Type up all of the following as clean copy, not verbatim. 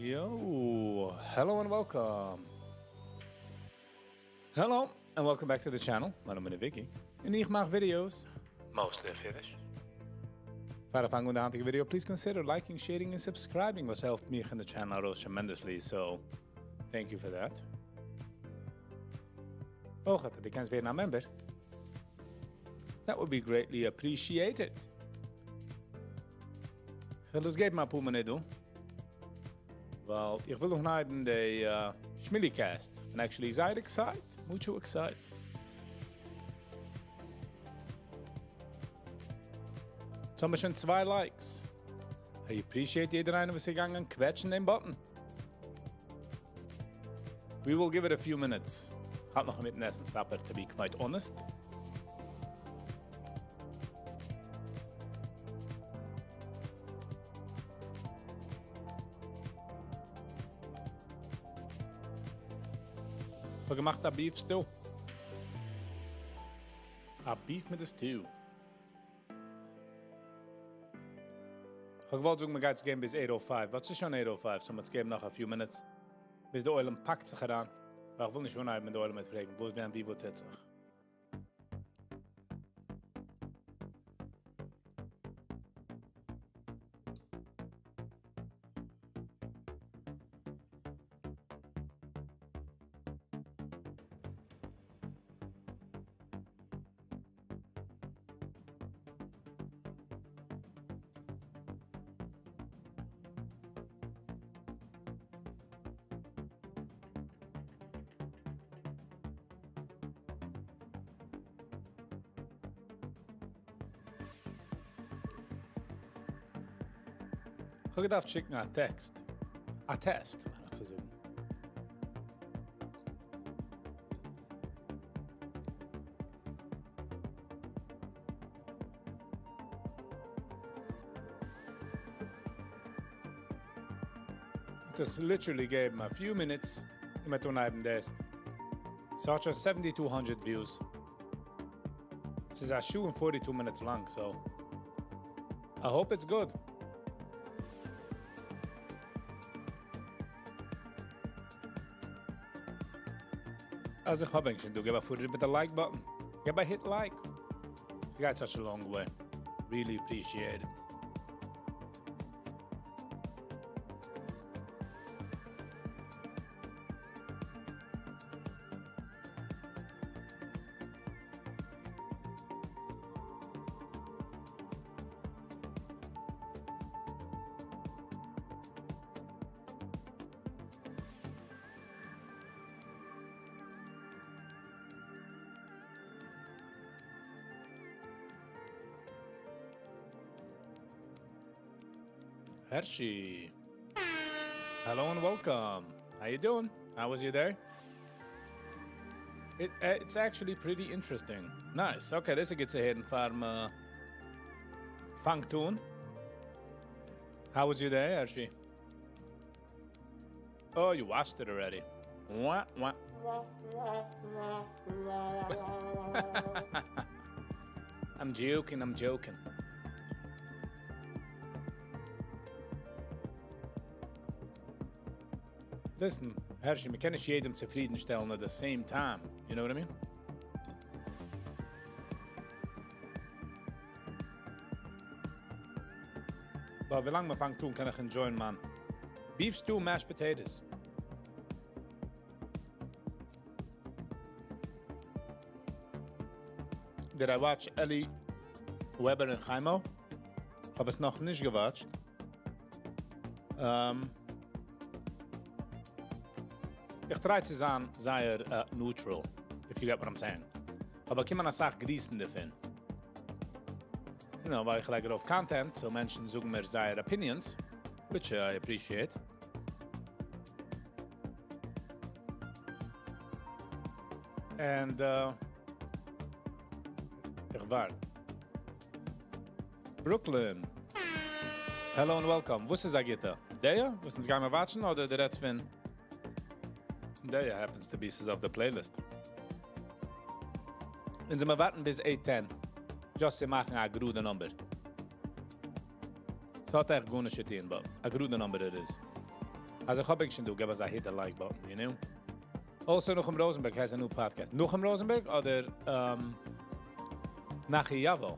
Yo, hello and welcome. Hello and welcome back to the channel. מיין נאמען איז Vicky און איך מאך videos. Mostly אויף אידיש. פאר איך פאנג אן די היינטיגע video, please consider liking, sharing און subscribing, וואס העלפט מיך און די channel ארויס tremendously, so thank you for that. אויך אז דו קענסט ווערן א member, that would be greatly appreciated. כ'וועל דאס געבן אפאר מינוט דא, ווייל איך וויל אנהייבן די שמילי cast. און actually זייער excited, mucho excited. יעצט האבן מיר שוין צוויי likes. I appreciate יעדער איינער וואס איז געגאנגען קוועטשן דעם button. We will give it a few minutes. האלט נאך אינמיטן עסן supper, to be quite honest. כ'האב געמאכט א beef stew. א beef מיט די stew. כ'האב געוואלט זאגן מ'גייט עס געבן ביז 8:05, but ס'איז שוין 8:05, so מ'וועט עס געבן נאך א few minutes ביז די עולם פאקט זיך אריין, ווייל כ'וויל נישט אנהייבן מיט די עולם וועט פרעגן וואס ווען ווי וואו טוט זיך. כ'האב געדארפט שיקן א טעקסט, א test מיין איך צו זאגן. וועט עס literally געבן א few minutes און מ'וועט אנהייבן דאס. ס'האט שוין 7200 views. ס'איז א שעה און 42 minutes לאנג, so I hope it's good. אז איך האב ענק שוין דא, געב א פאר מיט די like button. געב א hit like. ס'גייט such a long way. Really appreciate it. Hershey. Hello and welcome. How you doing? How was your day? It's actually pretty interesting. Nice. Okay, דאס איז גוט צו הערן פאר מ'פאנגט אן. How was your day, Hershey? Oh, you watched it already. Wah, wah. I'm joking, I'm joking. Listen, Hershey, מ'קען נישט יעדעם צופרידנשטעלן at the same time. You know what I mean? But ווי לאנג מ'פאנגט אן, קען איך enjoyen מיין beef stew mashed potatoes. Did I watch Eli Weber and Chaimo? האב עס נאך נישט גע watched. איך try צו זיין זייער neutral, if you get what I'm saying. אבער קומען א סאך גריסן דערפון. ווייל איך לייג ארויף content, so מענטשן זאגן מיר זייער opinions, which I appreciate. And איך ווארט. Brooklyn. Hello and welcome. וואס איז א גוטע? דער? וואס אונז גייען מיר watchen אדער דער רעדסט פון? דער happens to be אויף די playlist. אונז מיר ווארטן ביז 8:10. Just צו מאכן א גראדע number. ס'האט עכט גארנישט צו טון, but א גראדע number it is. אז איך האב ענק שוין דא, געב אזא hit the like button, you know? Also Nachum Rosenberg has a new podcast. Nachum Rosenberg אדער Nachi Yavo?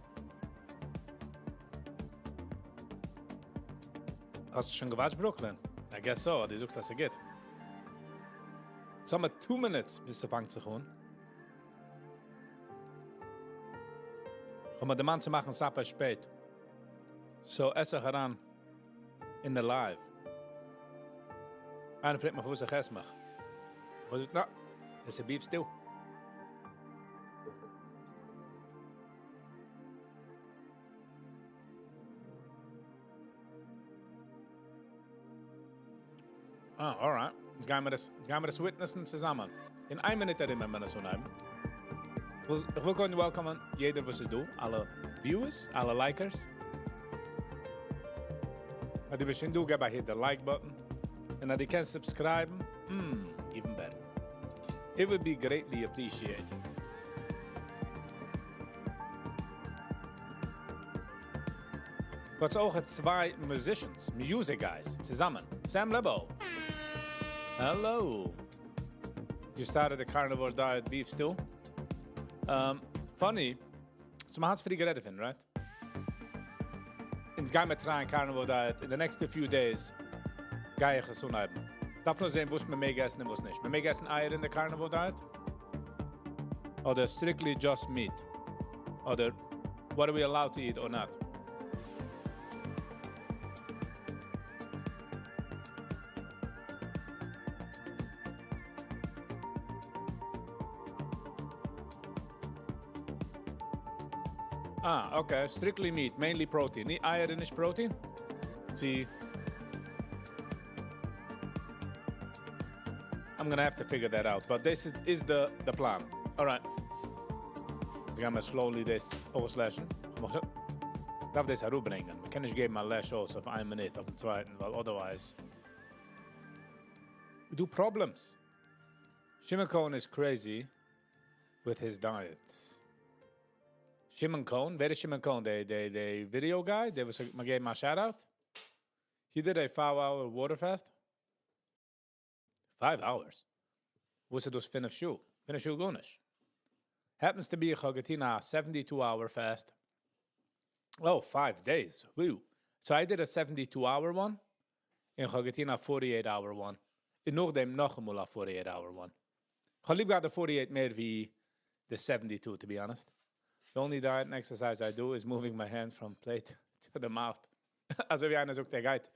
האסט שוין גע watch ט Brooklyn? I guess so, דו זאגסט אז ס'גוט. So, מיט 2 minutes ביז ס'פאנגט זיך אן. איך האב מיר דערמאנט צו מאכן supper שפעט. So, עס איך אריין אין די live. איינער פרעגט מיך וואס איך עס מיך. וואס איז, נא, עס איז beef stew. Ah, alright. יעצט גייען מיר דאס, יעצט גייען מיר דאס witness ן צוזאמען. אין איין מינוט ארום וועט מען עס אנהייבן. איך וויל קודם welcome ען יעדער וואס איז דא, אלע viewers, אלע likers. אז דו ביסט שוין דא, געב א hit the like button. און אז דו קענסט subscribe ן, even better. It would be greatly appreciated. But אויך צוויי musicians, music guys, צוזאמען. Sam Lebo. Hello. You started the carnivore diet beef stew. Funny. So מ'האט פריער גערעדט דערפון, right? אונז גייען מיר try ען carnivore diet in the next few days. גיי איך עס אנהייבן. דארף נאר זען, וואס מען מעג עסן און וואס נישט. מען מעג עסן אייער אין די carnivore diet? אדער strictly just meat? אדער what are we allowed to eat or not? Ah, okay. Strictly meat, mainly protein. נישט אייער נישט protein? See. I'm gonna have to figure that out, but this is the plan. All right. יעצט גייען מיר slowly דאס אויסלעשן. דארף דאס אראפברענגען. מען קען נישט געבן א לעש אויס אויף איין מינוט, אויפן צווייטן, ווייל otherwise we do problems. Shimon Cohen is crazy with his diets. Shimon Cohen? ווער איז Shimon Cohen? The video guy? דער וואס מען געבט א shout out? He did a 5-hour water fast? 5 hours? וואס איז דאס 5 שעה? 5 שעה גארנישט. Happens to be איך האב געטון א 72-hour fast. Oh, 5 days. Woo. So I did a 72-hour one. און איך האב געטון א 48-hour one. און נאכדעם נאכאמאל א 48-hour one. איך האב ליב געהאט די 48 מער ווי the 72, to be honest. The only diet and exercise I do is moving my hand from plate to the mouth. אזוי ווי איינער זאגט, ער גייט,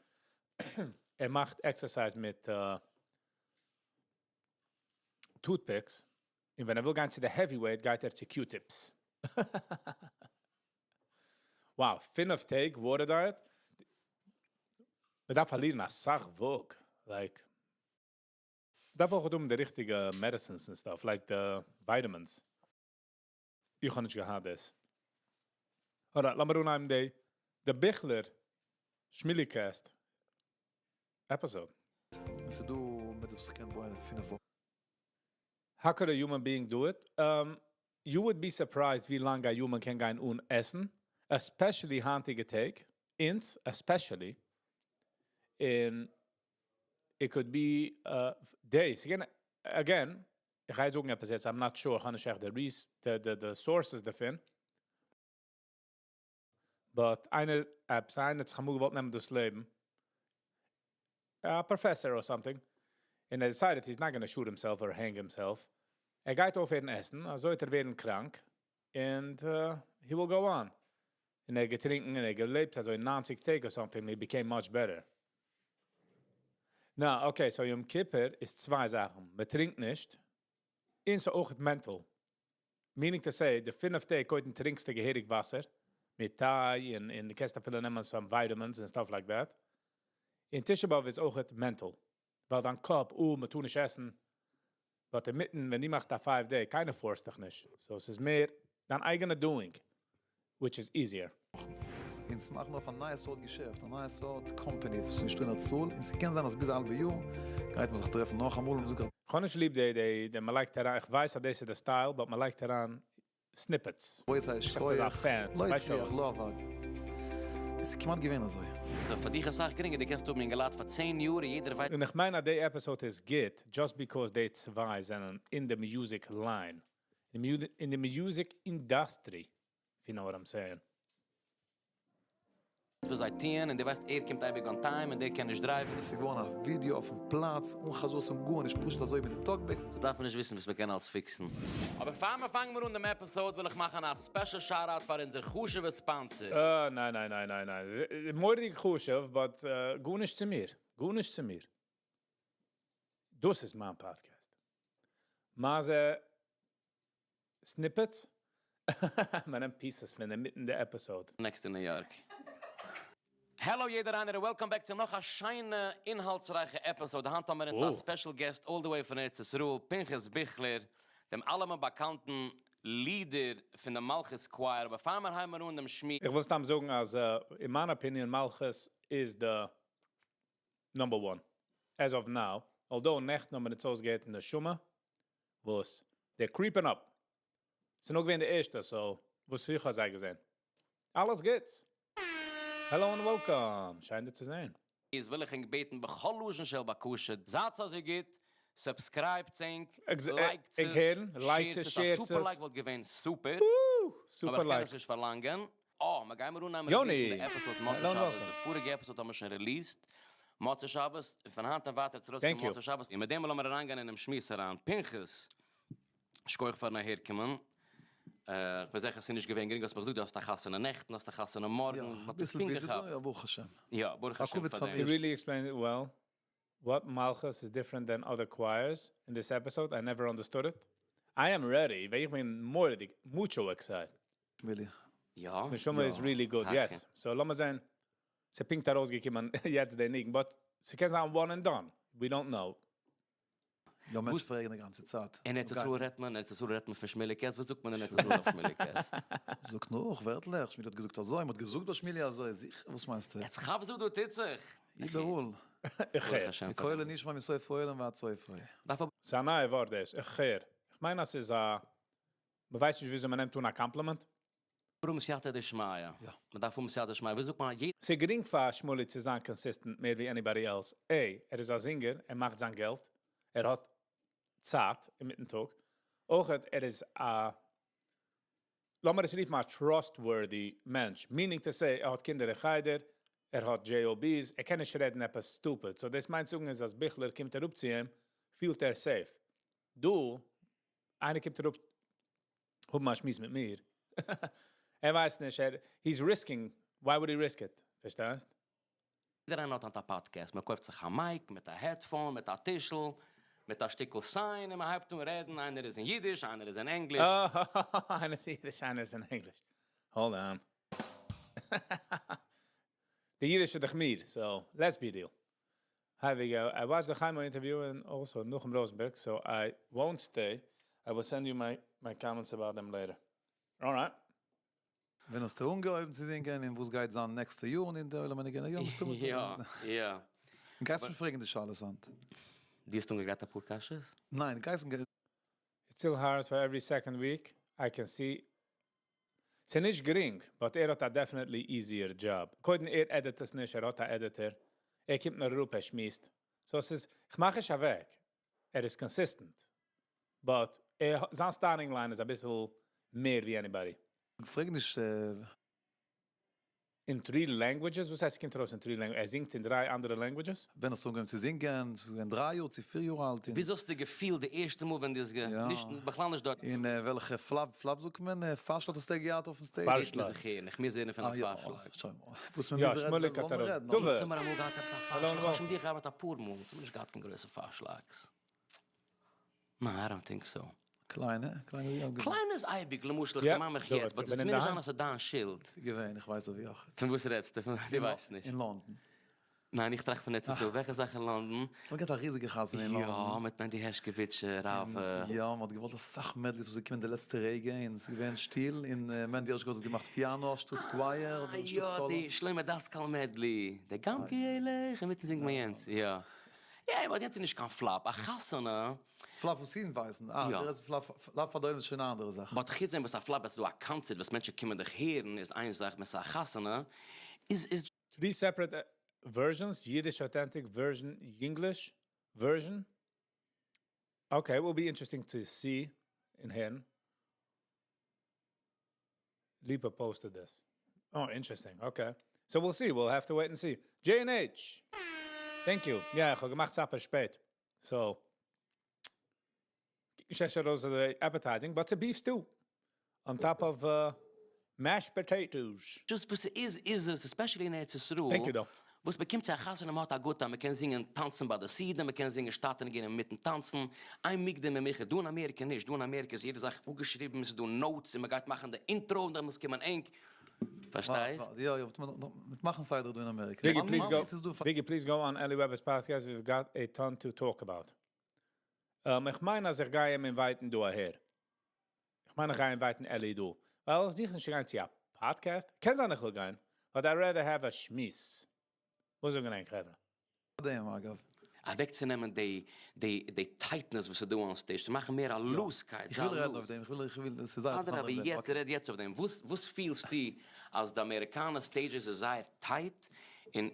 ער מאכט exercise מיט toothpicks. און ווען ער וויל גיין צו די heavyweight, גייט ער צו Q-tips. Wow, 5 טעג water diet. מען דארף פארלירן א סאך וואג. Like, דארף אויך האבן די ריכטיגע medicines and stuff, like the vitamins. איך האב נישט געהאט דאס. Alright, לאמיר אנהייבן די Bichler Shmilicast episode. ס'איז דא מיט דאס קען בויען 5 וואכן. How could a human being do it? You would be surprised ווי לאנג a human קען גיין אן עסן, especially היינטיגע טעג, אונז, especially, in it could be days. Again, again, איך גיי זאגן עפעס יעצט, I'm not sure, איך האב נישט עכט the sources דערפון. But איינער, עפעס איינער האט זיך אמאל געוואלט נעמען דאס לעבן. A professor or something. And he decided he's not going to shoot himself or hang himself. ער גייט אויפהערן עסן, אזוי וועט ער ווערן קראנק. And he will go on. און ער געטרינקען און ער געלעבט, אזוי 90 טעג or something, he became much better. Na, okay, so יום כיפור איז צוויי זאכן. מען טרינקט נישט, און ס'איז אויך mental. Meaning to say, די 5 טעג קודם טרינקסטו געהעריג וואסער, מיט טיי און דו קענסט אפילו נעמען some vitamins and stuff like that. אין תשעה באב איז אויך mental. ווייל דיין קאפ, oh, מען טאר נישט עסן. But אינמיטן, ווען דו מאכסט א 5 day, קיינער force ט דיך נישט. So עס איז מער דיין אייגענע doing, which is easier. אונז מאכן אויף א נייע סארט געשעפט, א נייע סארט company, וואס נישט אין דער צאל. און ס'קען זיין, אז ביז א האלבע יאר גייט מען זיך טרעפן נאך אמאל און זאגן, איך האב נישט ליב די מען לייגט אריין, איך ווייס, אז דאס איז די style, but מען לייגט אריין snippets. וואו איז ער? איך זאג דיר, א fan. לא ווייסט הצליח, שוין. לא עבד. עס איז כמעט געווען אזוי. פאר דיך אסאך גרינגער, דו קענסט האבן אינגעלייט פאר 10 יאר און יעדער ווייסט. און איך מיין אז די episode איז גוט, just because די צוויי זענען אין די music line. אין די music industry, if you know what I'm saying. וואס זיי טוען, און דו ווייסט ער קומט אייביג on time און דער קען נישט drive ן. ס'איז געווארן א ווידיאו אויפן פלאץ, אן חזרות און גארנישט, פשוט אזוי מיט די talkback. זיי דארפן נישט וויסן וואס מ'קען אלס fix ן. אבער פאר מיר פאנגן מיר אן דעם episode וויל איך מאכן א special shout-out פאר אונזער חשוב'ע sponsor. אה, ניין ניין ניין ניין ניין. מורא'דיג חשוב, but גארנישט צו מיר. גארנישט צו מיר. דאס איז מיין podcast. מה זה snippets? מ'נעמט pieces פון אינמיטן די episode. Next אין ניו יארק. העלא יעדער איינער און welcome back צו נאך א שיינע אינהאלטסרייכע episode. היינט האבן מיר אונז א special guest all the way פון ארץ ישראל, פנחס ביכלער, דעם אלעמען באקאנטן leader פון די מלכות choir. אבער פאר מיר הייבן אן דעם שמועס. איך וויל סתם זאגן אז אין מיין opinion מלכות איז די number one as of now, although נעכטן האבן מיר אונז אויסגעהערט נשמה וואס they're creeping up. ס'איז נאר געווען די ערשטע, so וואס איך האב זיי געזען. אלעס גוטס! Hello and welcome! שיין דיר צו זען. איז וויל איך ענק בעטן בכל לשון של בקשה, זייטס אזוי גוט, subscribe טס ענק, like טס עס, share טס עס, א super like וואלט געווען סופער, אבער איך קען עס נישט פארלאנגען. אה, מיר גיימער אנהייבן release ן די episodes מוצאי שבת, די פאריגע episode האבן מיר שוין released מוצאי שבת, און פון היינט און ווייטער וועט עס ארויסקומען מוצאי שבת, און מיט דעם לאמיר אריינגיין אינעם שמועס אריין. פנחס, שכוח פארן אהערקומען. איך בין זיכער ס'איז נישט געווען גרינג, האסט מיך געזאגט דו האסט א חתונה נעכטן, האסט א חתונה מארגן, יא, אביסל busy דא, יא ברוך השם. יא, ברוך השם פאר דעם. He really explained it well. What מלכות is different than other choirs in this episode, I never understood it. I am ready, ווייל איך בין מורא'דיג mucho excited. שמילי. יא. נשמה איז really good, yes. So לאמיר זען, ס'פונקט ארויסגעקומען יעצט די ניגון, but ס'קען זיין one and done, we don't know. יא, מענטשן פרעגן די גאנצע צייט. אין ארץ ישראל רעדט מען, אין ארץ ישראל רעדט מען פון שמילי קעסט, וואס זאגט מען אין ארץ ישראל אויף שמילי קעסט? זאגט נאך ווערטלעך, שמילי האט געזאגט אזוי, מ'האט געזאגט ביי שמילי אזוי, זיכער, וואס מיינסטו? יעצט כאפ זאג דא טוט זיך. איבעראל. איך הער. די קול נשמע מסוף העולם ועד סופו. דארף אבער. ס'איז א נייע ווארט דאס, איך הער. איך מיין אז ס'איז א, מ'ווייסט נישט וויאזוי מ'נעמט אן א compliment. האבן סייעתא דשמיא. יא. מ'דארף האבן סייעתא דשמיא. ווי זאגט מען א יעדע. ס'איז גרינג פאר שמואלי צו זיין consistent מער ווי anybody else. ע, ער איז א זינגער, ער מאכט זיין געלט, ער האט צייט אינמיטן טאג. אויך ער איז א, לאמיר עס רופן א trustworthy מענטש, meaning to say, ער האט קינדער אין חדר, ער האט jobs, ער קען נישט רעדן עפעס stupid, so דאס מיינט זאגן איז אז ביכלער קומט אראפ צו אים, פילט ער safe. דא, איינער קומט אראפ האבן א שמועס מיט מיר, ער ווייסט נישט, ער, he's risking, why would he risk it? פארשטייסט? יעדער איינער האט היינט א podcast, מען קויפט זיך א mic, מיט א headphone, מיט א טישל, מיט א שטיקל sign, און מען הייבט אן רעדן, איינער איז אין אידיש, איינער איז אין ענגליש. אה, איינער איז אידיש, איינער איז אין ענגליש. Hold on. די אידיש איז דאך מיר, so let's be real. Hi Vigo, I watched the Chaimo interview and also Nuchem Rosenberg, so I won't stay. I will send you my comments about them later. All right. ווען האסטו אנגעהויבן צו זינגען און וואס גייט זיין נעקסטע יאר און אין די עולם מיינע יא, מסתמא. יא, יא. גייסט מיר פרעגן די שאלות היינט? דו האסט אנגעגרייט אפאר קשיות? ניין, גייסט אנגע. It's still hard for every second week, I can see. ס'איז נישט גרינג, but ער האט א definitely easier job. קודם ער edit עס נישט, ער האט א editor. ער קומט נאר אראפ, ער שמועסט. So עס איז, כ'מאך נישט אוועק. ער איז consistent. But ער, זיין starting line איז אביסל מער ווי anybody. פרעג נישט. אין three languages? וואס הייסט קומט ארויס אין three languages? ער זינגט אין דריי אנדערע languages? ווען האסטו אנגעהויבן צו זינגען? ס'איז געווען 3 יאר צו 4 יאר אלט? וויאזוי האסטו געפילט די ערשטע מאל ווען דו האסט גע. נישט, בכלל נישט דארט. אין וועלכע flop, flop זאגט מען? פארשלאג האסטו געהאט אויפן stage? פארשלאג. איך מוז זיך הערן, איך מוז הערן פון א פארשלאג. שוין, וואס מען מוז רעדן, זאל מען רעדן. אונז האמיר אמאל געהאט עפעס א פארשלאג, איך האב שוין מיט דיר געארבעט אפאר מאל, אונז האמיר נישט געהאט קיין גרויסע פארשלאגס. ניין, I don't think so. קליינע, קליינע יא געווען. קליינע איז אייביג, למשל איך דערמאן מיך יעצט, but עס מוז נישט זיין אז ס'איז דיין שולד. ס'איז געווען, איך ווייס אויף ווי. פון וואס רעדסטו? דו ווייסט נישט. אין לאנדאן. ניין, איך טראכט פון ארץ ישראל. וועלכע זאך אין לאנדאן? ס'האט געהאט א ריזיגע חתונה אין לאנדאן. יא, מיט מענדי הערשקאוויטש רב. יא, מ'האט געוואלט אסאך medleys וואס איז געקומען די לעצטע רגע, און ס'איז געווען שטיל, און מענדי הערשקאוויטש האט געמאכט piano אנשטאטס choir, אה, יא, די שלמה דאסקאל medley. די גם כי אלך, אינמיטן זינגט מען יענץ, יא. יא, but יענץ איז נישט קיין flop. א חתונה. Flop וואס אידן ווייסן. אה, דער איז flop, flop פאר די עולם איז שוין א אנדערע זאך. But חוץ דעם וואס א flop איז דא א קאנצערט וואס מענטשן קומען דיך הערן איז איין זאך, ווען ס'איז א חתונה איז איז. Three separate versions, Yiddish authentic version, English version. Okay, it will be interesting to see in here. Lipa posted this. Oh, interesting. Okay. So we'll see. We'll have to wait and see. J&H. Thank you. יא, איך האב געמאכט supper שפעט. So, איך those appetizing, but it's a beef stew on top of mashed potatoes. Just וואס איז, איז עס, especially אין ארץ ישראל. Thank you, though. וואס באקומט זיך חתונה, מ'האט א גוטע, מ'קען זינגען, טאנצן ביי די סעודה, מ'קען זינגען שטאט און גיין מיטן טאנצן. איין מוקדם ומאוחר, דא אין אמעריקע נישט, דא אין אמעריקע איז יעדע זאך אפגעשריבן, ס'איז דא notes, און מ'גייט מאכן די intro און דאן מוז קומען ענג. פארשטייסט? יא, יא, מיר מאכן סדר דא אין אמעריקע. Biggie, please go. Biggie, please go on Eli Weber's podcast. We've got a ton to talk about. איך מיין, אז איך גיי אים invite ן דא אהער. איך מיין, איך גיי invite ן Eli דא. ווייל איך זיך נישט גיין צו א podcast. קען זיין, איך וויל גיין. But I'd rather have a שמועס. וואס זאגן ענק, חברה? דעם, אגב. אוועקצונעמען די, די, די tightness, וואס דא on stage, צו מאכן מער א looseקייט. איך וויל רעדן אויף דעם, איך וויל, עס איז זייער אדרבה, אינטערעסאנט. יעצט, רעד יעצט אויף דעם. וואס פילסטו, אז די אמעריקאנער stages איז זייער tight און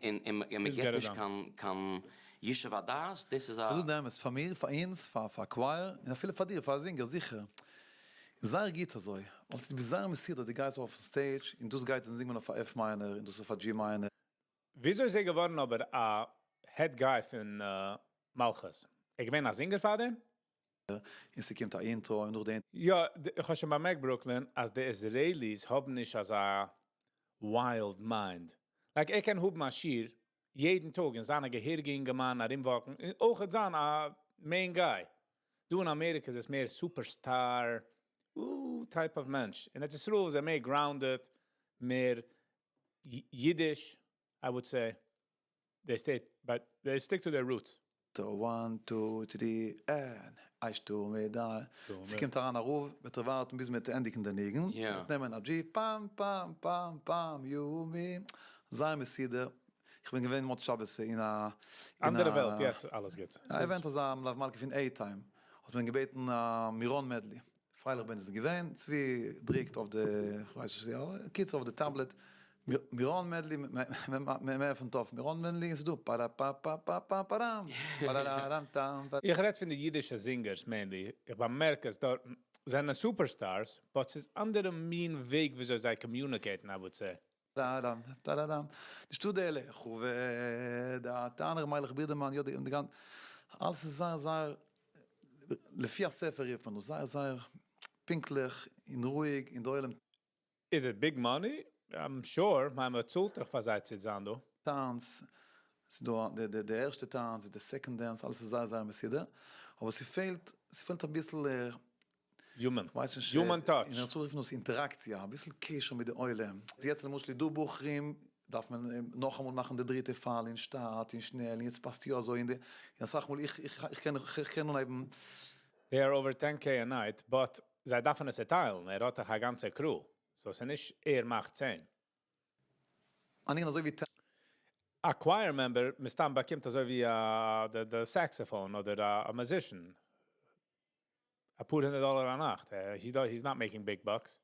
מען געט נישט קיין ישוב הדעת, דאס איז א דו נעמסט פאר מיר, פאר אונז, פאר choir, און אפילו פאר דיר, פאר singer, זיכער. זייער גוט אזוי. ווייל ס'איז זייער מסודר, דו גייסט אויף stage, און דאס גייט, דאן זינגט מען אויף א F minor, און דאס אויף א G minor. וויאזוי איז ער געווארן אבער א head guy פון מלכות? ער געווען א singer פאר דעם? און ס'קומט א intro, און נאך דעם יא, איך האב שוין באמערקט, Brooklyn, אז די Israelis האבן נישט אזא wild mind. Like, ער קען האבן א שיר יעדן טאג אין זיינע געהעריגע אינגערמאן ארומוואקן, אויך זיין א main guy. דא אין אמעריקע איז עס מער superstar type of מענטש. אין ארץ ישראל איז ער מער grounded, מער Yiddish, I would say. They stay, but they stick to their roots. One, two, three, and איי שטו מיר דא. ס'קומט אריין א רב, וועט ער ווארטן ביז מ'וועט ענדיגן די ניגון. וועט נעמען א G, פאם, פאם, פאם, פאם, יו, מי. זיי מסודר. איך בין געווען מוצאי שבת אין א אנדערע וועלט, yes, אלעס גוט. א event אזא מלוה מלכה פון A-Time. האט מען געבעטן א מירון medley. פרייליך בין איז געווען, צבי דריקט אויף די, איך ווייס נישט וואס, קיצור אויף די tablet, מירון medley, מען עפנט אויף מירון medley, איז דא פארא פא פא פא פא פאראם, פאראראם טאם. איך רעד פון די אידישע singers mainly. איך באמערק אז דארט זענען superstars, but ס'איז אנדערע מין וועג וויאזוי זיי communicate, I would say. טאראם, טאראראם. די שטודעלע, חוה, דער מיילעך בידערמאן, יא, די גאנ אלעס איז זייער זייער לפי הספר רופט מען דאס, זייער זייער פונקטליך און רואיג אין דער עולם. Is it big money? I'm sure, מען צאלט דאך פאר זיי צו זיין דא. טאנץ, ס'איז דא די ערשטע טאנץ, די second dance, אלעס איז זייער זייער מסודר. אבער ס'פעלט אביסל Human. ווייס נישט, Human touch. אין דער צורה פון דאס אינטעראקציע, אביסל קשר מיט די עולם. יעצט למשל דא בחורים, דארף מען נאכאמאל מאכן די דריטע פאל אין שטאט, אין שנעל, יעצט פאסט יא אזוי אין די, יא סאך מאל, איך קען נאר eben They are over 10K a night, but זיי דארפן עס טיילן, ער האט דאך א גאנצע crew. So ס'איז נישט ער מאכט 10. אנ אזוי ווי א choir member מסתם באקומט אזוי ווי the saxophone אדער a musician. א פאר הונדערט דאלאר א נאכט. He's not making big bucks.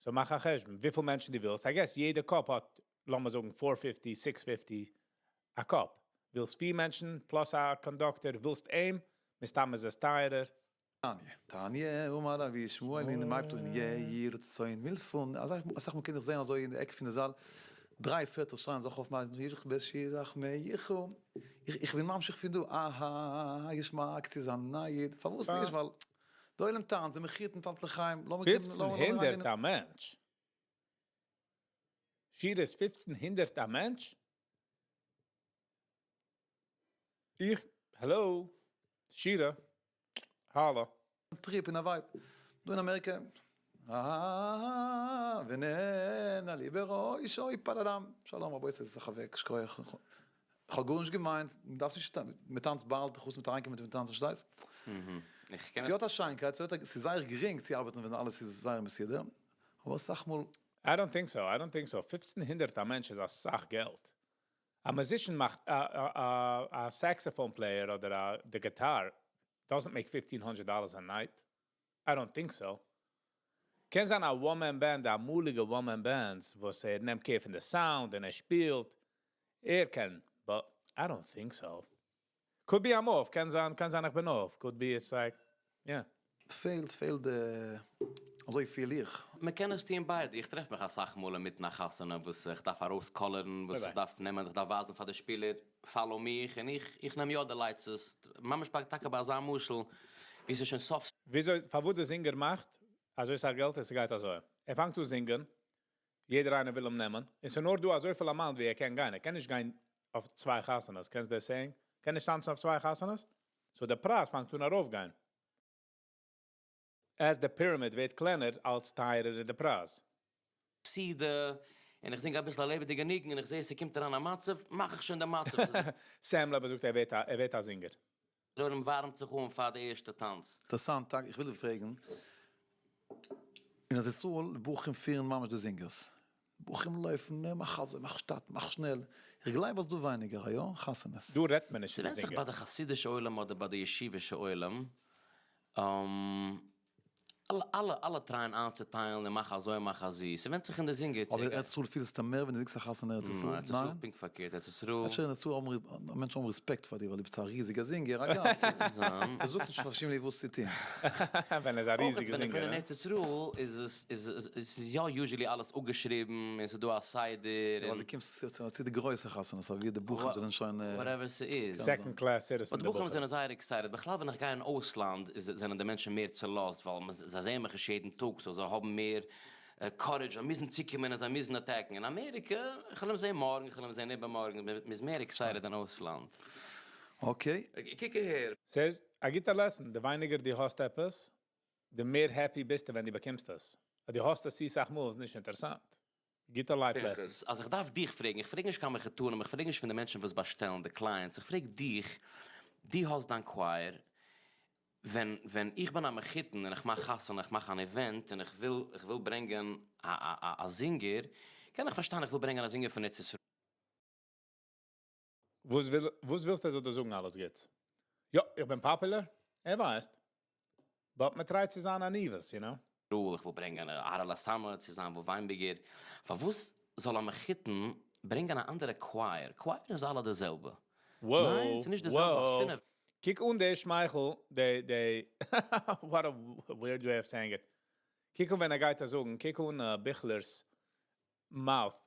So מאך א חשבון, וויפיל מענטשן דו ווילסט. I guess יעדער קאפ האט, לאמיר זאגן, 450, 650 א קאפ. ווילסט פיר מענטשן plus א conductor, ווילסט אים, מסתם איז עס טייערער. תניא, תניא, אמר רבי שמואל אין דעם אין יהי רצון מלפון. אז איך קען איך זען אזוי אין די עק פון די זאל, דריי פערטל שרייען זיך אויף מיין איך בשירח מייכו. איך בין ממשיך פון דא, אהא, געשמאק צו זיין נייד. פארוואס נישט? ווייל דער עולם טאנצט, זיי מחירטן טאנצט לחיים. 1500 א מענטש. שירה איז 1500 א מענטש? איך, hello, שירה, האלא. trip אין א vibe. דא אין אמעריקע, אה, ונהנה לי בראש, אוי פאדאדאם. שלום רבותי, עס איז אוועק, שכוח. איך האב גארנישט געמיינט, מען דארף נישט, מען טאנצט באלד, חוץ מיט אריינקומען מיט טאנצן, פארשטייסט? איך קען ס'האט א שיינקייט, ס'איז זייער גרינג צו ארבעטן, ווען אלעס איז זייער מסודר. אבער סאך מאל I don't think so, I don't think so. 1500 א מענטש איז א סאך געלט. א musician מאכט, a saxophone player אדער the guitar doesn't make $1500 a night. I don't think so. קען זיין א one-man band, אמאליגע one-man bands, וואס ער נעמט care פון די sound און ער שפילט. ער קען, but I don't think so. Could be I'm off, קען זיין, קען זיין איך בין off, could be it's like, yeah. פעלט, פעלט די, אזוי פיל איך. מען קען עס טוען ביידע. איך טרעף מיך אסאך מאל אינמיטן א חתונה וואס איך דארף ארויסקאלערן, וואס איך דארף נעמען, איך דארף ווייזן פאר די שפילער, follow מיך, און איך, איך נעם יא די לייצעס. ממש ביי, טאקע ביי אזא משל, ווי ס'איז שוין סוף וויאזוי, פארוואס די זינגער מאכט אזוי סאך געלט? עס גייט אזוי. ער פאנגט אן זינגען, יעדער איינער וויל אים נעמען, און ס'איז נאר דא אזויפיל amount ווי ער קען גיין, ער קען נישט גיין אויף צוויי חתונות, קענסט דאס saying? קען נישט טאנצן אויף צוויי חתונות, so דער פרייז פאנגט אן ארויפגיין. As די pyramid ווערט קלענער, אלץ טייערער איז די פרייז. סעודה, און איך זינג אביסל א לעבעדיגע ניגון און איך זע ס'קומט אריין א מצב, מאך איך שוין די מצב. Sam לעבער זאגט ער ווערט א, ער ווערט א זינגער. דער עולם ווארעמט זיך אן פאר די ערשטע טאנץ. אינטערעסאנט טאקע, איך וויל דיר פרעגן, אין ארץ ישראל בחורים פירן ממש די זינגערס, בחורים לויפן, מאך אזוי, מאך שטאט, מאך שנעל, איך גלייב אז דא ווייניגער, יא? חתונות. דא רעדט מען נישט צו די ס'ווענדט זיך זינגער. ביי די חסידישע עולם אדער ביי די ישיבישע עולם. אלע אלע אלע טרייען איינצוטיילן און מאך אזוי מאך אזי, ס'ווענדט זיך אין די זינגער צו אבער ער גייט. ארץ ישראל פילסטו מער ווען דו זינגסט א חתונה ארץ ישראל? ניין, ארץ ישראל ניין? פונקט פארקערט, ארץ ישראל. אפשר אין ארץ ישראל האבן מענטשן האבן רעספעקט פאר דיר ווייל דו ביסט א ריזיגער זינגער, א גאסט איז ער זאגט נישט פאר שמלי וואס צו טון. ווען ער איז א אויך ריזיגער ווען איך בין זינגער, אין הא? ארץ ישראל איז עס איז עס איז יא usually אלעס אפגעשריבן און ס'איז דא א סדר ווייל און. דו קומסט צו די גרויסע חתונות אוואו די בחורים זענען שוין. Whatever ס'איז. Second class citizen but די די בחורים בחורים. זענען זייער excited, בכלל ווען איך גיי אין אויסלאנד איז זענען די מענטשן מער צולאזט ווייל מען זיי זעען מיך נישט יעדן טאג so זיי האבן מער courage זיי מוזן צוקומען און זיי מוזן attack ן, אין אמעריקע איך וועל אים זעהן מארגן איך וועל אים זעהן איבערמארגן מען איז מער excited אין אויסלאנד. Okay. קוק אהער. ס'איז א גוטע lesson, די ווייניגער דו האסט עפעס, די מער happy ביסטו ווען דו באקומסט עס. אז דו האסט עס צו סאך מאל איז נישט אינטערעסאנט. גוטע life lesson. אז איך דארף דיך פרעגן, איך פרעג נישט קיין מחותנים, איך פרעג נישט פון די מענטשן וואס באשטעלן, די clients, איך פרעג דיך, דו האסט דיין choir, ווען ווען איך בין א מחותן און איך מאך חתונה, איך מאך אן event און איך וויל איך וויל ברענגען א א א זינגער, קען איך פארשטיין איך וויל ברענגען א זינגער פון ארץ ישראל. וואס וויל וואס ווילסטו ער זאל דיר זאגן אלעס גוטס? יא, איך בין popular, ער ווייסט. But מען try ט צו זיין עניוות, you know. איך וויל ברענגען אהרעלע סאמעט צו זיין וואו וויינבערגער, פארוואס זאל א מחותן ברענגען א אנדערע choir? Choir איז אלע די זעלבע. ניין, ס'איז נישט די זעלבע, האסט פינף. קוק אן די שמייכל, די די, what a weird way of saying it. קוק אן ווען ער גייט עס זאגן, קוק אן ביכלער'ס mouth,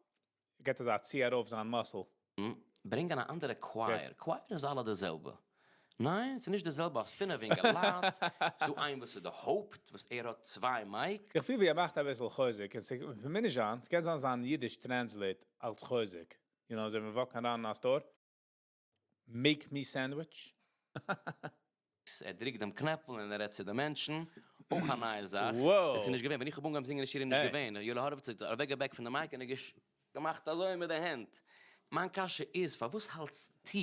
געט אזא צי ארויף זיין muscle. ברענגען א אנדערע choir, choir איז אלע די זעלבע. ניין, ס'איז נישט די זעלבע, האסט פינף אינגעלייט, ס'איז דא איין וואס איז די הויפט, וואס ער האט צוויי mic. איך פיל ווי ער מאכט אביסל חוזק, און ס'מוז נישט זיין, ס'קען זיין זיין אידיש translate אלס חוזק, you know, אזוי ווי מ'וואקט אריין אין א store, make me sandwich. ער דרוקט דעם קנעפל און ער רעדט צו די מענטשן, אויך א נייע זאך, עס איז נישט געווען, ווען איך האב אנגעהויבן זינגען איז שירה נישט געווען, יואלי האראוויץ האט אוועקגע back ט פון די mic און ער געמאכט אזוי מיט די הענט. מיין קשיא איז פארוואס האלטסטו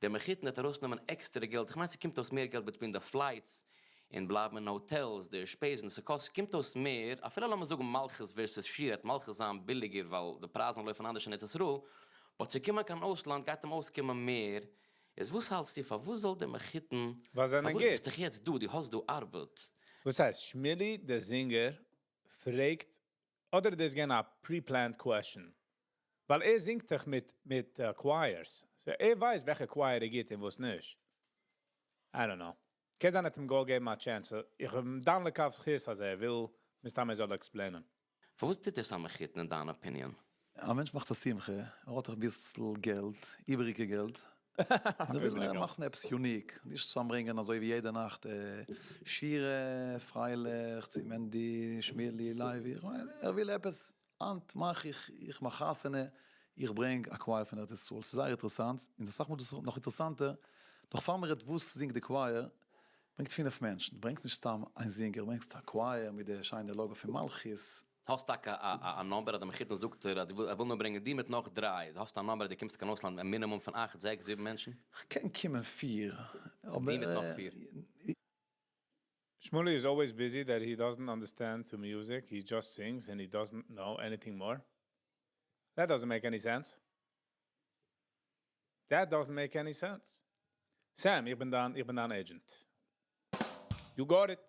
דער מחותן וועט ארויסנעמען עקסטערע געלט, איך מיין ס'קומט אויס מער געלט between די flights און בלייבן אין האטעלס, די שפעזן, ס'קאסט קומט אויס מער, אפילו לאמיר זאגן מלכות versus שירה וועט מלכות זיין ביליגער ווייל די פרייזן לויפן אנדערש אין ארץ ישראל, but צו קומען קיין אויסלאנד גייט אים אויסקומען מער, איז וואס האלטסטו פארוואס זאל דער מחותן, ווייל זיי זענען פארוואס גוט. ביסט דאך יעצט דא, דו האסט דא ארבעט. וואס הייסט שמילי דער זינגער פרעגט אדער איז דאס געווען א pre-planned question? ווייל ער זינגט דאך מיט מיט choirs, so ער ווייסט וועלכע choir איז גוט און וואס נישט. I don't know. קען זיין ער האט אים גאר געגעבן א chance. איך בין דן לכף זכות אז ער וויל מסתם ער זאל explain ען. פארוואס טוט עס א מחותן אין דיין opinion? א מענטש מאכט א שמחה, ער האט אביסל געלט, איבעריגע געלט, און ער וויל מאכן עפעס unique, נישט צוזאמברענגען אזוי ווי יעדע נאכט שירה, פרייליך, צו מענדי, שמילי, לייבי, ער וויל עפעס, היינט מאך איך, איך מאך חתונה, איך ברענג א choir פון ארץ ישראל, ס'איז זייער אינטערעסאנט, און אסאך מאל איז דאס נאך אינטערעסאנטער, נאך פאר מ'רעדט וואס זינגט די choir, ברענגט פינף מענטשן, ברענגסט נישט סתם איין זינגער, ברענגסט א choir מיט די שיינע logo פון מלכות. האסט טאקע א number אז די מחותן זאגט דיר אז ער וויל נאר ברענגען דיר מיט נאך דריי, דו האסט א number אז דו קומסט קיין אויסלאנד א מינימום פון אכט זעקס זיבן מענטשן? כ'קען קומען פיר, אבער. דיר מיט נאך פיר. Shmuley is always busy that he doesn't understand to music, he just sings and he doesn't know anything more. That doesn't make any sense. That doesn't make any sense. Sam, איך בין דיין, איך בין דיין agent. You got it.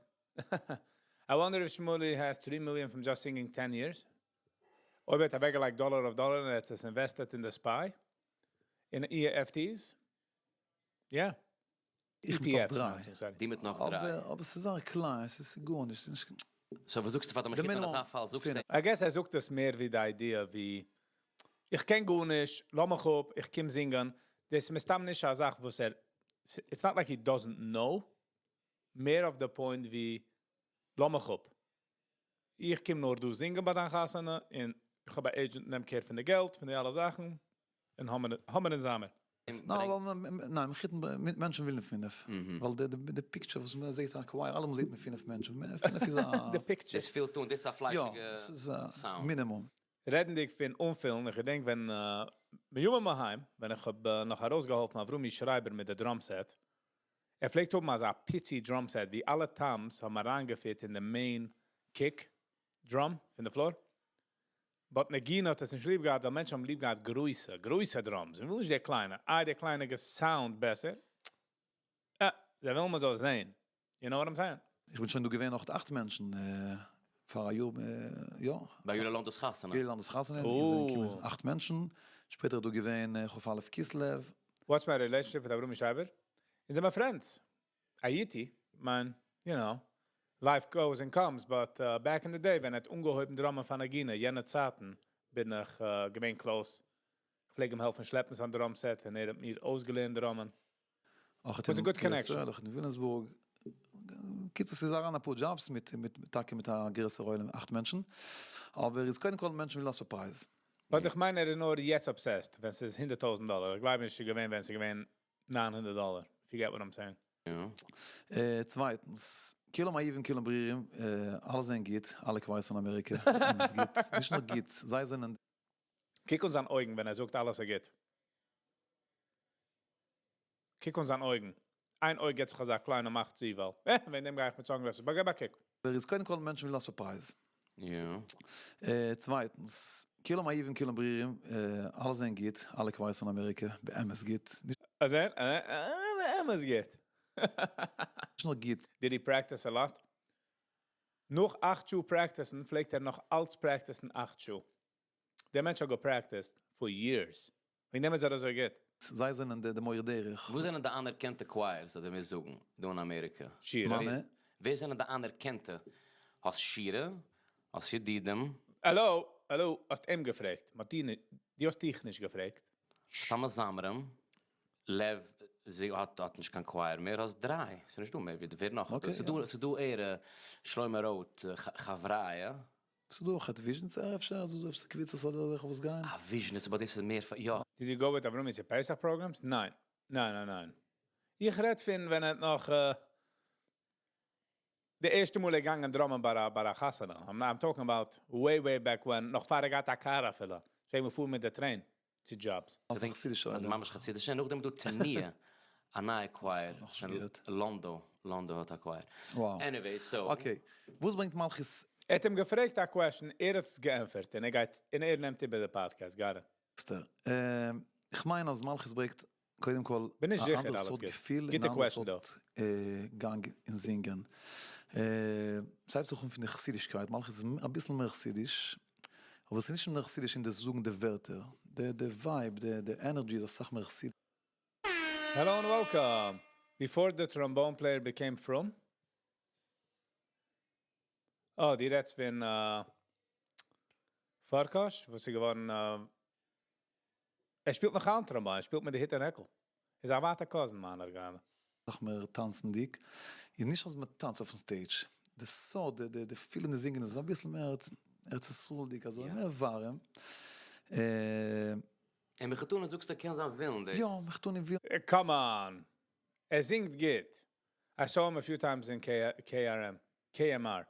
I wonder if Shmuley has 3 million from just singing 10 years. אויב ער האט אוועקגעלייגט דאלאר אויף דאלאר און ער האט עס invested אין די SPY. אין EFTs? Yeah. איך מיט נאך דריי. דו מיט נאך דריי. אבער ס'איז זייער קליין, ס'איז גארנישט, ס'איז נישט. So וואס זאגסטו פאר די מחותן אין אזא פאל? זאגסטו אים. I guess ער זאגט עס מער ווי די idea ווי איך קען גארנישט, לאז מיך אפ, איך קום זינגען, דאס איז מסתם נישט א זאך וואס ער, it's not like he doesn't know, מער אויף די point ווי לאז מיך אפ, איך קום נאר דא זינגען ביי דיין חתונה, און איך האב א agent נעם care פון די געלט, פון די אלע זאכן, און האמער און זאמער. ניין, מחותן מענטשן ווילן פינף, ווייל די picture וואס מען זעט א choir, אלעמאל זעט מען פינף מענטשן, פינף איז א. די picture. דאס פילט אן, דאס איז א פליישיגע sound. מינימום. רעדנדיג פון אנפילן, איך געדענק ווען בימים ההם, ווען איך האב נאך ארויסגעהאלפן אברומי שרייבער מיט די drum set, ער פלעגט האבן אזא פיצי drum set ווי אלע toms האבן אריינגעפיט אין די main kick drum פון די floor, but נגינה האט עס נישט ליב געהאט ווייל מענטשן האבן ליב געהאט גרויסע, גרויסע drums, מען וויל נישט די קליינע, איי די קליינע געסאונד בעסער, אה, זיי ווילן מען זאל זעהן, you know what I'm saying? איך בין שוין דא געווען נאך אכט מענטשן פאר א יאר, יא. ביי יואלי לאנדא'ס חתונה. יואלי לאנדא'ס חתונה איז געקומען אכט מענטשן, שפעטער איז דא געווען כ"א כסלו. What's my relationship מיט אברומי שרייבער? אונז זעמער friends. הייתי, מיין, you know, life goes and comes, but back in the day ווען ער האט אנגעהויבן דראמען פאר נגינה, יענע צייטן בין איך געווען close, איך פלעג אים העלפן שלעפן זיין drum set און ער האט מיר אויסגעלערנט דראמען. אויך אין קרית יואל, אויך אין וויליאמסבורג. קיצור ס'איז אריין אפאר דזשאבס מיט טאקע מיט א גרעסערע עולם אכט מענטשן, אבער איז קודם כל מענטשן ווילן א surprise. But איך מיין ער איז נאר יעצט obsessed ווען ס'איז 100,000 דאלער, איך גלייב נישט ס'איז געווען ווען ס'איז געווען 900 דאלער, if you get what I'm saying. צווייטנס, כולם אהובים כולם ברירים, אלע זענען גוט, אלע choirs אין אמעריקע, אמת גוט, נישט נאר גוט, זיי זענען. קוק אן זיין אויגן ווען ער זאגט אלעס איז גוט. קוק אן זיין אויגן. איין אויג געט זיך אזא קליינע מאך צו ווייל, אה, וועגן דעם גיי איך מיט sunglasses, but געב א קוק. איז קודם כל מענטשן ווילן א surprise. צווייטנס, כולם אהובים כולם ברירים, אלע זענען גוט, אלע choirs אין אמעריקע, באמת גוט. באמת גוט. נישט נאר גוט. Did he practice a lot? נאך 8 שעה פרעקטיסן פלעגט ער נאך אלץ פרעקטיסן 8 שעה. דער מענטש האט געפרעקטיסט for years. וועגן דעם איז ער אזוי גוט. זיי זענען די מורה דרך. וואו זענען די אנערקענטע choirs, אדער מיר זאגן, דא אין אמעריקע? שירה. ווער זענען די אנערקענטע? האסט שירה? האסט ידידים? האלא, האלא, האסט אים געפרעגט. דו האסט דיך נישט געפרעגט. סתם זמרים, לב, זי האט נישט קיין choir מער, האסט דריי. ס'איז נישט דא מער, ווער נאך? ס'איז דא ער, שלמה רוט, חבריא. ס'איז דא אויך א וויזשניצער אפשר? ס'איז דא עפעס קבוצות אדער זאכן וואס גייען? א וויזשניצער, אבער דאס איז מער פאר, יא. Did you go with אברומי צו פסח programs? ניין. ניין, ניין, ניין. איך רעד פון ווען ער האט נאך די ערשטע מאל ער געגאנגען דראמען ביי א חתונה. I'm talking about way way back when, נאך פאר ער געהאט א קאר אפילו. פלעג מען פארן מיט די train צו דזשאבס. אויף חסידישע עולם. ממש חסידישע, נאכדעם איז דא תנועה, א נייע choir. נאך נישט געהערט. לאנדא, לאנדא האט א choir. Wow. Anyway, so. Okay, וואס ברענגט מלכות? ער האט אים געפרעגט א question, ער האט עס געענטפערט, און ער גייט, און ער נעמט איבער די podcast, got it. איך מיין אז מלכות ברענגט קודם כל בין נישט א זיכער אנדערע אלעס סארט גוט. געפיל און גוטע אנדערע question דא. סארט גאנג אין זינגען. ס'הייבט זיך אן פון די חסידישקייט, מלכות איז אביסל מער חסידיש, אבער ס'איז נישט מער חסידיש אין די זאגן די ווערטער, די vibe, די energy איז אסאך מער חסידיש. Hello and welcome. Before the trombone player became frum? Oh, די רעדסט פון פארקאש, וואס איז געווארן, ער שפילט נאך אן trombone, ער שפילט מיט די היט און העקל. איז א ווייטע cousin מיינער גראדע. נאך מער טאנצנדיג, איז נישט אז מען טאנצט אויפן stage, די סארט, די feel אין די זינגען איז אביסל מער ארץ ישראל'דיג, אזוי מער ווארעם. און מחותנים זאגסטו קען זיין ווילן דאס? יא, מחותנים ווילן. Come on! ער זינגט גוט. I saw him a few times in KRM, KMR.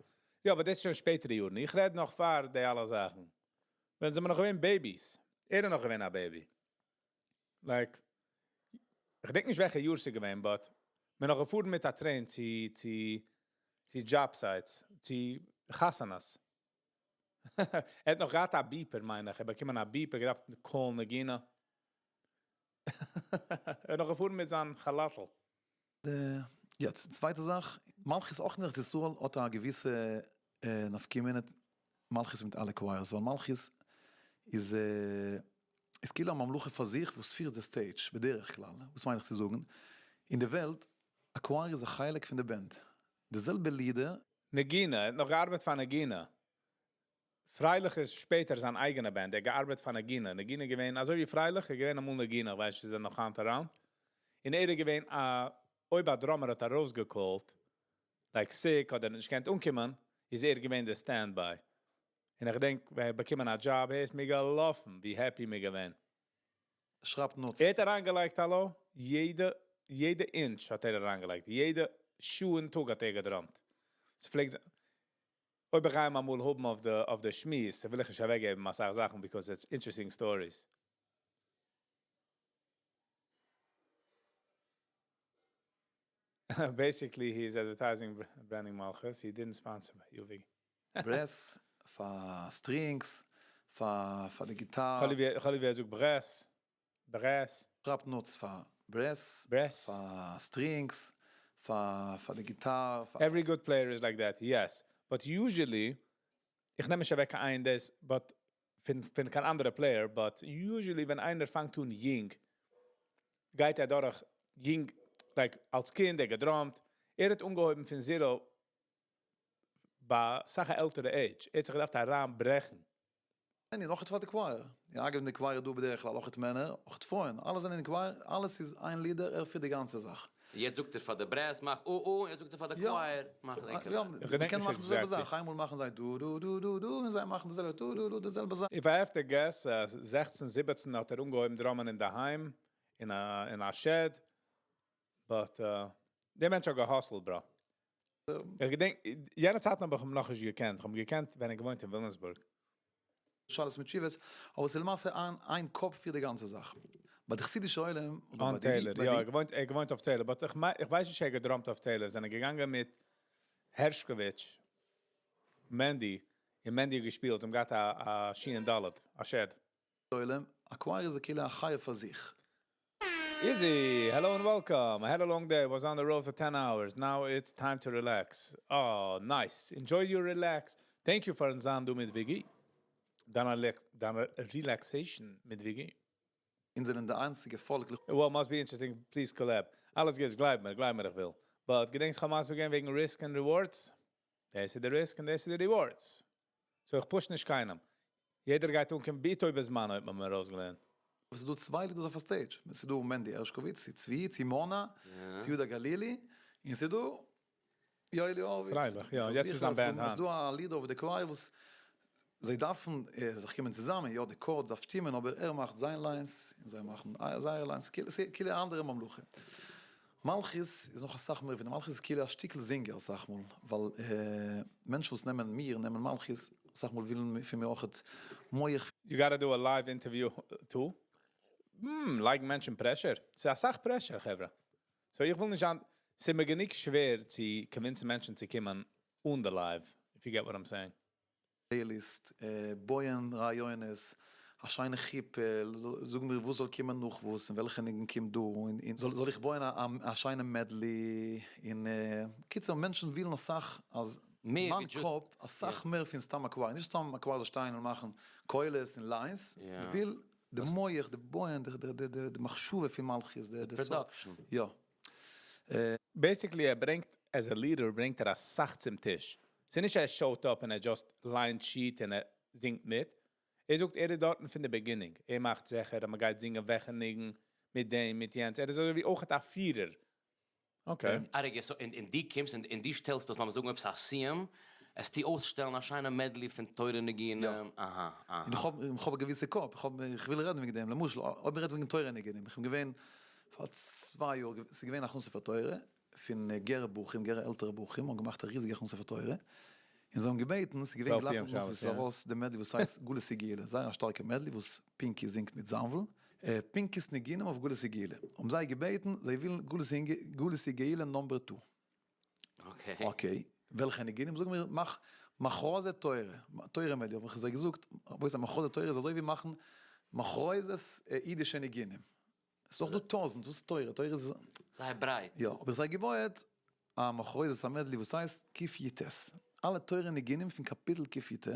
יא, אבער דאס איז שוין שפעטערע יארן. איך רעד נאך פאר די אלע זאכן. ווען זענען מיר נאך געווען babies. ער איז נאך געווען א baby. Like, איך דענק נישט וועלכע יאר ס'איז געווען, but מיר נאך געפארן מיט א train צו job sites, צו חתונות. ער האט נאך געהאט א beeper, מיין איך. ער האט באקומען א beeper, געדארפט call נגינה. ער האט נאך געפארן מיט זיין כאלאטל. יעצט, צווייטע זאך, מלכות אויך אין ארץ ישראל האט א געוויסע נפקא מינה, מלכות מיט אלע choirs, ווייל מלכות איז. איז כאילו א ממלכה פאר זיך וואס פירט די stage בדרך כלל, וואס מיין איך צו זאגן? אין די וועלט, א choir איז א חלק פון די band, די זעלבע leader. נגינה, ער האט נאך געארבעט פאר נגינה. פרייליך איז שפעטער זיין אייגענע band, ער האט געארבעט פאר נגינה, נגינה איז געווען אזוי ווי פרייליך איז געווען אמאל נגינה, איך ווייס נישט צו זיי זענען נאך היינט around, און ער איז געווען א, אויב א drummer האט ארויסגעקאלט, like sick אדער נישט געקענט אנקומען, איז ער געווען די standby. און איך געדענק ווען ער האט באקומען א דזשאב, ער איז מיר געלאפן ווי happy מיר געווען. שרייבט notes. ער האט אריינגעלייגט האלא, יעדע יעדע אינטש האט ער אריינגעלייגט, יעדע שעה אין טאג האט ער געדראמט. ס'פלעגט זיין, אויב איך גיי אים אמאל האבן אויף די אויף די שמועס, וויל איך נישט אוועקגעבן אסאך זאכן because it's interesting stories. Basically he is advertising branding מלכות, he didn't sponsor יובי. Brass, פאר strings, פאר פאר די גיטאר. כ'האב ליב ווי ער זאגט brass, brass. שרייבט notes פאר brass, brass. פאר strings, פאר פאר די גיטאר. Every good player is like that, yes. But usually, איך נעם נישט אוועק קיין דאס, but פון פון קיין אנדערע player, but usually ווען איינער פאנגט אן יונג, גייט ער דורך יונג, like אלס קינד ער געדראמט, ער האט אנגעהויבן פון zero ביי סאך א עלטערע עידזש, ער האט זיך געדארפט אריינברעכן. ניין, אויך פאר די choir. יא, אגב אין די choir דא בדרך כלל אויך מענער, אויך פרויען, אלע זענען אין choir, אלעס איז איין leader, ער פירט די גאנצע זאך. יעצט זאגט ער פאר די brass מאך או או, יעצט זאגט ער פאר די choir מאך די יא, איך געדענק מ'קען נישט מאכן די זעלבע exactly. זאך, איינמאל מאכן זיי דו דו דו דו דו, און זיי מאכן די זעלבע דו דו דו די זעלבע זאך. If I have to guess, זעכצן זיבעצן האט ער אנגעהויבן דראמען אינדערהיים, אין א אין א shed, but דער מענטש האט געהאסלט bro. איך געדענק, יענע צייטן האב איך אים נאכנישט געקענט, איך האב אים געקענט ווען ער געוואוינט אין וויליאמסבורג. שאלות מיט תשובות, אבער ס'איז למעשה איין איין קאפ פיר די גאנצע זאך. ביי די חסידישע עולם, אדער אן ביי די Taylor, יא, ער געוואוינט ער געוואוינט אויף Taylor, but איך מיין איך ווייס נישט ער געדראמט אויף Taylor, זענען געגאנגען מיט הערשקאוויטש, מענדי, און מענדי האט געשפילט, זיי האבן געהאט א א שין ד', א shed. עולם, א choir איז א כאילו א חיה פאר זיך. Izzy, hello and welcome. I had a long day, was on the road for 10 hours. Now it's time to relax. Oh, nice. Enjoy your relax. Thank you פארן זיין דא מיט וויגי. דיין relaxation מיט וויגי. אונז זענען די איינציגע פאלק. Well, must be interesting, please collab. אלעס גוטס, גלייב מיר, גלייב מיר איך וויל. But געדענקסט איך האב מסביר געווען וועגן risk און rewards? דאס איז די risk און דאס איז די rewards. So איך push נישט קיינעם. יעדער גייט אנקומען בעתו בזמנו האט מען מיר ארויסגעלערנט. עס איז דא צוויי leaders אויף א stage. עס איז דא מענדי הערשקאוויץ, צו צבי, צו מונה, צו יהודה גלילי, און עס איז דא יואלי הורוויץ. פרייליך, יא, יעצט איז זיין band היינט. עס איז דא א leader אויף די choir וואס זיי דארפן זיך קומען צוזאמען, יא די chord דארף שטימען, אבער ער מאכט זיין lines, און זיי מאכן זייער lines, כאילו א אנדערע ממלכה. מלכות איז נאך אסאך מער פון דעם, מלכות איז כאילו א שטיקל זינגער אסאך מאל, ווייל מענטשן וואס נעמען מיר, נעמען מלכות, אסאך מאל ווילן פון מיר אויכעט מח. You gotta do a live interview too? Hmm, לייגן מענטשן pressure? ס'איז אסאך pressure חברה. So איך וויל נישט זיין, ס'איז מיר גענוג שווער צו convince'ן מענטשן צו קומען אן די live, if you get what I'm saying. Playlist, בויען רעיונות, א שיינע חיפה, זאג מיר וואס זאל קומען נאך וואס, און וועלכע ניגון קומט דא, און זאל איך בויען א שיינע medley, און קיצור מענטשן ווילן אסאך אז מיין קאפ, אסאך מער פון סתם א choir, נישט סתם א choir זאל שטיין און מאכן קולות און lines, מ'וויל די מח, די בויען, די מחשבה פון מלכיות, די production. יא. Basically ער ברענגט, as a leader ברענגט ער אסאך צום טיש. ס'איז נישט ער showט up און ער just ליינט sheet און ער זינגט מיט. ער זאגט ער איז דארטן פון די beginning. ער מאכט זיכער אז מ'גייט זינגען וועלכע ניגון, מיט דעם, מיט יענץ. ער איז אזוי ווי אויכעט א פירער. Okay. אריגע, so און דו קומסט און דו שטעלסט אויס, לאמיר זאגן עפעס א סיום, עסטו אויסשטעלן א שיינע medley פון תורה ניגונים, אהא אהא. און איך האב, איך האב א געוויסע קאפ, איך האב, איך וויל רעדן וועגן דעם, למשל אויב מ'רעדט וועגן תורה ניגונים, איך בין געווען פאר 2 יאר, ס'איז געווען א הכנסת ספר תורה פון גערע בחורים, גערע עלטערע בחורים האבן געמאכט א ריזיגע הכנסת ספר תורה, און זיי האבן געבעטן, ס'איז געווען גלייך נאך וואס ס'איז ארויס די medley וואס הייסט גלות וגאולה, זייער א שטארקע medley וואס פינקי זינגט מיט זאנוויל, פינקי'ס ניגונים אויף גלות וגאולה, האבן זיי געבעטן, זיי ווילן גלות וגאולה number two. Okay, וועלכע ניגונים? זאגן מיר, מאך מחרוזת תורה, תורה medley, האב איך זיי געזאגט, רבותי, מחרוזת תורה איז אזוי ווי מאכן מחרוזת אידישע ניגונים. עס איז דאך דא טויזנט, וואס איז תורה? תורה איז. זייער ברייט. יא, האב איך זיי געבויעט א מחרוזת א medley וואס הייסט קי"ט. אלע תורה ניגונים פון קאפיטל קי"ט.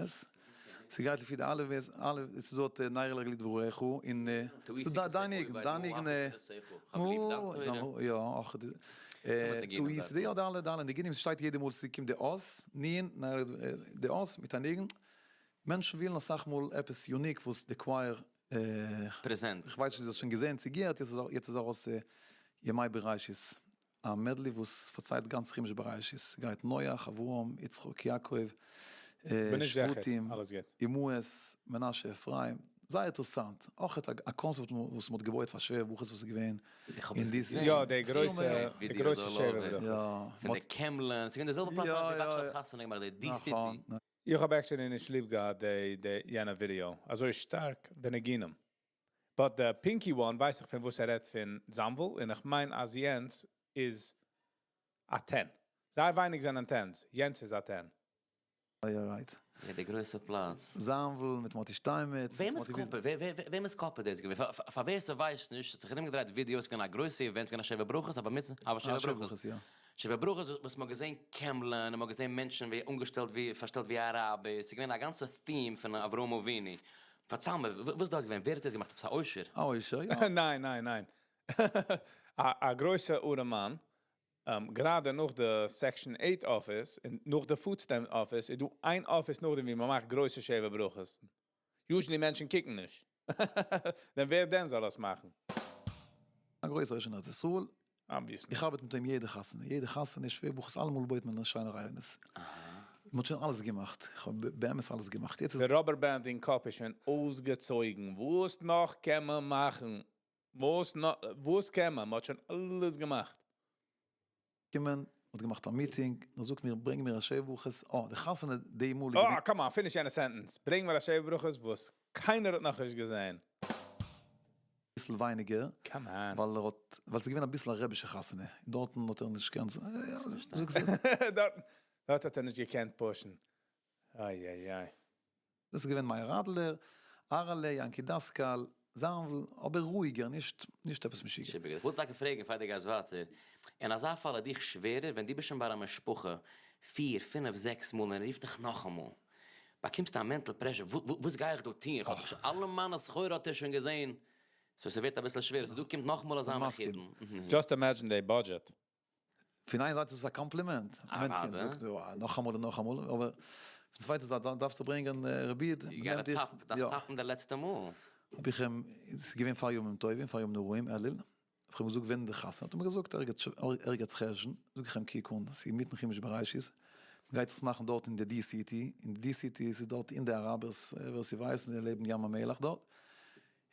ס'גייט לפי די אלף בית, אלף, ס'איז דארט נר לרגלי דבריך, און ס'איז דא דיין ניגון, דיין ניגון, יא, אויך טעותי, יא די אלע די אלע ניגונים, ס'שטייט יעדע מאל ס'קומט די אות, נון, די אות מיט א ניגון, מענטשן ווילן אסאך מאל עפעס unique וואס די choir present. כ'ווייס נישט צו דו האסט שוין געזען צו געהערט, יעצט איז ארויס ימי בראשית. א medley וואס פארציילט גאנץ חומש בראשית, ס'גייט נח, אברהם, יצחק, יעקב, שבטים, אמהות, מנשה, אפרים, זייער אינטערעסאנט, אויך א קאנסעפט וואס מ'האט געבויעט פאר שבע ברכות וואס איז געווען אין די סיטי. יא די גרויסע די גרויסע שבע ברכות. פון די קעמלען, ס'איז געווען די זעלבע פלאץ ווי רבי אבשלום האט חתונה געמאכט, די די סיטי. איך האב actually נישט ליב געהאט די יענע ווידיאו אזוי שטארק, די ניגונים. But די פינקי one ווייס איך פון וואס ער רעדט פון זאנוויל און איך מיין אז יענץ איז א ten. זייער ווייניג זענען tens, יענץ איז א ten. יא right. יא די גרויסע פלאץ. זאנוויל מיט מאטי שטיינמעץ. וועמענס קאפע וועמענס קאפע איז דאס געווען? פאר ווער ס'ווייסט נישט, ס'האט זיך ארומגעדרייט ווידיאוס געווען א גרויסע event געווען א שבע ברכות א בר מצוה א שבע ברכות שבע ברכות וואס מ'האט געזען קעמלען און מ'האט געזען מענטשן ווי אנגעשטעלט ווי פארשטעלט ווי אראבער ס'איז געווען א גאנצע theme פון אברהם אבינו פארצייל מיר, וואס איז דארט געווען? ווער האט דאס געמאכט? עפעס א עושר? א עושר, יא. ניין ניין ניין. א גרויסע ארעמאן, גראדע נאך די Section eight אפיס, און נאך די food stamp אפיס, איז דא איין אפיס נאכדעם ווי מ'מאכט גרויסע שבע ברכות. Usually מענטשן קוקן נישט. דען ווער דען זאל עס מאכן? א גרויסע עושר אין ארץ ישראל. Obviously. איך ארבעט מיט אים יעדע חתונה, יעדע חתונה, שבע ברכות אלעמאל בויט מען שיינע רעיונות. מען האט שוין אלעס געמאכט, איך האב באמת אלעס געמאכט, יעצט איז. די rubber band אין קאפ איז שוין אויסגעצויגן, וואס נאך קען מען מאכן? וואס נאך, וואס קען מען? מען האט שוין אלעס געמאכט. קומען, מען האט געמאכט א meeting, ער זאגט מיר ברענג מיר א שבע ברכות, אה די חתונה די מאל איז געווען. אה come on, finish יענע sentence, ברענג מיר א שבע ברכות וואס קיינער האט נאכנישט געזען. ביסל ווייניגער, come on. ווייל ער האט, ווייל ס'איז געווען אביסל א רבישע חתונה, און דארטן האט ער נישט געקענט, דארטן דארט האט ער נישט געקענט push ן, איי איי איי. דאס איז געווען מאיר אדלער, אהרעלע, יענקי דאסקאל, זאנוויל, אבער רואיגער, נישט נישט עפעס משוגע. משוגע. איך וויל טאקע פרעגן פאר דו גייסט ווייטער, אין אזא פאל איז דיך שווערער ווען דו ביסט שוין ביי א משפחה פיר פינף זעקס מאל און ער רופט דיך נאכאמאל, באקומסטו א mental pressure, וואס גיי איך דא טון, איך האב דאך שוין אלע מיינע סחורה האט ער שוין געזען, so ס'ווערט אביסל שווער, so דא קומט נאכאמאל אזא מחותן. Just imagine די budget. פון איין זייט איז עס א קאמפלימענט, א מענטש קומט זאגט נאכאמאל און נאכאמאל, אבער פון צווייטע זייט דארפסטו ברענגען רבי, מ'נעמט דיך, דארפסט top ן די לעצטע מאל. האב איך אים, ס'איז געווען פאר ימים טובים, פאר ימים נוראים, אלול, האב איך אים געזאגט ווען די חתונה, האט ער מיר געזאגט ערגעץ חשון, זאג איך אים קוק אן, ס'איז אינמיטן חומש בראשית, מ'גייט עס מאכן דארט אין די די סיטי, אין די די סיטי איז דארט אין די אראבערס, ווער ס'ווייסט, לעבן ים המלח דארט,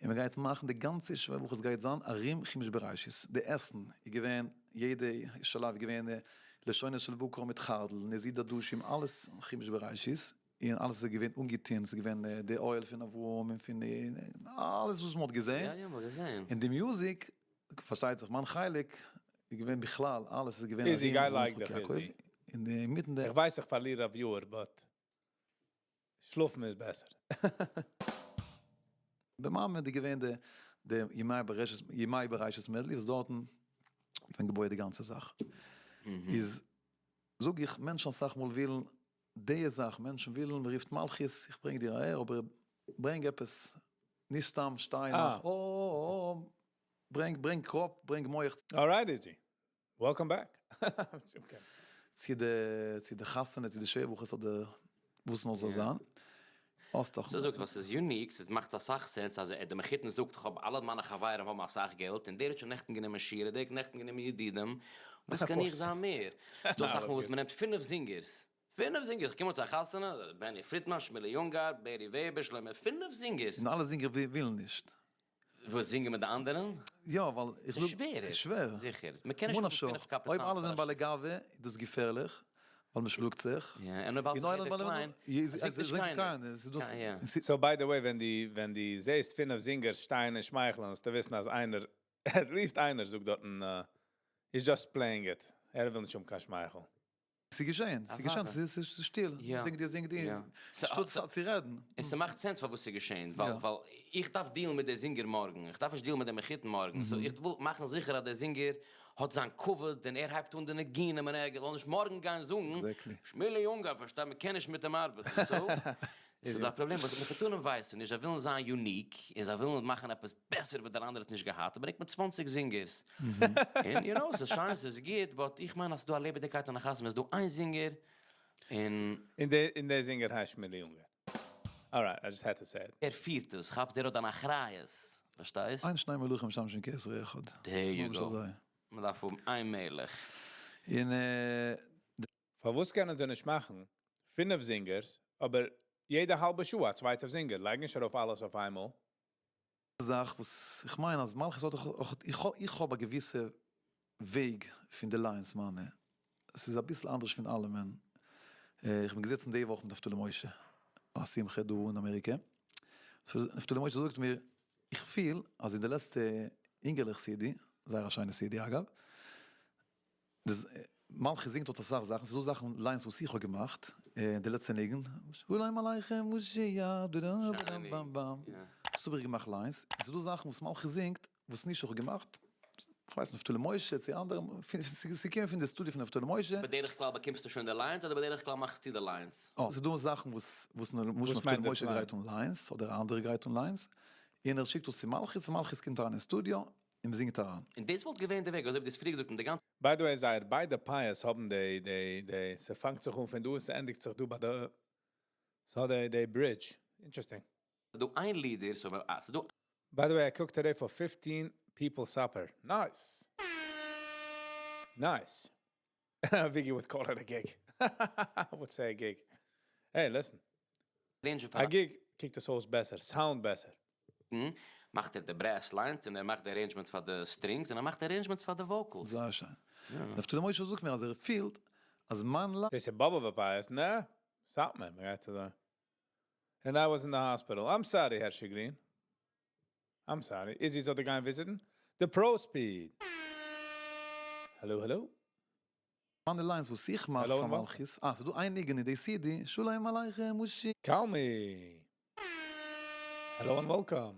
און מען גייט מאכן די גאנצע שבע ברכות גייט זיין ארום חומש בראשית, די עסן איז געווען יעדע שלב איז געווען לשונות של בקר מיט חרדל, נזיד עדשים אלעס חומש בראשית, און אלעס איז געווען אנגעטוהן, ס'איז געווען די אוהל פון אברהם און פון אלעס וואס מען האט געזעהן, און די music, פארשטייט זיך מיין חלק איז געווען בכלל אלעס איז געווען ארום אברהם יצחק יעקב, און אינמיטן די. איך ווייס איך פארליר א viewer but שלאפן איז בעסער. במעמד איז געווען די די ימי בראשית ימי בראשית medley וואס דארטן האט מען געבויעט די גאנצע זאך. איז זאג איך מענטשן אסאך מאל ווילן די זאך מענטשן ווילן מען רופט מלכיות איך ברענג דיר אהער אבער ברענג עפעס נישט סתם שטיין און אה ברענג ברענג קראפ ברענג מח. Alright איזי, welcome back. צו די צו די חתונה צו די שבע ברכות אדער וואס נאר זאל זיין. האסט דאך. ס'זאגט וואס איז unique, ס'מאכט אסאך sense אז די מחותן זאגט כ'האב אלע מיינע חברים האבן אסאך געלט און דער האט שוין נעכטן גענומען שירה דער האט נעכטן גענומען ידידים, וואס קען איך זיין מער? ס'דא אסאך מאל וואס מ'נעמט פינף זינגערס, פינף זינגערס, כ'קום אן צו א חתונה, בעני פרידמאן, שמילי אונגאר, בערי וועבער, שלמה, פינף זינגערס! און אלע זינגער ווילן נישט. וואס זינגען מיט די אנדערע? יא, ווייל איך ס'איז שווערער. ס'איז שווער. זיכער. מ'קען נישט האבן פינף קאפיטאנס אויב אלע זענען בעלי גאווה איז דאס געפערליך, ווייל מ'שלאגט זיך. יא, און אויב האלט זיך יעדער קליין, זינגט נישט קיינער. So by the way, ווען דו ווען דו זעסט פינף זינגערס שטייען און שמייכלען זאלסטו וויסן אז איינער, at least איינער זאגט דארטן he's just playing it, ער וויל נישט האבן קיין שמייכל. ס'איז געשען, ס'איז געשען, ס'איז שטיל, זינג דיר, זינג דיר, שטאט צו רעדן. און ס'מאכט sense פארוואס ס'איז געשען, ווייל ווייל איך דארף deal ן מיט די זינגער מארגן, איך דארף נישט deal ן מיט די מחותן מארגן, so איך וויל מאכן זיכער אז דער זינגער האט זיין כבוד און ער הייבט אן די ניגונים און ער זאל נישט מארגן גיין זאגן, שמילי אונגאר, פארשטיי, מ'קען נישט מיט אים ארבעטן, so. ס'איז א פראבלעם וואס מחותנים ווייסן נישט, זיי ווילן זיין unique, און זיי ווילן מאכן עפעס בעסער וואס דער אנדערע האט נישט געהאט, ברענגט מען 20 זינגערס. און you know, ס'איז שיין, ס'איז גוט, but איך מיין אז ס'איז דא א לעבעדיגקייט אין א חתונה, ס'איז דא איין זינגער, און. און דער זינגער הייסט שמילי יונגער. Alright, I just had to say it. ער פירט עס, כאפסט? ער האט אן אחריות, פארשטייסט? אין שני מלכים משמשים כתר אחד. There you go. מ'דארף האבן איין מלך. און פארוואס קענען זיי נישט מאכן פינף זינגערס, אבער יעדע האלבע שעה א צווייטער זינגער, לייג נישט ארויף אלעס אויף איינמאל. זאך וואס איך מיין אז מלכות האט אויך, איך האב א געוויסע וועג פון די lines מיינע, ס'איז אביסל אנדערש פון אלעמען, איך בין געזעצן די וואך מיט נפתלי משה ביי א שמחה דא אין אמעריקע, נפתלי משה זאגט מיר, איך פיל אז אין די לעצטע אינגעלעך סידי, זייער א שיינע סידי אגב, מלכי זינגט דארט אסאך זאכן, ס'איז דא זאכן lines וואס איך האב געמאכט, די לעצטע ניגון, שלום עליכם משיח דרם באם, דאס האב איך געמאכט lines, און ס'איז דא זאכן וואס מלכי זינגט וואס נישט איך האב געמאכט, כ'ווייס נפתלי משה צו אנדערע, ס'איז געקומען פון די סטודיאו פון נפתלי משה. בדרך כלל באקומסטו שוין די lines אדער בדרך כלל מאכסטו די lines? אה, ס'איז דא זאכן וואס וואס למשל נפתלי משה גרייט אן lines, אדער אנדערע גרייט אן lines, און ער שיקט דאס צו מלכי, און מלכי קומט אריין אין סטודיאו, און מ'זינגט אריין. און דאס וואלט געווען די וועג, אזוי ווי דו האסט פריער געזאגט אין די גאנצע. By the way זייער ביידע פאות האבן די די די ס'פאנגט זיך אן פון דא און ס'ענדיגט זיך דא ביי די ס'האט די די bridge. Interesting. ס'דא איין leader, so אה ס'דא. By the way I cooked today for 15 people supper. Nice! Nice! Viggy would call it a gig. Would say a gig. Hey listen. Arranger א gig קוקט עס אויס בעסער, sound בעסער. מאכט ער די brass lines און ער מאכט די arrangements פאר די strings און ער מאכט די arrangements פאר די vocals. זייער שיין. נפתלי משה זאגט מיר אז ער פילט אז מיין ל. דאס איז באבוב'ע פאות, נע? סאטמאר, מען גייט אזוי. And I was in the hospital. I'm sorry הערשי גרין. I'm sorry. איזי זאל דיר גיין וויזיטן? די pro speed. Hello hello. מיינע lines וואס איך מאך פאר מלכות, אה ס'דא איין ניגון אין די סידי, שלום עליכם משיח. קאלמי! Hello and welcome!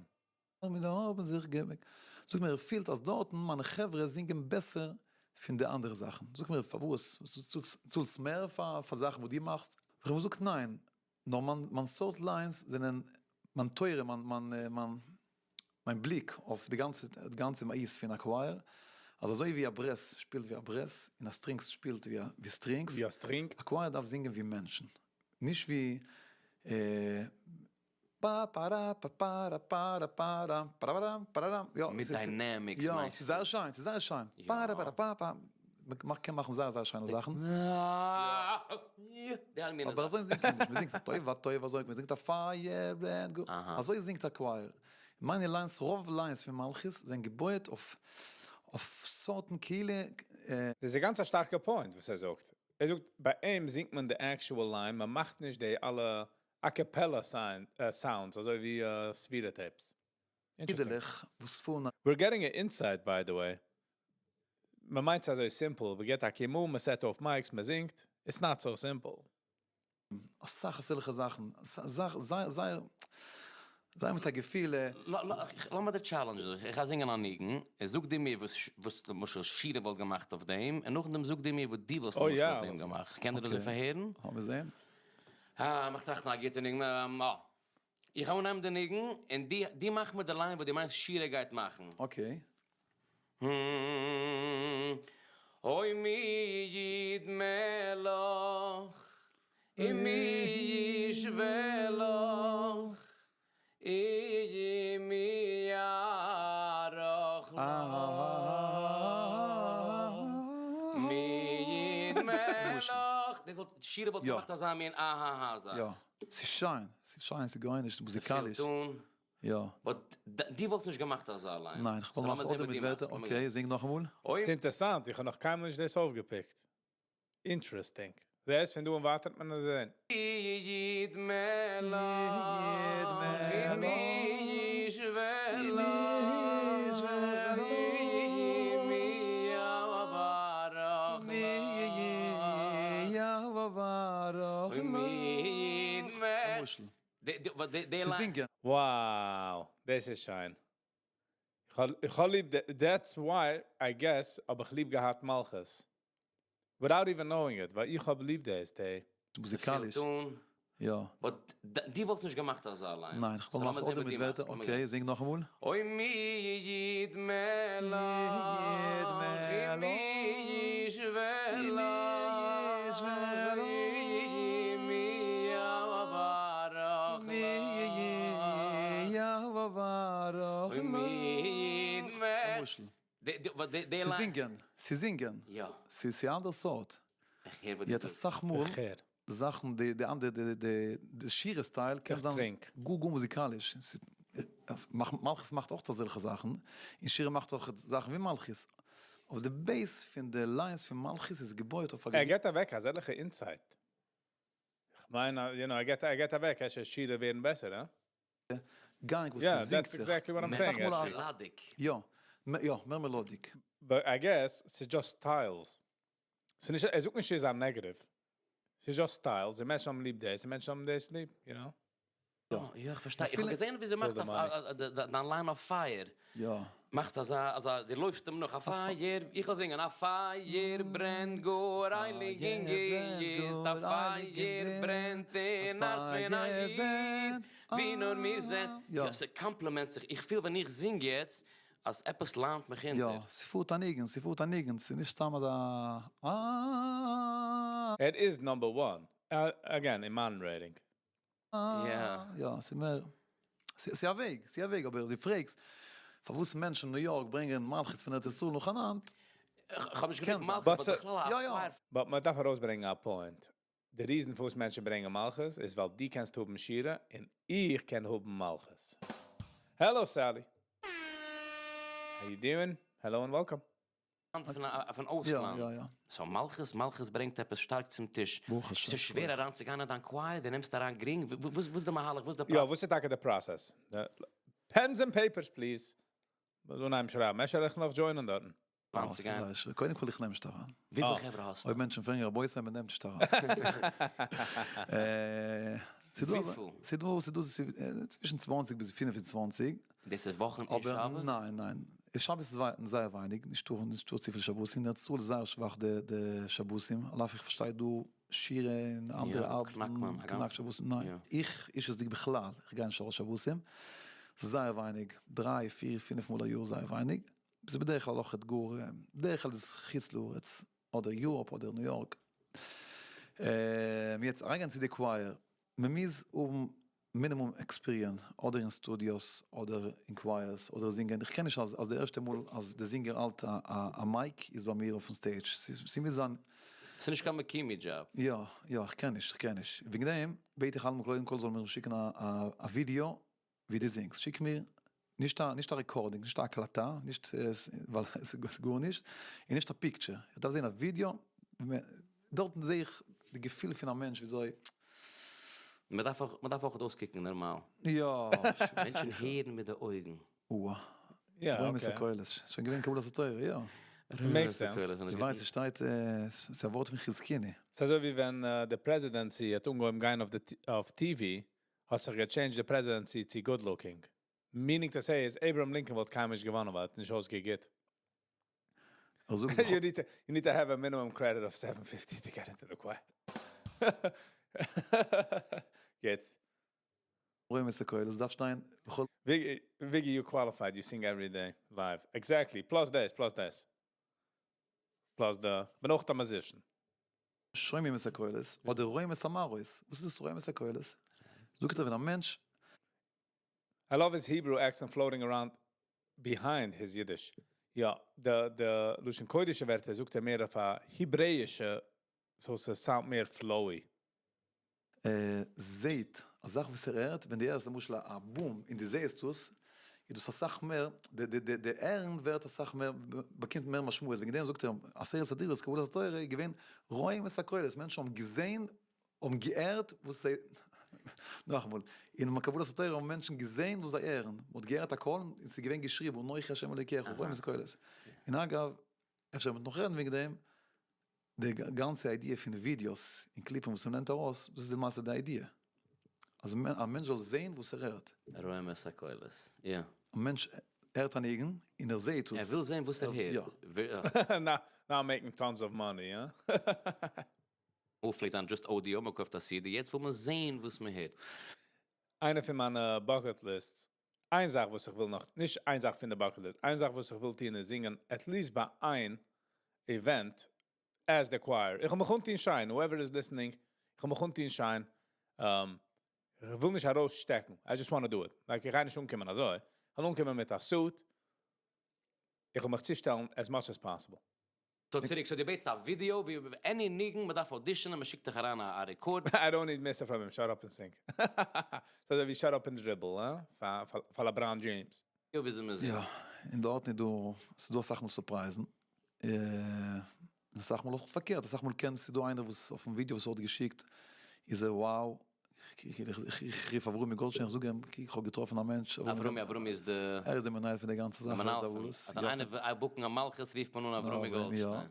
מיר האבן זיך געמעקט. זאג מיר ער פילט אז דארטן מיינע חברה זינגען בעסער פון די אנדערע זאכן. זאג מיר פארוואס? צאלסט מער פאר זאכן וואס דו מאכסט? איך האב געזאגט ניין, נאר מיין מיין סארט lines זענען מיין תורה, מיין מיין מיין מיין בליק אויף די גאנצע די גאנצע מהות פון א choir, אז אזוי ווי א brass שפילט ווי א brass, און א strings שפילט ווי א ווי strings, ווי א string. א choir דארף זינגען ווי מענטשן, נישט ווי פא פא רא פא פא רא פא רא פא רא פא רא פא רא יא, מיט dynamics יא, ס'איז זייער שיין, ס'איז זייער שיין, פא רא פא רא פא פא, מ'קען מאכן זייער זייער שיינע זאכן. אבער אזוי זינגט מען נישט, מ'זינגט טוב הטוב אזוי, מ'זינגט א פייער ברענט גאר, אזוי זינגט א choir. מיינע lines, רוב lines פון מלכות זענען געבויעט אויף אויף סארטן כאילו. דאס איז גאנץ א שטארקע point וואס ער זאגט. ער זאגט ביי אים זינגט מען די actual line, מ'מאכט נישט די אלע acapella sounds אזוי ווי סווירא tapes. Interesting. אידעלעך וואס פארן א. We're getting a insight by the way. מען מיינט ס'איז אזוי simple, מען געט א קימו, מען set אויף mics, מען זינגט, it's not so simple. אסאך אזעלכע זאכן, זייער זייער זייער מיט א געפיל. לאמיר דיר challenge ן, איך גיי זינגען א ניגון, און זאג דו מיר וואס וואס למשל שירה וואלט געמאכט אויף דעם, און נאכדעם זאג דו מיר וואס דו וואלסט למשל אויף דעם געמאכט, כ'קען דיר אזוי פארהערן? לאמיר זען. אה, מיך טראכטן א גוטע ניגון, אה. איך גיי אנהייבן די ניגון, און דו דו מאך מיר די line וואס דו מיינסט שירה גייט מאכן. Okay. אוי מי ידמה לך, ומי ישווה לך, ומי יערוך לך, מי ידמה לך. דאס וואלט שירה וואלט געמאכט אזא מין אההה זאך. יא. ס'איז שיין. ס'איז שיין, ס'איז גאוניש, ס'איז מוזיקאליש. יא. But דו וואלסט נישט געמאכט אזא line. ניין, כ'וואלט געמאכט אדער מיט ווערטער, okay, זינג נאכאמאל. ס'איז אינטערסאנט, איך האב נאך קיינמאל נישט דאס אויפגעפיקט. Interesting. זעסט, פון דא און ווייטער האט מען עס זען. ידמה לך ומי ישווה לך ומי יערך לך ומי ידמה. צו זינגען. Wow! דאס איז שיין. איך האב ליב, that's why I guess האב איך ליב געהאט מלכות. Without even knowing it, ווייל איך האב ליב דאס, די. מוזיקאליש. יא. But דו וואלסט נישט געמאכט אזא line. ניין, איך וואלט געמאכט אדער מיט ווערטער, okay, זינג נאכאמאל. אוי מי ידמה לך ומי ישווה לך ומי יברך לך ומי ידמה. למשל. ס'איז זינגען, ס'איז זינגען. ס'איז א אנדערע סארט. יעצט אסאך מאל. זאכן די די אנדערע די די די שירה style קען זיין גאר גאר מוזיקאליש, מלכות מאכט אויך אזעלכע זאכן, און שירה מאכט אויך זאכן ווי מלכות, אבער די base פון די lines פון מלכות איז געבויעט אויף א. ער געט אוועק אזעלכע insight. כ'מיין you know ער געט ער געט אוועק אפשר שירה ווערן בעסער, הא? גאנג וואס ס'זינגט זיך. מער melodic. יא, יא, מער melodic. But I guess ס'איז just styles. ס'נישט, ער זאגט נישט ס'איז א negative. ס'איז just styles, און מענטשן האבן ליב דאס, און מענטשן האבן דאס ליב, you know. יא, יא, איך פארשטיי. איך האב געזען ווי זי מאכט דיין line אויף פייער. יא. מאכסט אזא, אזא, דו לויפסט אים נאך, א פייער, איך וועל זינגען, א פייער ברענט גאר הייליג און גוט, א פייער ברענט אין הארץ פון א איד, ווי נאר מיר זענען, יא, ס' complement זיך, איך פיל ווען איך זינג יעצט אז עפעס ליינט מיך אונטער. יא, ס'פארט א ניגון, ס'פארט א ניגון, ס'איז נישט סתם אזא אה. ער איז number one, again אין מיין rating. יא, ס'איז מער, ס'איז א וועג, ס'איז א וועג, אבער דו פרעגסט פארוואס מענטשן אין ניו יארק ברענגען מלכות פון ארץ ישראל נאכאנאנד, כ'האב נישט געפרעגט מלכות, but בכלל א choir. But מ'דארף ארויסברענגען א point, די reason פארוואס מענטשן ברענגען מלכות איז ווייל דו קענסט האבן שירה און איך קען האבן מלכות. Hello Sally! How you doing? Hello and welcome. פון אויסלאנד. So מלכות, מלכות ברענגט עפעס שטארק צום טיש. ס'איז שווער אריינצוגיין אין דיין choir, דו נעמסט אריין גרינג, וואס איז די מהלך, וואס איז די יא, וואס איז טאקע די process? Pens and papers please. מ'זאל אנהייבן שרייבן, אפשר וועל איך נאך join ען דארטן. קודם כל איך נעם נישט אריין. וויפיל חברה האסטו? אויב מענטשן פרעגן רבותי מען נעמט נישט אריין. וויפיל? ס'דא ס'דא צווישן 20 ביז 25. דאס איז וואכן און שבת? ניין ניין, שבת איז זייער ווייניג, נישטא נישטא צופיל שבתים, די צאל איז זייער שוואך די שבתים, על אף איך פארשטיי דא שירה און אנדערע ארבעטן קנאק שבתים, ניין, איך אישות'דיג בכלל, איך גיי נישט ארויס שבתים, זייער ווייניג, דריי פיר פינף מאל א יאר זייער ווייניג. ס'איז בדרך כלל אויכעט גאר, בדרך כלל איז עס חוץ לארץ, אדער Europe אדער ניו יארק. יעצט אריינגיין צו די choir, מ'מוז האבן מינימום experience, אדער אין studios, אדער אין choirs, אדער זינגען, איך קען נישט אז אז די ערשטע מאל אז די זינגער האלט א mic איז ביי מיר אויפן stage, ס'מוז זיין. ס'איז נישט קיין מקימי דזשאב. יא, יא, איך קען נישט, איך קען נישט. וועגן דעם בעט איך אלעמאל קודם כל זאל מיר שיקן א ווידיאו ווי דו זינגסט, שיק מיר נישט א נישט א recording, נישט א הקלטה, נישט ווייל ס'איז גארנישט, און נישט א picture, איך דארף זען א ווידיאו, דארטן זע איך די געפיל פון א מענטש וויאזוי. מען דארף אויך מען דארף אויך אויסקוקן נארמאל. יא. מענטשן הערן מיט די אויגן. אוה. רואים את הקולות, שוין געווען קבלת התורה, יא. Makes sense. דו ווייסט עס שטייט, ס'איז א ווארט פון חזקוני. ס'איז אזוי ווי ווען די presidency האט אנגעהויבן גיין אויף TV, האט זיך גע change ט די presidency צו good looking. Meaning to say איז אברהם לינקאן וואלט קיינמאל נישט געוואנען ווייל ער האט נישט אויסגעקוקט גוט. You need to you need to have a minimum credit of 750 to get into the choir. גוט. רואים את הקולות, עס דארף שטיין בכל. וויגי you qualified you sing every day live. Exactly. Plus דאס plus דאס. Plus די בין אויך א musician. שומעים את הקולות, אדער רואים את המראות, וואס איז דאס רואים את הקולות? זאגט ער ווען א מענטש. I love his Hebrew accent floating around behind his Yiddish. יא, די די לשון קודש'ע ווערטער זאגט ער מער אויף א העברעאישע so ס' sound מער flowy. זעהט א זאך וואס ער הערט, ווען דו הערסט למשל א boom און דו זעהסט עס, איז דאס אסאך מער, די הערן ווערט אסאך מער, באקומט מער משמעות, וועגן דעם זאגט ער, עשרת הדיברות קבלת התורה איז געווען רואים את הקולות, מענטשן האבן געזעהן, האבן געהערט וואס זיי, נאכאמאל, אין קבלת התורה האבן מענטשן געזעהן וואס זיי הערן, מען האט געהערט א קול און עס איז געווען געשריבן אנכי ה' אלוקיך רואים את הקולות, און אגב, אפשר וועט מען נאך רעדן וועגן דעם, די גאנצע idea פון ווידיאוס און קליפן וואס מ'נעמט ארויס, דאס איז למעשה די idea. אז א מענטש זאל זעהן וואס ער הערט. רואים את הקולות, יא. א מענטש הערט א ניגון און ער זעהט וואס. ער וויל זעהן וואס ער הערט. Now making tons of money, הא? אמאל פלעגט זיין just audio, מען קויפט א CD, יעצט וויל מען זען וואס מען הערט. איינע פון מיינע bucket lists, איין זאך וואס איך וויל נאך, נישט איין זאך פון די bucket list, איין זאך וואס איך וויל טון איז זינגען at least ביי איין event as the choir. איך האב מיך אנטון שיין, whoever is listening, איך האב מיך אנטון שיין, איך וויל נישט ארויסשטעקן, I just wanna do it. Like, איך גיי נישט אנקומען אזוי, איך וויל אנקומען מיט א suit, איך וויל מיך צושטעלן as much as possible. So צוריק, so דו בעטסט א ווידיאו ווי any ניגון, מען דארף audition ען, מען שיקט דיך אריין א record. I don't need מוסר from him, shut up and sing. So אזוי ווי shut up and dribble, הא? פאר LeBron James. וויאזוי מען זינגט. יא, און דארטן איז דא, ס'איז דא אסאך מאל surprise ן, און אסאך מאל אויך פארקערט, אסאך מאל קען, ס'איז דא איינער וואס אויפן ווידיאו וואס ער האט געשיקט, איז ער wow, איך רוף אברומי גאלדשטיין, איך זאג אים, קוק איך האב געטראפן א מענטש, אברומי, אברומי איז די. ער איז די מנהל פון די גאנצע זאך, די מנהל פון, אז ווען איינער וויל book ן א מלכות רופט מען אן אברומי גאלדשטיין.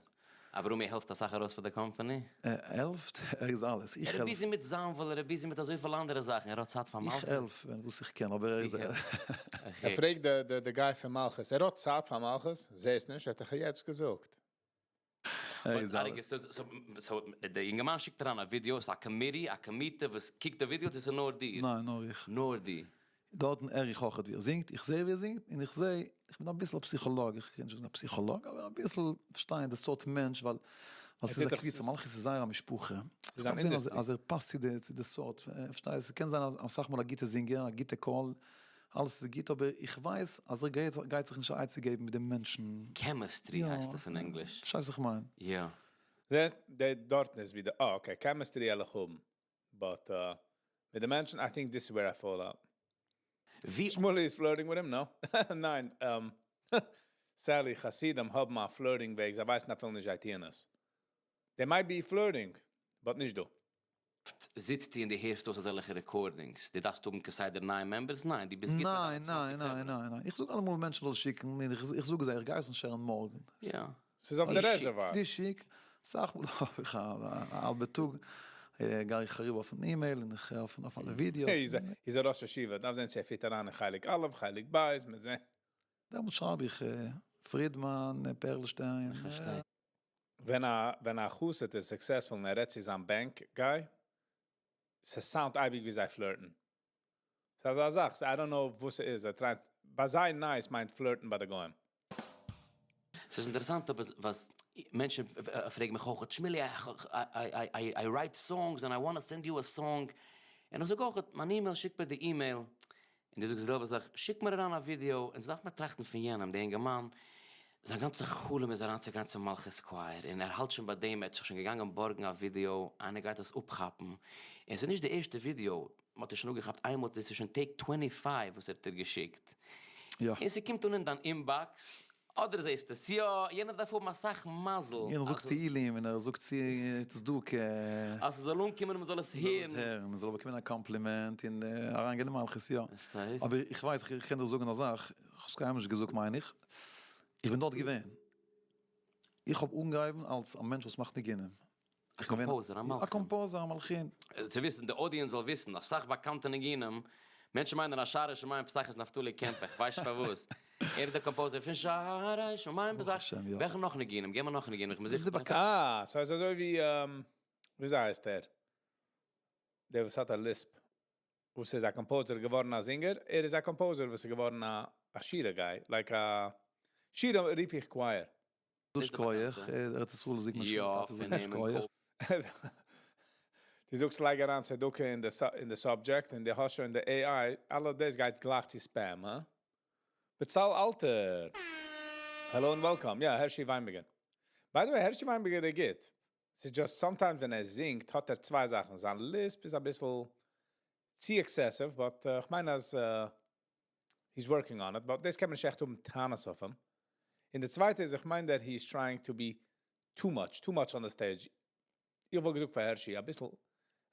אברומי העלפט אסאך ארויס פאר די קאמפאני? ער העלפט, ער איז אלעס, איך העלף. ער איז busy מיט זאנוויל, ער איז busy מיט אזויפיל אנדערע זאכן, ער האט צייט פאר מלכות? איך העלף ווען וואס איך קען, אבער ער איז. ער פרעגט די guy פון מלכות, ער האט צייט פאר מלכות? זעהסט נישט, ער האט דיך יעצט געזאגט. So די אינגערמאן שיקט אריין א ווידיאו, ס'איז א committee, א קאמיטע וואס קוקט די ווידיאו, צו ס'איז נאר דיר? ניין, נאר איך. נאר דו. דארטן הער איך אויכעט ווי ער זינגט, איך זעה ווי ער זינגט, און איך זעה, איך בין אביסל א פסיכאלאג, איך קען נישט זאגן א פסיכאלאג, אבער אביסל פארשטיין די סארט מענטש, ווייל ווייל ס'איז א קבוצה, מלכות איז זייער א משפחה, איך דארף זען אז ער פאסט צו די צו די סארט, פארשטייסט, ס'קען זיין אז אסאך מאל א גוטע זינגער, א גוטע קול, אלעס איז גוט, אבער איך ווייס אז ער גייט גייט זיך נישט א עצה געבן מיט די מענטשן. Chemistry הייסט עס אין ענגליש. פארשטייסט וואס איך מיין? יא. זעסט, די דארטן איז ווי די, אה okay, chemistry העל איך האבן, but מיט די מענטשן, I think this is where I fall out. ווי. שמואלי איז flirting with him? No. ניין, Sally, חסידים האבן א flirting וועג, זיי ווייסן אפילו נישט זיי טוען עס. They might be flirting, but נישט דא. זיצסטו און דו הערסט אויס אזעלכע recordings? דו דארפסט האבן כסדר נייע members? ניין, דו ביסט גוט מיט דיינע ניין, ניין, 20 חברה. ניין, ניין, ניין. איך זאג אלעמאל מענטשן זאלן שיקן, און איך זאג זיי איך גיי עס נישט הערן מארגן. יא. ס'איז אויף די reservoir. די שיק, אסאך מאל האב איך א האלבע טאג, גיי איך אריבער אויפן אימעיל און איך הער אויף אלע ווידיאוס. איז א ראש ישיבה, דארף זען צו ער fit אריין אין חלק א', חלק ב', מיט זען. דעמאלט שרייב איך פרידמאן, פערלשטיין. איך פארשטיי. ווען א ווען א חסיד איז successful און ער רעדט צו זיין bank guy, ס' sound אייביג ווי זיי flirt ן. ס'איז אזא זאך, ס' I don't know וואס ס'איז, זיי try ען, ביי זיי nice מיינט flirt ן ביי די גוים. ס'איז אינטערעסאנט אבער וואס מענטשן פרעגן מיך אויך, שמילי I write songs and I wanna send you a song, און איך זאג אויך, מיין אימעיל שיק מיר די אימעיל, און דו זאגסט די זעלבע זאך, שיק מיר אריין א ווידיאו, אונז דארף מיר טראכטן פון יענעם, די אינגערמאן, זיין גאנצע חלום איז אריינצוגיין צום מלכות choir, און ער האלט שוין ביי דעם, ער האט זיך שוין געגאנגען בארגן א ווידיאו, איינער גייט עס אפכאפן, און ס'איז נישט די ערשטע ווידיאו, מ'האט עס שוין אפגעכאפט איינמאל, דאס איז שוין take 25 וואס ער האט דיר געשיקט, און ס'קומט אן אין דיין inbox, אדער זעסטו עס יא, יענער דארף האבן אסאך מזל. יענער זאגט תהילים און ער זאגט צו צדקה. אז ס'זאל אנקומען און מ'זאל עס הערן. מ'זאל עס הערן, מ'זאל באקומען א קאמפלימענט און אריינגיין אין מלכות, יא. פארשטייסט? אבער איך ווייס, איך קען דיר זאגן א זאך, איך האב עס קיינמאל נישט געזאגט מיין איך, איך בין דארט געווען. איך האב אנגעהויבן אלס א מענטש וואס מאכט ניגונים. א composer, א מלחין. א composer, א מלחין. צו וויסן, די audience זאל וויסן, אסאך באקאנטע ניגונים, מענטשן מיינען אז שערי שמים פתח איז נפתלי קעמפ, איך ווייס נישט פארוואס. ער איז דער composer פון שערי שמים פתח. וועלכע נאך ניגונים? געב מיר נאך ניגונים, איך בין זיכער. אה, סאיז אזוי ווי, וויאזוי הייסט ער? דער וואס האט א lisp. וואס איז א composer געווארן א זינגער? ער איז א composer וואס איז געווארן א א שירה guy, like א שירה רוף איך choir. דאס שכוח, ארץ ישראל זינגט מען יא, טאטע זאגט פון שכוח. דו זאגסט לייג אריין צדקה אין די אין די subject און דו האסט שוין די AI, אלע דאס גייט גלייך צו spam, הא? בצל אלתר! Hello and welcome, יא הערשי וויינבערגער. By the way הערשי וויינבערגער איז גוט, ס'איז just sometimes ווען ער זינגט האט ער צוויי זאכן, זיין lisp איז אביסל צו excessive but כ'מיין אז he's working on it, but דאס קען מען נישט עכט האבן טענות אויף אים, און די צווייטע איז איך מיין that he is trying to be too much, too much on the stage, איך וואלט געזאגט פאר הערשי אביסל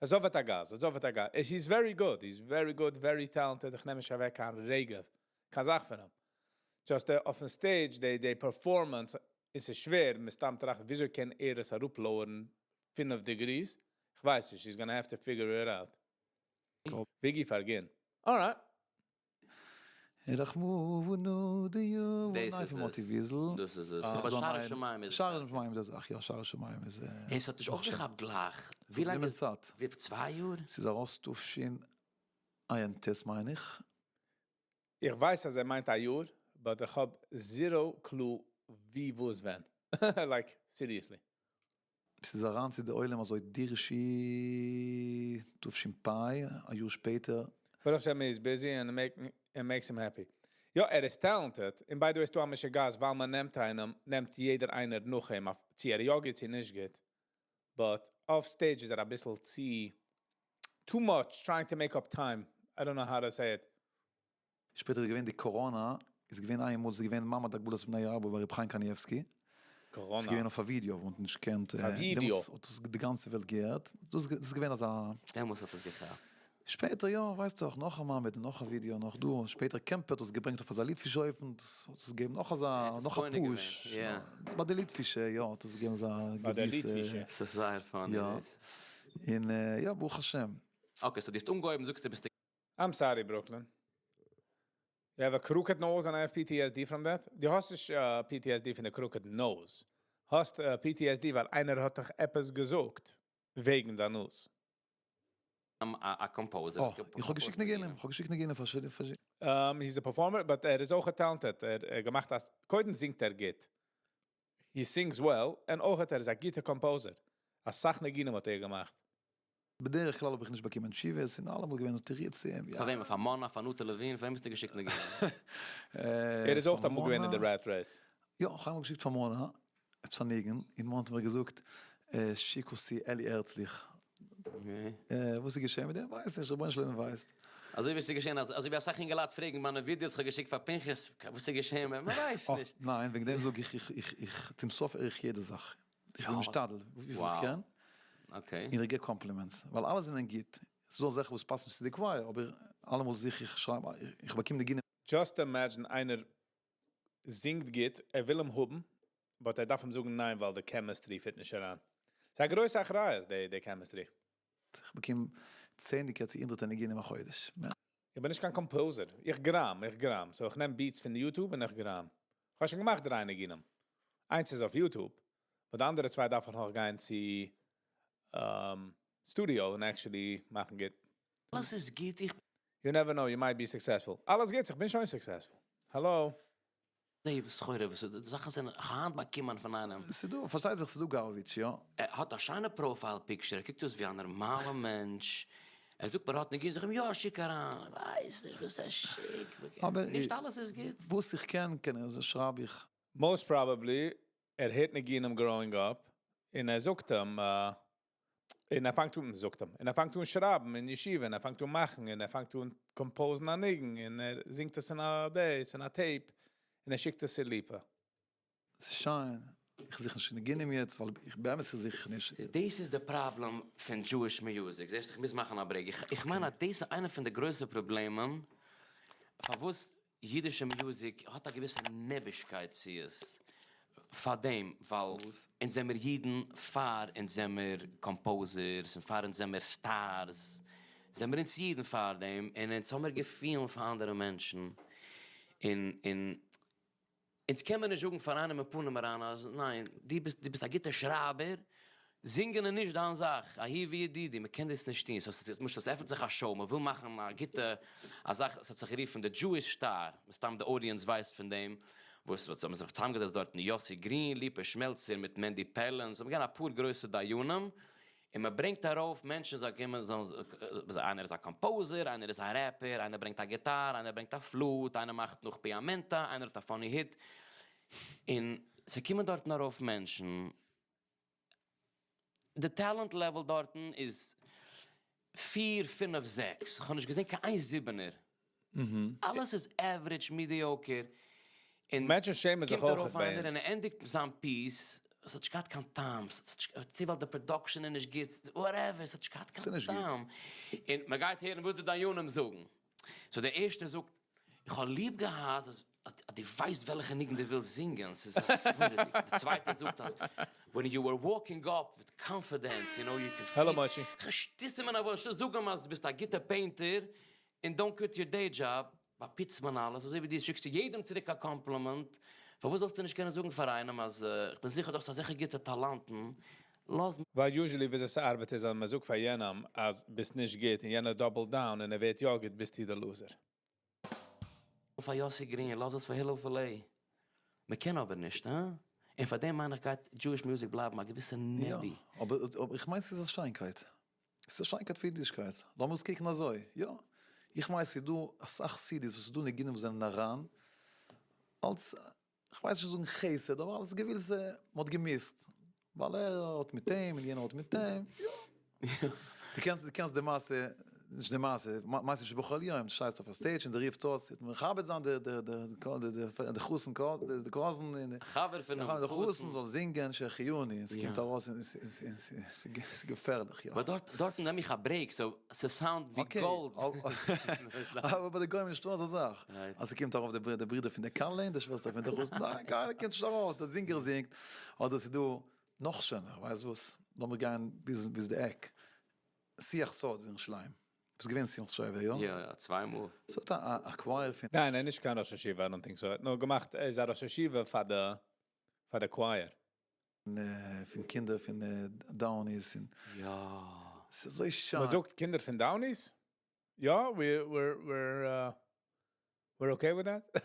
עזוב את הגז, עזוב את הגז, he is very good, he is very good, very talented, איך נעם נישט אוועק קיין רגע, קיין זאך פון אים, just אויפן stage די די performance, און ס'איז שווער מסתם טראכטן וויאזוי קען ער עס אראפ lower ן פינף degrees, כ'ווייס נישט, he's gonna have to figure it out. וויגי פארגין. Alright. רחמנא דיו, דאס ניין איז פון מאטי עס. וויזל. דאס איז עס. אבער שערי שמים איז שערי שמים איז א זאך, יא שערי שמים איז. עס האט נישט אויפגעכאפט גלייך. ווי לאנג איז? צייט. ווי צוויי יאר? ס'איז ארויס תשע"ט מיין איך. איך ווייס אז ער מיינט א יאר, but איך האב zero clue ווי וואס ווען. Like, seriously. ס'איז אריין צו די עולם אזוי דירשי תשפ א יאר שפעטער. ברוך השם איז busy and it makes him happy. יא ער איז talented, און by the way ס'דא א משוגעת ווייל מען נעמט איינעם נעמט יעדער איינער נאך אים אויף צו ער יא גוט צו נישט גוט, but off stage איז ער אביסל צו too much trying to make up time, I don't know how to say it. שפעטער איז געווען די קאראנא, איז געווען איינמאל ס'איז געווען מעמד הגבלת בני רבו ביי ר' חיים קנייבסקי, ס'איז געווען אויף א ווידיאו וואס מ'האט נישט געקענט, דעמאלטס האט עס די גאנצע וועלט געהערט, דאס איז געווען אזא. דעמאלטס האט עס געכאפט. שפעטער יא, ווייסט דאך, נאך א מעמד און נאך א ווידיאו נאך דא, שפעטער קעמפ האט עס געברענגט אויף אזא ליטווישע אופן, דאס האט עס געגעבן נאך אזא, נאך א push, ביי די ליטווישע יא האט עס געגעבן אזא געוויסע. ס'איז זייער funny דאס. און יא ברוך השם. Okay, so דו האסט אנגעהויבן זאגסטו ביסטו. I'm sorry Brooklyn. You have a crooked nose and I have PTSD from that? דו האסט נישט PTSD פון די crooked nose. האסט PTSD ווייל איינער האט דיך עפעס געזאגט וועגן דיין נאז. א composer. אה, איך האב געשיקט ניגונים, איך האב געשיקט ניגונים פאר he is a performer but ער איז אויך talented, ער האט געמאכט אז קודם זינגט ער גוט, he sings well, און אויך ער איז א גוטע composer, אסאך ניגונים האט ער געמאכט. בדרך כלל האב איך נישט באקומען תשובות, און אלעמאל געווען תירוצים, יא. פאר וועמען? פאר מאנא? פאר נטע לעווין? פאר וועם האסטו געשיקט ניגונים? ער איז אויך אמאל געווען אין די rat race. יא, איך האב איינמאל געשיקט פאר מאנא עפעס א ניגון, און מאנא האט מיר געזאגט שיק עס צו אלי ערצליך. וואס איז געשען מיט דעם ווייס נישט, רבונו של עולם ווייסט. אזוי ווי עס איז געשען, אזוי ווי אסאך אינגעלייט פרעגן מיינע ווידיאוס איך האב געשיקט פאר פנחס, וואס איז געשען, מען ווייסט נישט. ניין, וועגן דעם זאג איך, איך, צום סוף הער איך יעדע זאך. איך בין משתדל וויפיל איך קען, און איך גיב compliments, ווייל אלע זענען גוט, ס'איז דא אזעלכע וואס פאסן נישט צו די קווייער, אבער אלעמאל זוך איך שרייב, איך באקום ניגונים. Just imagine איינער זינגט גוט, ער וויל אים האבן, but ער דארף אים זאגן ניין ווייל די chemistry fit נישט אריין. ס'איז א גרויסע אחריות די chemistry. איך באקום צענדליגער צו הונדערטער ניגונים א חודש. איך בין נישט קיין composer, איך גראם, איך גראם, so איך נעם beats פון YouTube און איך גראם. איך האב שוין געמאכט דריי ניגונים. איינס איז אויף YouTube, but די אנדערע צוויי דארף איך נאך גיין צו סטודיאו און actually מאכן גוט. אלעס איז גוט, איך. You never know, you might be successful. אלעס גוט, איך בין שוין successful. האלא. די סחורה וואס די זאכן זענען היינט באקומען פון איינעם. ס'דא, פארשטייט זיך ס'דא garbage, יא. ער האט א שיינע profile picture, ער קוקט אויס ווי א נארמאלע מענטש, ער זאגט מיר ער האט ניגונים, זאג איך אים יא שיק אריין, ווייס נישט וואס ער שיקט, נישט אלעס איז גוט. וואס איך קען קען איך, שרייב איך. Most probably ער הערט ניגונים growing up, און ער זאגט אים, און ער פאנגט אן, זאגט אים, און ער פאנגט אן שרייבן אין ישיבה, און ער פאנגט אן מאכן, און ער פאנגט אן compose ן א ניגון, און ער זינגט עס אין א דעיס, אין א tape, און ער שיקט עס צו ליפא. ס'איז שיין, איך זוך נישט ניגונים יעצט, ווייל איך באמת איך זוך נישט. דאס איז די פראבלעם פון Jewish music, זעסט איך מוז מאכן א break, איך מיין אז דאס איז איינע פון די גרויסע פראבלעמען פארוואס אידישע music האט א געוויסע נעבישקייט צו עס, פאר דעם ווייל אונז זעמיר אידן פאר אונז זעמיר composers און פאר אונז זעמיר stars זעמיר אונז אידן פאר דעם און אונז האמיר געפילן פאר אנדערע מענטשן און און אונז קען מיר נישט זאגן פאר איינעם אין פנים אריין אז ניין דו ביסט דו ביסט א גוטער שרייבער זינגען איז נישט דיין זאך, אהי' וידידי, מען קען דאס נישט טון, סאו ס'איז למשל ס'עפענט זיך א show, מען וויל מאכן א גוטע א זאך, ס'האט זיך גערופן די Jewish Star, מסתם די audience ווייסט פון דעם, וואס וואס האבן זיך צוזאמגעזעצט דארטן יאסי גרין, ליפא שמעלצער מיט מענדי פעלען, ס'האבן געווען אפאר גרויסע דיינים, און מען ברענגט ארויף מענטשן זאל קומען זאלן איינער איז א composer, איינער איז א rapper, איינער ברענגט א גיטאר, איינער ברענגט א flute, איינער מאכט נאך פיאמענטא, איינער האט א funny hit, און ס'קומען דארטן ארויף מענטשן. די talent level דארטן איז פיר פינף זעקס, כ'האב נישט געזען קיין איין זיבענער, אלעס איז average mediocre, און מענטשן שעמען זיך קומט אויכעט ארויף ביי איינער אונז. און ער ענדיגט זיין piece, עס האט נישט געהאט קיין טעם, צו ווייל די production איז נישט גוט, whatever, עס האט נישט געהאט קיין טעם, און מען גייט הערן וואס די דיינים זאגן, so דער ערשטער זאגט, איך האב ליב געהאט אז דו ווייסט וועלכע ניגון דו ווילסט זינגען, ס'איז מורא'דיג. דער צווייטער זאגט אז when you were walking up with confidence, you know, you can Hello מוישי. שטותים און א וואס, זאג אים אז דו ביסט א גוטע painter און don't quit your day job. באפוצט מען אלעס, אזוי ווי דו שיקסט יעדעם צוריק א קאמפלימענט, פארוואס זאלסטו נישט קענען זאגן פאר איינעם אז איך בין זיכער דו האסט אזעלכע גוטע טאלאנטן, לאז. ווייל usually וויאזוי ס'ארבעט איז אז מ'זאגט פאר יענעם אז ביסט נישט גוט און יענער double down און ער ווערט יא גוט ביסטו די loser. פאר יאסי גרין, לאז עס פאר הילל פלעי. מ'קען אבער נישט, הא? און פאר דעם מיין איך גייט Jewish music בלייבן א געוויסע נעבי. יא, אבער איך מיין ס'איז א שיינקייט. ס'איז א שיינקייט פון אידישקייט. לאמיר עס קוקן אזוי. יא, איך ווייס ס'איז דא אסאך CDs וואס ס'איז דא ניגונים וואס זענען אריין אלס, כ'ווייס נישט צו זאגן חסד, אבער אלס געוויסע, מ'האט געמוזט. ווייל ער האט מיט אים און יענער האט מיט אים. יא. דו קענסט, דו קענסט די מעשה, נישט די מעשה, מעשה שבכל יום, דו שטייסט אויף א stage און דו רופסט אויס, מכבד זיין די די די די חתן די cousin און א חבר פונעם חתן זאל זינגען שהחיינו און ס'קומט ארויס און ס'איז געפערליך יא. באט דארט דארטן נעם איך א break so ס' sound ווי גאלד. אבער ביי די גוים איז נישטא אזא זאך אז ס'קומט ארויף די ברודער פון די כלה און די שוועסטער פון די חתן, ניין קיינער קומט נישט ארויס, די זינגער זינגט, אדער ס'איז דא נאך שענער, ווייסט וואס, לאמיר גיין ביז די עק, שיח סוד אין ירושלים. ביסט געווען שמחת שויבער, יא? יא יא, צוויי מאל. ס'האט א choir פון. ניין ער איז נישט קיין ראש ישיבה, I don't think so, ער האט נאר געמאכט ער איז א ראש ישיבה פאר די פאר די choir. פון קינדער פון Downies און. יא. ס'איז אזוי שיין. מ'זאגט קינדער פון Downies? יא, we're okay with that?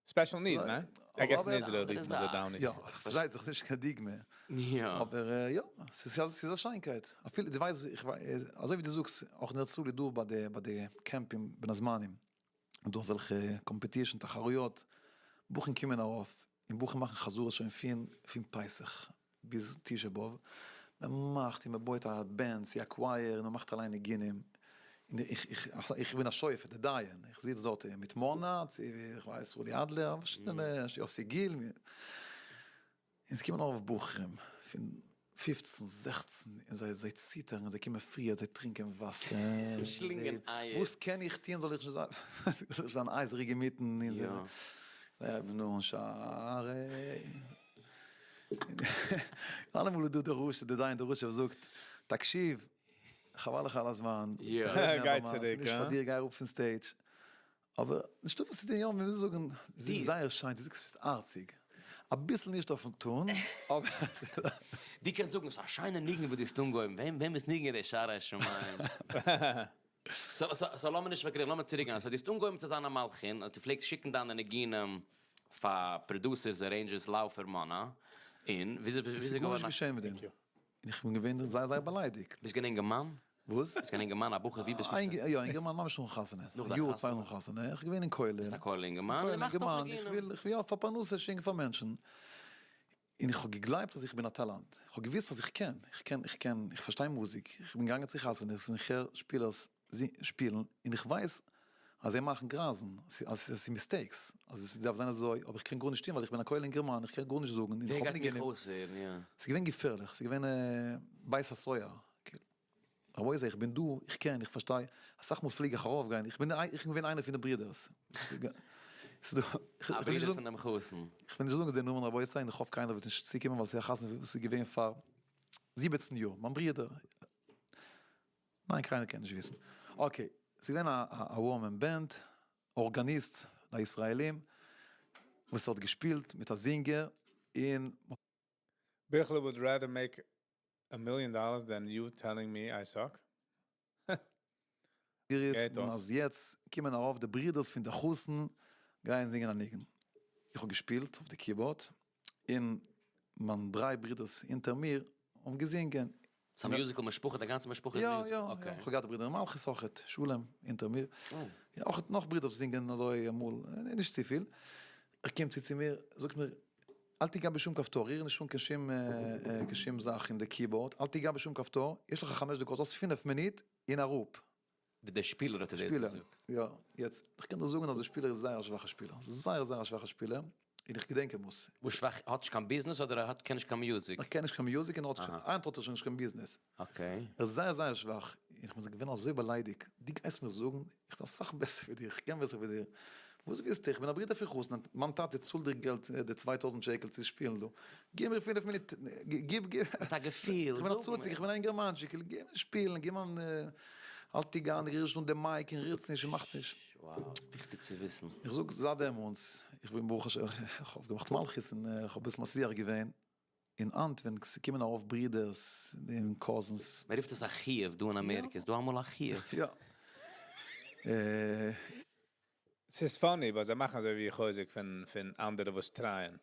Special needs, ניין? I guess אין איזראעל רופט מען זיי Downies. יא, פארשטייט זיך ס'נישט קיין דוגמא. אבער יא, ס'איז א שיינקייט. אפילו דו ווייסט, אזוי ווי דו זאגסט, אויך אין ארץ ישראל איז דא ביי די ביי די קעמפים בין הזמנים, איז דא אזעלכע competition תחרויות, בחורים קומען ארויף, און בחורים מאכן חזרות שוין פון פון פסח ביז תשעה באב, מען מאכט און מען בויט א band צו א choir און מען מאכט אליין ניגונים, און איך איך איך בין א שופט די דיין, איך זיץ דארט מיט מונה צו איך ווייס סרולי אדלער, פארשידענע יוסי גיל, און ס'קומען ארויף בחורים פון פופצן זעכצן און זיי זיי ציטערן און זיי קומען פריער זיי טרינקען וואסער, שלינגען אייער. וואס קען איך טוען זאל איך נישט זיין זאל איך זיין אייזעריג אינמיטן און זיי זיי הייבן אן שערי אלעמאל איז דא די רשע די דיין די רשע וואס זאגט תקשיב חבל לך על הזמן גיי צוריק ס'נישט פאר דיר גיי אראפ פון stage אבער נישטא וואס צו טון יא מ'מוז זאגן ס'איז זייער שיין דו זאגסט ביסט הארציג אביסל נישט אויפן טאן אבער. דו קענסט זאגן ס'איז א שיינע ניגון וואס דו האסט אנגעהויבן, וועם וועמענס ניגון איז דער שערי שמים? סא לאמיר נישט פארקריכן לאמיר צוריק גיין, סא דו האסט אנגעהויבן צו זיין א מלחין און דו פלעגסט שיקן דיינע ניגונים פאר producers arrangers לאופער מונה, און וויאזוי וויאזוי געווארן א. עס איז גארנישט געשען מיט דעם, און איך בין געווען זייער זייער באליידיגט. ביסט געווען אינגערמאן? וואס? ביסט געווען אינגערמאן א בחור ווי ביסט יא אינגערמאן ממש נאכן חתונה, א יאר צוויי נאכן חתונה, איך געווען אין כולל. ביסט א כולל אינגערמאן און מאכסט אויך ניגונים. איך וויל איך וויל יא פאר פרנסה שיקן פאר מענטשן, און איך האב געגלייבט אז איך בין א טאלאנט, איך האב געוויסט אז איך קען, איך קען איך קען איך פארשטיי מוזיק, איך בין געגאנגען צו חתונות און איך הער שפילערס שפילן און איך ווייס אז זיי מאכן גרייזן, אז עס איז mistakes, אז עס דארף זיין אזוי, אבער איך קען גארנישט טון ווייל איך בין א כולל אינגערמאן, איך קען גארנישט זאגן, און איך האב ניגונים. ס'איז געווען געפערליך, ס'איז געווען בית הסוהר. רבותי איך בין דא, איך קען, איך פארשטיי, אסאך מאל פלעג איך ארויף גיין, איך בין איך בין געווען איינער פון די ברידערס. א ברודער פון דעם חתן. איך וויל נישט זאגן די נאמען רבותי, און איך האף קיינער וועט נישט צוקומען ווייל ס'איז א חתן וואס איז געווען פאר 17 יאר, מיין ברודער. ניין קיינער קען נישט וויסן. Okay, ס'איז געווען א one man band, ארגאניסט לישראלים, וואס האט געשפילט מיט א זינגער, און. ביכלע would rather make a million dollars than you telling me I suck? געריסן אז יעצט קומען ארויף די ברידערס פון די חתן גייען זינגען א ניגון. איך האב געשפילט אויף די keyboard און מיין דריי ברידערס אונטער מיר האבן געזינגען. ס'איז א musical משפחה? די גאנצע משפחה איז musical? יא יא, איך האב געהאט א ברודער אין מלכות אויכעט, שלום, אונטער מיר. יא אויכעט נאך ברידער וואס זינגען אזוי אמאל, נישט צופיל. ער קומט צו צו מיר, זאגט מיר, אל תיגע בשום כפתור, ריר נישט אן קיין שום קיין שום זאך אין די keyboard, אל תיגע בשום כפתור, יש לך חמש דקות, האסט פינף מינוט, און אראפ. דער שפילער האט דיר דאס געזאגט? יא, יעצט, איך קען דיר זאגן אז דער שפילער איז זייער א שוואכע שפילער, זייער זייער א שוואכע שפילער, און איך געדענק אים וואס. וואס שוואך? ער האט נישט קיין ביזנעס אדער ער האט קען נישט קיין מוזיק? ער קען נישט קיין מוזיק און ער האט שוין, היינט האט ער שוין נישט קיין ביזנעס. Okay. ער איז זייער זייער שוואך, און איך בין געווען אזוי באליידיגט, דו גייסט מיר זאגן, איך בין אסאך בעסער ווי דיר, איך קען בעסער ווי דיר, וואס ווילסטו, איך בין א ברודער פון חתן, מיין טאטע צאלט דיר געלט די 2000 שקל צו שפילן דא, גיב מיר פינף מינוט, גיב גיב, מיט א געפיל, איך בין א צוציק, איך בין א אינגערמאנטשיקל, גיב מיר שפילן, גיב מיר. אל תיגע, ריר נישט אן די mic און רירטס נישט און מאכטס נישט. Wow, וויכטיג צו וויסן. איך זאג זייט דעמאלטס, איך בין ברוך השם, איך האב געמאכט מלכות און איך האב אביסל מצליח געווען, און היינט ווען ס'קומען ארויף ברידערס און cousins. מען רופט עס א חיוב דא אין אמעריקע, איז דא אמאל א חיוב? יא. ס'איז funny ווייל זיי מאכן אזוי ווי חוזק פון פון אנדערע וואס try ען.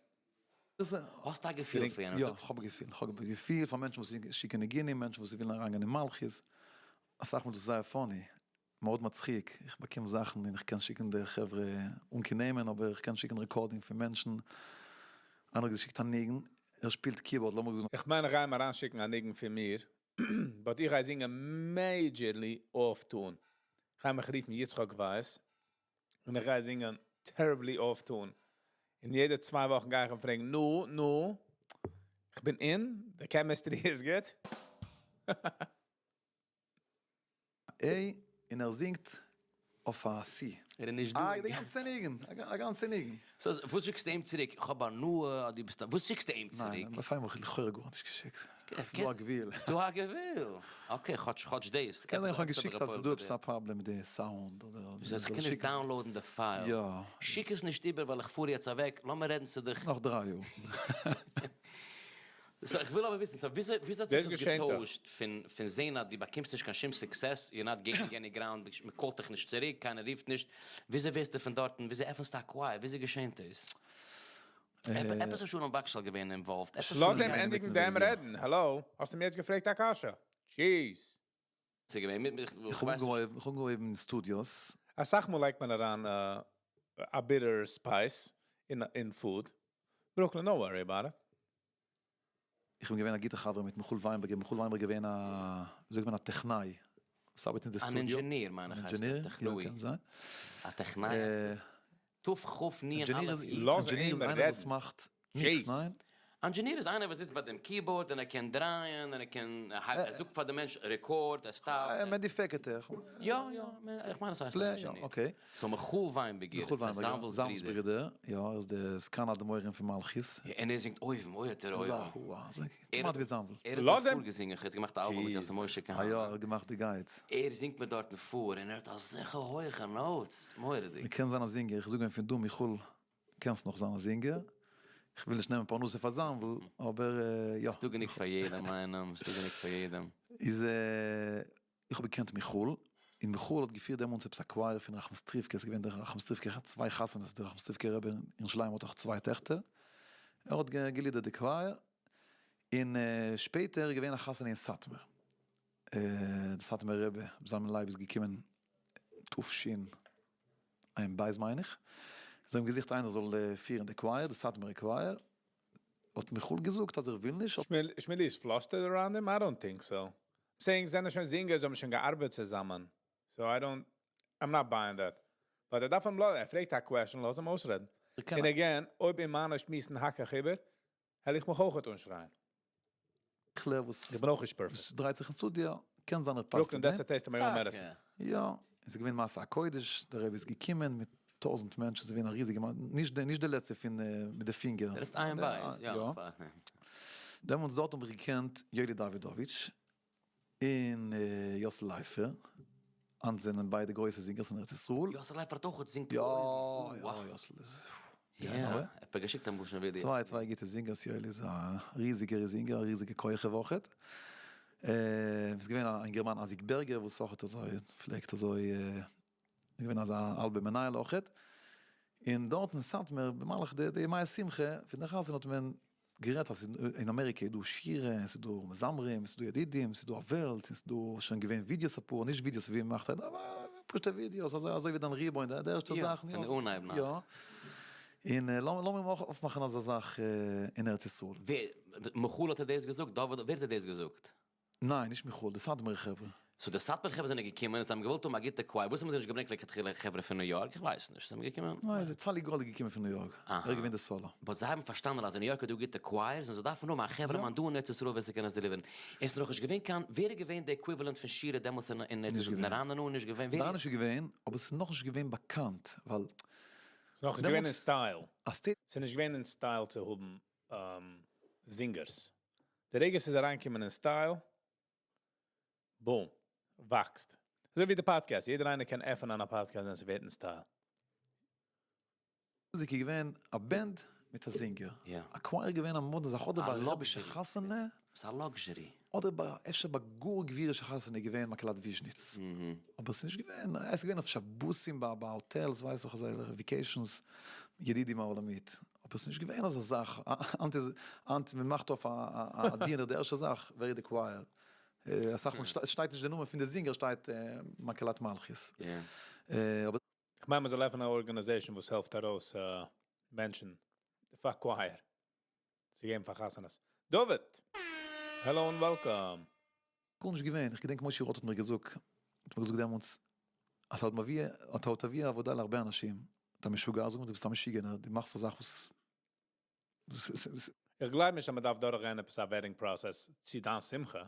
האסט א געפיל פאר יענעם? יא, כ'האב א געפיל. כ'האב א געפיל פאר מענטשן וואס שיקן ניגונים, מענטשן וואס ווילן אריינגיין אין מלכות. אסאך מאל איז דאס זייער funny, מאוד מצחיק. איך באקום זאכן און איך קען שיקן די חברה אן קיין נעמען, אבער איך קען שיקן recording פון מענטשן. איינער האט געשיקט א ניגון, ער שפילט keyboard, לאמיר זאגן. איך מיין איך גיי אים אריינשיקן א ניגון פון מיר, but איך גיי זינגען majorly off tune. איך גיי מיך רופן יצחק ווייס, און איך גיי זינגען terribly off tune. און יעדע 2 וואכן גיי איך אים פרעגן, נו, נו, איך בין אין, די chemistry איז גוט. A, און ער זינגט אויף א C. ער איז נישט דא. אה, די גאנצע ניגון, א גאנצע ניגון. So, וואס שיקסטו אים צוריק? איך האב הנאה, אז דו ביסט א, וואס שיקסטו אים צוריק? ניין, לפעמים האב איך לכאורה גארנישט געשיקט. עס איז דא א גבול. עס איז דא א גבול. Okay, כאטש, כאטש דאס. קען זיין איך האב געשיקט אז עס איז דא עפעס א פראבלעם מיט די sound אדער. דאס הייסט איך קען נישט download ן די file. יא. שיק עס נישט איבער ווייל איך פאר יעצט אוועק, לאמיר רעדן צו דיך. נאך 3 יאר. So איך וויל אבער וויסן, so וויאזוי וויאזוי האט זיך עס געטוישט פון פון זען אז דו באקומסט נישט קיין שום success, you're not gaining any ground, מען call ט דיך נישט צוריק, קיינער רופט נישט, וויאזוי ווערסטו פון דארטן, וויאזוי עפענסטו א choir, וויאזוי געשענט דאס? עפעס איז שלום וואגשאל געווען involved, עפעס איז לאז אים ענדיגן דעם רעדן, האלא, האסט אים יעצט געפרעגט א קשיא? Jeez. ס'איז געווען מיט מיך, איך האב אנגעהויבן, איך האב אנגעהויבן אין studios. אסאך מאל לייגט מען אריין א bitter spice אין food. Brooklyn, don't worry about it. איך בין געווען א גוטער חבר מיט מיכאל וויינבערגער, מיכאל וויינבערגער געווען א, ווי זאגט מען, א טעכנאי, וואס ארבעט אין די אן סטודיאו. אינזשעניר מיין איך הייסט ער, טעכנאי. יא, קען זיין. א טעכנאי הייסט עס. תכ נ אלף י. לאז אינזשעניר אים איז איינער רעדן. וואס מאכט mix, ניין? אינזשעניר איז איינער וואס זיצט ביי דעם keyboard און ער קען דרייען און ער קען, ער זאגט פאר די מענטש record, ער stop ט. מען דיפעקט ער. יא יא, איך מיין עס הייסט א אינזשעניר. Okay. So מיכאל וויינבערגער, מיכאל וויינבערגער, זאנוויל'ס זאנוויל'ס ברודער. ברודער, יא, ער איז דער זקן האדמורים פון מלכות. און ער זינגט אויבן, אוי האט ער אויבן. אזא, כמעט ווי זאנוויל. ער האט לאז מיר אים. פארגעזינגען, איך האב יעצט געמאכט א אלבום מיט יוסף משה כהנא. אה יא, ער האט געמאכט די guides. ער זינגט מיר דארטן פאר, און ער האט אזעלכע הויכע notes, מורא'דיג. מען קען זיין א זינגער, איך זאג אים פון דא, מיכאל, קענסט נאך זיין א זינגער, איך וויל נישט נעמען פרנסה פאר זאנוויל, אבער יא. ס'דא גענוג פאר יעדעם איינעם, ס'דא גענוג פאר יעדעם. איז איך האב געקענט מיכאל, און מיכאל האט געפירט דעמאלטס עפעס א choir פון ראחמסטריווקע, עס איז געווען דער ראחמסטריווקער האט צוויי חתונות, דער ראחמסטריווקער רבי אין ירושלים האט אויך צוויי טעכטער, ער האט גע lead עט די choir, און שפעטער איז געווען א חתונה אין סאטמאר, דער סאטמאר רבי רבי זלמן לייב איז געקומען תשע"ב מיין איך, זיי האבן געזוכט איינער זאל פירן די choir, די סאטמארע choir, האט מיכאל געזאגט אז ער וויל נישט. שמילי איז flustered around him? I don't think so. Saying זענען שוין זינגערס, זיי האבן שוין געארבעט צוזאמען. So I don't, I'm not buying that. But ער דארף אים לאזן, ער פרעגט א question, לאז אים אויסרעדן. און again, אויב אין מיינע שמועסן האק איך איבער, העל איך מיך אויכעט אנשרייען. קלער וואס איך בין אויך נישט perfect. וואס דרייט זיך אין סטודיא, קען זיין ער פאסט צו Brooklyn, דעם. that's a taste of my own medicine. יא, עס איז געווען מסע הקודש, דער רבי איז געקומען מיט 1000 מענטשן, עס איז געווען א ריזיגע, נישט די, נישט די לעצטע פון מיט די פינגער. דער איז איין בית, יא. דעמאלטס דארט האב איך געקענט יואלי דאווידאוויטש און יאסל לייפער, היינט זענען ביידע גרויסע זינגערס אין ארץ ישראל. יאסל לייפער האט אויך געזינגט יא, אויבן. יא, יאסל איז יא, ער האט געשיקט א בושן ווידעא. צוויי גוטע זינגערס, יואלי איז א ריזיגער זינגער, א ריזיגע כוכב אויכעט. איז געווען א אינגערמאן אזיק בערגער וואס אויכעט אזוי פלעגט אזוי געווען אזא האלבע מנהל אויכעט. און דארט אין סאטמאר במהלך די ימי השמחה פון די חתונה האט מען גערעדט אז אין אמעריקע איז דא שירה, עס איז דא מזמרים, עס איז דא ידידים, עס איז דא א וועלט, עס איז דא שוין געווען ווידיאוס אפאר, נישט ווידיאוס ווי מ'מאכט היינט, אבער פשוטע ווידיאוס, אזוי אזוי ווי דיין ריבוין, די ערשטע זאכן, יא, פון די אנהייב נאך. יא, און לאמיר אויך אויפמאכן אזא זאך אין ארץ ישראל. ווער, מיכאל האט ער דאס געזאגט? דוד, ווער האט ער דאס געזאגט? ניין, נישט מיכאל, די סאטמארע חברה. So די סאטמארע חברה זענען געקומען און זיי האבן געוואלט האבן א גוטע choir, וואס האבן זיי נישט געברענגט לכתחילה חברה פון ניו יארק? איך ווייס נישט, זיי זענען געקומען. ניין, די צאלי גאלד איז געקומען פון ניו יארק, ער איז געווען די solo. But זיי האבן פארשטאנען אז אין ניו יארק איז דא גוטע choirs און זיי דארפן האבן א חברה מאן דא אין ארץ ישראל ווער ס'קען עס deliver ן. עס איז נאכנישט געווען קיין, ווער איז געווען די equivalent פון שירה דעמאלטס אין ארץ ישראל? נרננה איז נישט געווען? ווער? נרננה איז געווען, אבער עס איז נאכנישט געווען באקאנט, ווייל. ס'איז נאכנישט געווען אין style. ס'איז נישט געווען אין style צו האבן זינגערס. די רגע ס'איז אריינגעקומען אין style, boom, וואקסט. אזוי ווי די podcast, יעדער איינער קען עפענען א podcast ווען ס'ווערט אין style. מוזיק איז געווען א band מיט א זינגער. א choir איז געווען א מאדנע זאך אדער ביי א רבי'שע חתונה. ס'איז א luxury. אדער ביי אפשר ביי גאר גבירישע חתונה איז געווען מקהלת וויזשניץ. אבער ס'איז נישט געווען, עס איז געווען אויף שבתים ביי hotels ווייס איך אזעלכע vacations ידידים העולמית. אבער ס'איז נישט געווען אזא זאך, היינט איז היינט מען מאכט אויף א dinner די ערשטע זאך ווער איז די choir? אסאך מאל שטייט נישט די נאמען פון די זינגער שטייט מקהלת מלכות. אבער. כ'מיין מ'זאל עפענען א organization וואס העלפט ארויס מענטשן פאר choir צו געבן פאר חתונות. דוד! Hello און welcome! גארנישט געווען, איך געדענק משה רוט האט מיר געזאגט, האט מיר געזאגט דעמאלטס, אתה עוד מביא, אתה עוד תביא אבדה להרבה אנשים, אתה משוגע, זאג מיר דו ביסט א משוגענער, דו מאכסט א זאך וואס. איך גלייב נישט אז מען דארף דורכגיין עפעס א vetting process צו דיין שמחה,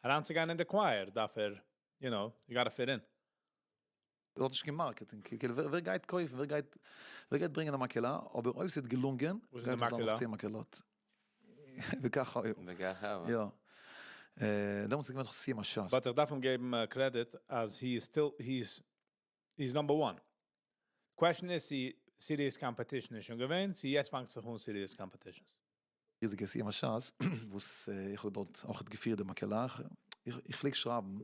אריינצוגיין אין די choir דארף ער, you know, you gotta fit in. האט נישט קיין marketing, כאילו ווער גייט קויפן, ווער גייט ווער גייט ברענגען א מקהלה, אבער אויב ס'וועט געלונגען, וואס איז גייט די עס זיין נאך מקהלה? 10 מקהלות. וככה היה. וככה יא. דעמאלטס איז געווען נאך סיום הש"ס. But איך דארף אים געבן credit אז he איז still, he איז, he איז number one. Question איז צו serious competition איז שוין געווען, צו יעצט פאנגט זיך אן serious competitions. ריזיגע סיום הש"ס וואס איך האב דארט אויכעט געפירט די מקהלה, איך פלעג שרייבן,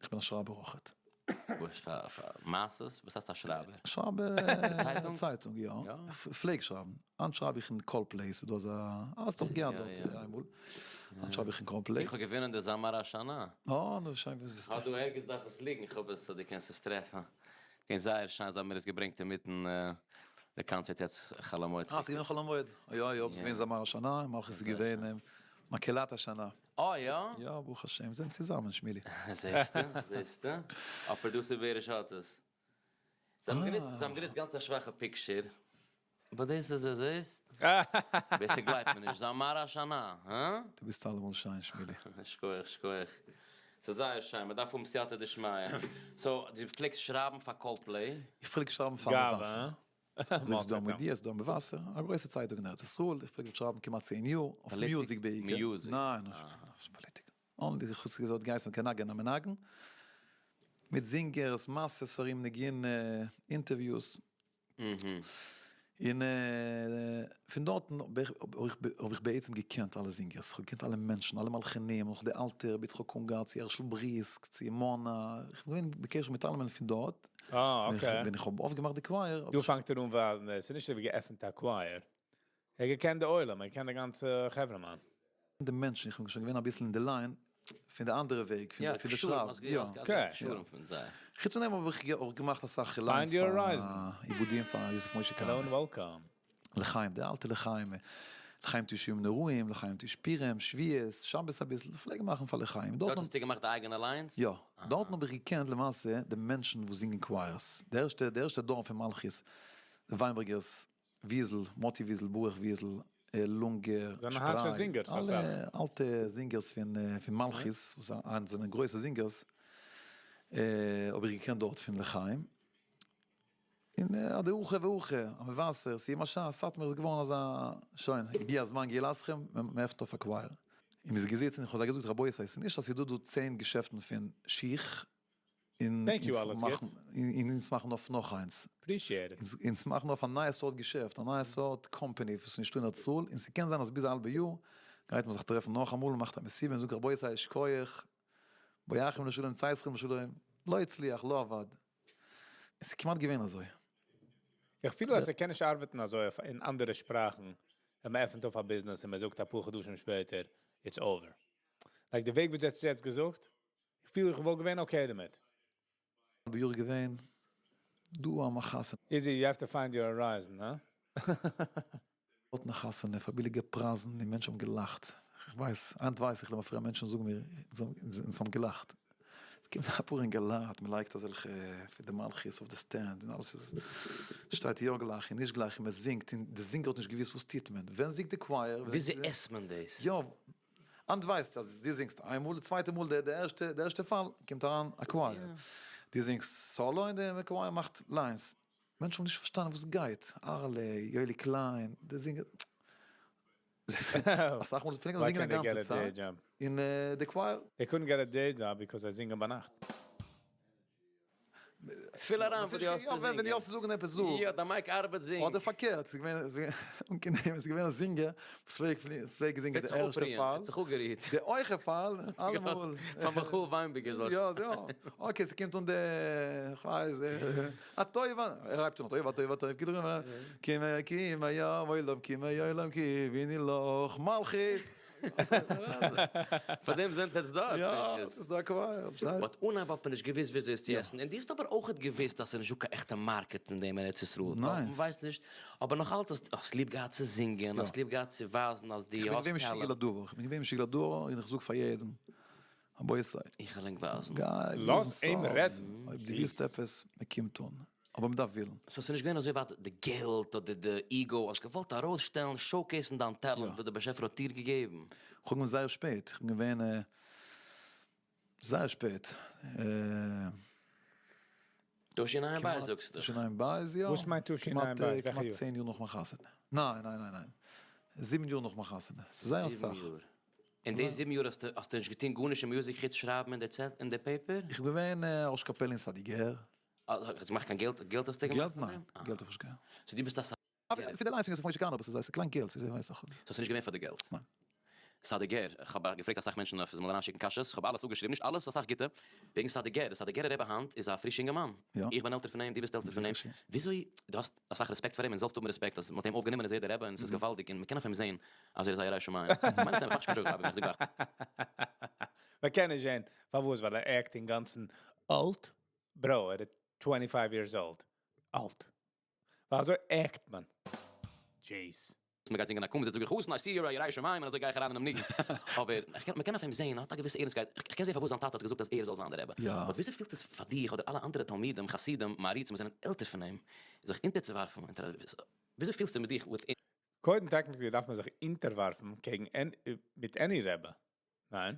איך בין א שרייבער אויכעט. וואס פאר מעשות? וואס הייסט א שרייבער? שרייבער צייטונג? צייטונג יא, איך פלעג שרייבן, היינט שרייב איך אין קול פלעי, ס'איז דא אזא, האסט דאך געהאט דארט איינמאל, היינט שרייב איך אין קול פלעי. איך האב געווינען די זמר השנה. אה, נו שוין וואס ווילסטו. האט דא ערגעץ דארף עס ליגן, איך האב עס אז דו קענסט עס טרעפן. געווען זייער שיין, זיי האבן מיר עס געברענגט אינמיטן די קאנצערט יעצט חול המועד אה, ס'איז געווען חול המועד. יא יא, ס'איז געווען זמר השנה, מלכות איז געווען מקהלת השנה. אה יא? יא, ברוך השם, זענען צוזאמען שמילי. זעסטו, זעסטו. א producer בעריש האט עס. זיי האבן גענוצט, זיי האבן גענוצט גאנץ א שוואכע picture. אבער דאס איז עס, זעסט? בעסער גלייבט מען נישט. זמר השנה, הא? דו ביסט אלעמאל שיין שמילי. שכוח, שכוח. ס'איז זייער שיין, מ'דארף האבן סייעתא דשמיא. So, דו פלעגסט שרייבן פאר קול פלעי? איך פלעג שרייבן פאר מבשר. אזוי ווי ס'דא המודיע, ס'דא מבשר, א גרויסע צייטונג אין ארץ ישראל, איך פלעג דארט שרייבן כמעט 10 יאר, אויף music בעיקר. Music? ניין, נישט פאליטיק. Only איך האב געזאגט גייסט מ'קען נגן א מנגן, מיט זינגערס, מעשות ארום נגינה, interviews. און פון דארטן האב איך בעצם געקענט אלע זינגערס, איך האב געקענט אלע מענטשן, אלע מלחינים, נאך די אלטע רבי יצחק אונגאר, צו הערשל בריסק, צו מונה, איך בין געווען בקשר מיט אלעמען פון דארט, ווען איך האב אויפגעמאכט די choir. דא פאנגט ער אן ווייזן, עס איז נישט אזוי ווי געעפנט א choir, ער האט געקענט די עולם, ער קען די גאנצע חברה מאן. די מענטשן, איך בין שוין געווען אביסל אין די line פון די אנדערע וועג, פון די שרייבן. יא, קשור פון זיי. חוץ פון דעם האב איך אויך געמאכט אסאך lines פאר עיבודים פאר יוסף משה כהנא. לחיים, די אלטע לחיים, לחיים טיש ימים נוראים, לחיים טיש פורים, שבועות, שבת אביסל, איך פלעג מאכן פאר לחיים. דארט האסטו געמאכט די אייגענע lines? יא, דארטן האב איך געקענט למעשה די מענטשן וואס זינגען choirs, די ערשטע, די ערשטע דור פון מלכות, די וויינבערגערס, וויזל, מאטי וויזל, ברוך וויזל, לונגער, שפריי, אלע אלטע זינגערס פון מלכות, וואס היינט זענען גרויסע זינגערס, האב איך געקענט דארט פון לחיים, און אדער אוכה ואוכה, המבשר, סיום הש"ס, סאטמאר איז געווארן אזא, שוין, הגיע הזמן גאולתכם, מען עפנט אויף א choir. און מ'איז געזיצן, איך האב זיי געזאגט רבותי, ס'איז נישט אז ס'איז דא דא 10 געשעפטן פון שיך, און אונז מאכן אויף נאך איינס. אונז מאכן אויף א נייע סארט געשעפט, א נייע סארט קאמפעני וואס איז נישטא אין ארץ ישראל, און ס'קען זיין אז ביז א האלבע יאר גייט מען זיך טרעפן נאכאמאל און מאכט א מסיבה און זאגט רבותי שכוח, בואכם לשלום צאתכם לשלום, לא הצליח, לא עבד. עס איז כמעט געווען אזוי. איך פיל אז ס'קען נישט ארבעטן אזוי אויף אין אנדערע שפראכן, ווען מ'עפנט אויף א ביזנעס און מ'זאגט אפאר חדשים שפעטער, it's over. Like די וועג וואס דו האסט יעצט געזאגט, איך פיל איך וואלט געווען okay דערמיט. האב יאר געווען דא א מחסן. Easy, you have to find your horizon, הא? דארט א חתונה פאר ביליגע פרייזן און מענטשן האבן געלאכט, איך ווייס, היינט ווייס איך למפרע מענטשן זאגן מיר אונז האבן געלאכט, עס קומט אפאר אינגעלייט מען לייגט אזעלכע פון די מלכיות אויף די stand און אלעס איז שטייט יא גלייך און נישט גלייך און מען זינגט און די זינגער האט נישט געוויסט וואס טוט מען, ווען זינגט די choir, וויאזוי עסט מען דאס? יא, היינט ווייסטו אז דו זינגסט איינמאל, די צווייטע מאל די ערשטע די ערשטע פאל קומט אריין א choir, דו זינגסט סאלא און די choir מאכט lines, מענטשן האבן נישט פארשטאנען וואס גייט, אהרלע, יואלי קליין, די זינגער, אסאך מאל פלעגן זיי זינגען א גאנצע צייט, און די choir. They couldn't get a day job because זיי זינגען ביינאכט. פיל אריין וואס דו האסט צו זינגען. ווען דו האסט צו זאגן עפעס זאג. יא, דיין mic ארבעט זינג. אדער פארקערט, ס'איז געווען, ס'איז געווען א זינגער וואס פלעגט זינגען די ערשטע פאל. האט זיך אפגערוהט. די הויכע פאל, אלעמאל. פאר מיכאל וויינבערגער זאל. יא, יא. Okay, ס'קומט אן די, כ'ווייס, הטוב, ער הייבט אן הטוב הטוב הטוב, כאילו כי אם היה עולם כי אם היה עולם כי יביני לך מלכות. פאר דעם זענט עטס דארט, יא, ס'איז דא א choir, פארשטייסט? But אנהייב האט מען נישט געוואוסט וויאזוי עס צו עסן, און דו האסט אבער אויכעט געוואוסט אז ס'איז נישטא קיין עכטע market אין דעם אין ארץ ישראל, ווייל מ'ווייסט נישט, אבער נאך אלץ האסט האסט ליב געהאט צו זינגען, האסט ליב געהאט צו ווייזן אז דו האסט talent. איך בין געווען משוגע לדבר, און איך זאג פאר יעדן, רבותי. איך וועל ענק ווייזן. גיי ביזן לאז אים סוף, רעדן. אויב דו ווילסט עפעס, מ'קומט אן. אבער מ'דארף ווילן. So ס'איז נישט געווען אזוי ווייט די געלט אדער די ego, האסט געוואלט ארויסשטעלן, showcase ן דיין talent וואס דער באשעפער האט דיר געגעבן. כ'האב געווען זייער שפעט, כ'בין געווען זייער שפעט. תשע"ב זאגסטו? תשע"ב יא. וואס מיינט תשע"ב? וועלכע יאר? כמעט 10 יאר נאך מיין חתונה. ניין ניין ניין ניין. זיבן יאר נאך מיין חתונה. ס'איז זייער אסאך. זיבן יאר. אין די זיבן יאר האסטו נישט געטון גארנישט אין מוזיק חוץ שרייבן אין די paper? איך בין געווען ראש קאפעלע אין סאדיגער. האסט געמאכט קיין געלט? געלט האסטו געמאכט געלט ניין, געלט האב איך נישט געהאט. So דו ביסט א סא. פון די לייסונג איז פון משה אבער ס'איז זייער קליין געלט, ס'איז ווייס איך. So ס'איז נישט געווען פאר די געלט? ניין. סאדיגער, איך האב געפרעגט אסאך מענטשן אויף זיי זאלן אריינשיקן קשיות, איך האב אלעס אפגעשריבן, נישט אלעס, אסאך גוטע, וועגן סאדיגער, די סאדיגערער רבי היינט איז א פרישע אינגערמאן, איך בין עלטער פון אים, דו ביסט עלטער פון אים, וויאזוי, דו האסט אסאך רעספעקט פאר אים און זאלסט האבן רעספעקט אז מ'האט אים אויפגענומען איז ער דער רבי און ס'איז געוואלדיג און מ'קען אויף אים זען אז ער איז א ירא שמים, איך מיין עס איך מאך נישט קיין joke אבער איך זאג גלייך. מ'קען נישט זען פארוואס ווייל ער act אינגאנצן אלט, bro ער איז 25 years old, אלט. ווייל אזוי act מען. Jeez. מ'גייט זינגען א קומזיץ זאג איך חתן I see you're א ירא שמים און אזוי גיי איך אריין אינעם ניגון. אבער מ'קען אויף אים זעהן ער האט א געוויסע ערנסטקייט, איך קען זעהן פארוואס זיין טאטע האט געזאגט אז ער זאל זיין דער רבי. But וויאזוי פילט עס פאר דיך אדער אלע אנדערע תלמידים, חסידים, מעריצים וואס זענען עלטער פון אים, זיך אונטערצואווארפן אונטער א וויאזוי פילסטו מיט דיך within? קודם technically דארף מען זיך אונטערווארפן קעגן מיט any רבי, ניין?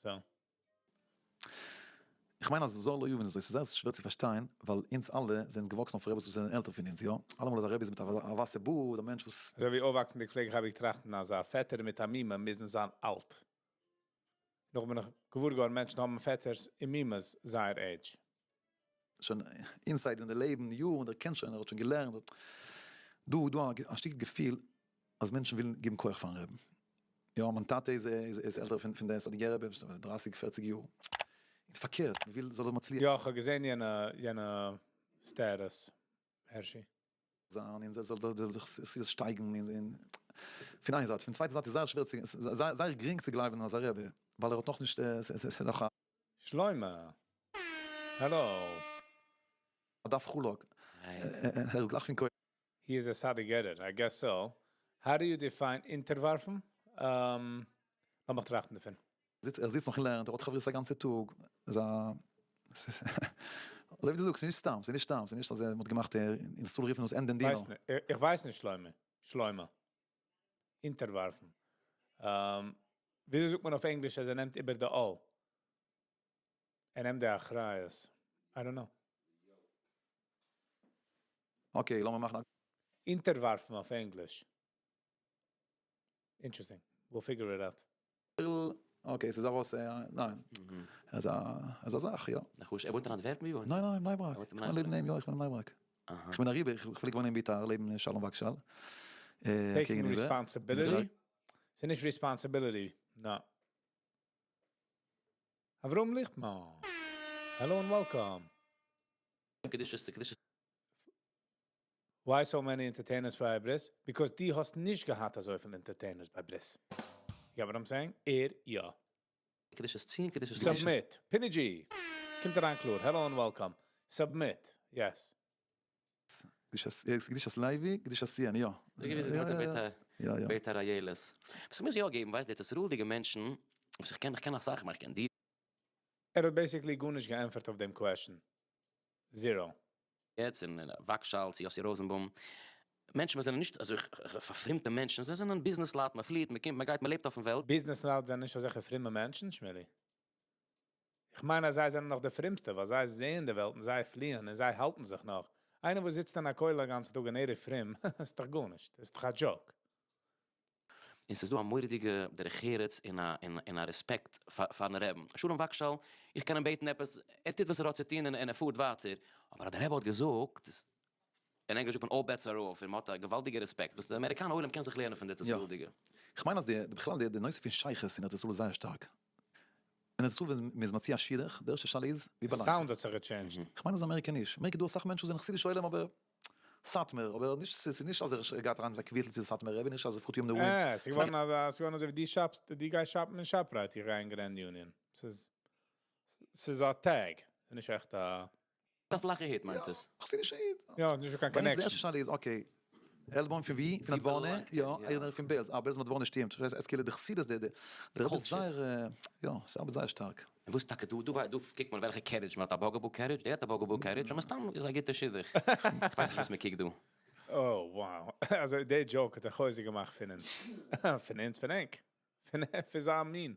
So. איך מיין אז זאל לא יובן אזוי, ס'איז זייער שווער צו פארשטיין, ווייל אונז אלע זענען געוואקסן אויף רעבעס וואס זענען עלטער פון אונז, יא? אלעמאל אז א רבי איז מיט א ווייסע בארד, א מענטש וואס. אזוי ווי אויפוואקסנדיג פלעג איך אייביג טראכטן אז א פעטער מיט א מומע מוזן זיין אלט. נאך בין איך געוואר געווארן מענטשן האבן פעטערס און מומעס זייער עידזש. שוין inside אין די לעבן יארן, ער קען שוין, ער האט שוין געלערנט, דא איז דא א שטיק געפיל אז מענטשן ווילן געבן כח פארן רעבן. יא, מיין טאטע איז איז עלטער פון די סאדיגער רבי, דרייסיג פערציג יאר. און פארקערט, מען וויל זאל ער מצליח. יא, כ'האב געזען יענע status, הערשי. זיין און זאל זאל זיך שטייגן און פון איין זייט, פון צווייטע זייט איז זייער שווער צו זייער גרינג צו גלייבן אין אזא רבי, ווייל ער האט נאכנישט ס'איז נאך א. שלמה! האלא! א דף חלק, ער איז גלייך פון כח. He is a סאדיגערער, I guess so. How do you define אונטערווארפן? לאמיך טראכטן דערפון. ער זיצט נאך און לערנט, ער האט חברותא א גאנצע טאג, איז א אזוי ווי דו זאגסט, ס'איז נישט סתם, ס'איז נישט סתם, ס'איז נישט אז מ'האט געמאכט אין ישראל רופן עס ענדען דינא. איך ווייס נישט שלמה, שלמה. אונטערווארפן. וויאזוי זאגט מען אויף ענגליש אז ער נעמט איבער די עול? ער נעמט די אחריות. I don't know. Okay, לאמיר מאכן א. אונטערווארפן אויף ענגליש. Interesting. We'll figure it out. Okay, ס'איז ארויס, ניין. אזא אזא זאך, יא. נחוש, ער וואוינט אין אנטווערפן ווי וואוינט ער? ניין ניין, בני ברק. איך בין לעבן אים, יא, איך בין אין בני ברק. איך בין אריבער, איך פלעג וואוינען אין ביתר, לעבן שלום וואגשאל. Taking responsibility? ס'איז נישט responsibility, נא. אברהם ליכטמאן, hello and welcome. קדושת קדושת. Why so many entertainers ביי ברית? Because דו האסט נישט געהאט אזויפיל entertainers ביי ברית. You get what I'm saying? ער יא. קדושת ציון קדושת ציון. Submit. פיני ג'י. קומט אריין קלאר. Hello and welcome. Submit. Yes. קדושת לוי, קדושת ציון, יא. ביתר עילית. וואס איך מוז יא געבן, ווייסט די ארץ ישראל'דיגע מענטשן, וואס איך קען, איך קען אסאך, איך קען דיר. ער האט basically גארנישט געענטפערט אויף דעם question. Zero. יעצט אין וואגשאל צו יאסי ראזענבוים, מענטשן וואס זענען נישט אזוי פארפרומטע מענטשן, זיי זענען ביזנעס לייט, מען פליעט, מען קומט, מען גייט, מען לעבט אויפן וועלט. ביזנעס לייט זענען נישט אזעלכע פרומע מענטשן, שמילי. איך מיין אז זיי זענען נאך די פרומסטע, ווייל זיי זעען די וועלט און זיי פליען און זיי האלטן זיך נאך. איינער וואס זיצט אין א כולל א גאנצן טאג און ער איז פרום, איז דאך גארנישט, איז דאך א joke. און ס'איז דא א מורא'דיגע דרך ארץ און א און א רעספעקט פארן רעבן. שלום וואגשאל, איך קען אים בעטן עפעס, ער טוט וואס ער האט צו טון און ער פארט ווייטער, אבער אז דער רבי האט געזאגט, אין ענגליש זאגט מען all bets are off, און מ'האט א געוואלדיגע רעספעקט, וואס די אמעריקאנע עולם קען זיך לערנען פון די ארץ ישראל'דיגע. איך מיין אז די בכלל די נושא פון שייכות אין ארץ ישראל איז זייער שטארק. אין ארץ ישראל ווען מ'איז מציע א שידוך, די ערשטע שאלה איז, ווי באלאנגט ער? sound האט זיך גע change ט. איך מיין אז אמעריקע נישט. אמעריקע איז דא אסאך מענטשן וואס זענען חסידישע עולם אבער סאטמאר, אבער נישט ס'איז נישט אז ער גייט אריין מיט א קוויטל צו די סאטמאר רבי, נישט אז ער פארט יום נוראים. אה, ס'איז געווארן אזא, ס'איז געווארן אזוי ווי דו shop סט, דו גייסט shop ן אין ShopRite, איך גיי אין Grand Union. ס'איז, ס'איז א tag, ס'איז נישט עכט א. א פלאכע היט מיינט עס. חסידישע איד. יא, נישט דא קיין ביי אונז די connection. ערשטע שאלה איז okay, עלבוים פון ווי? פון נדבורנה? יא, איך בין פון בעלז, אה בעלז נדבורנה שטימט, עס כאילו די חסידות די די רבי איז זייער יא, ס'ארבעט זייער שטארק. און וואס טאקע דא? דא דא קוקט מען וועלכע carriage, מען האט א Bugaboo carriage, דער האט א Bugaboo carriage, און מסתם איז א גוטע שידוך. איך ווייס נישט וואס מען קוקט דא. Oh wow, אזוי די joke האט ער חוזק געמאכט פון אונז. פון אונז? פון ענק. פון זיין מין.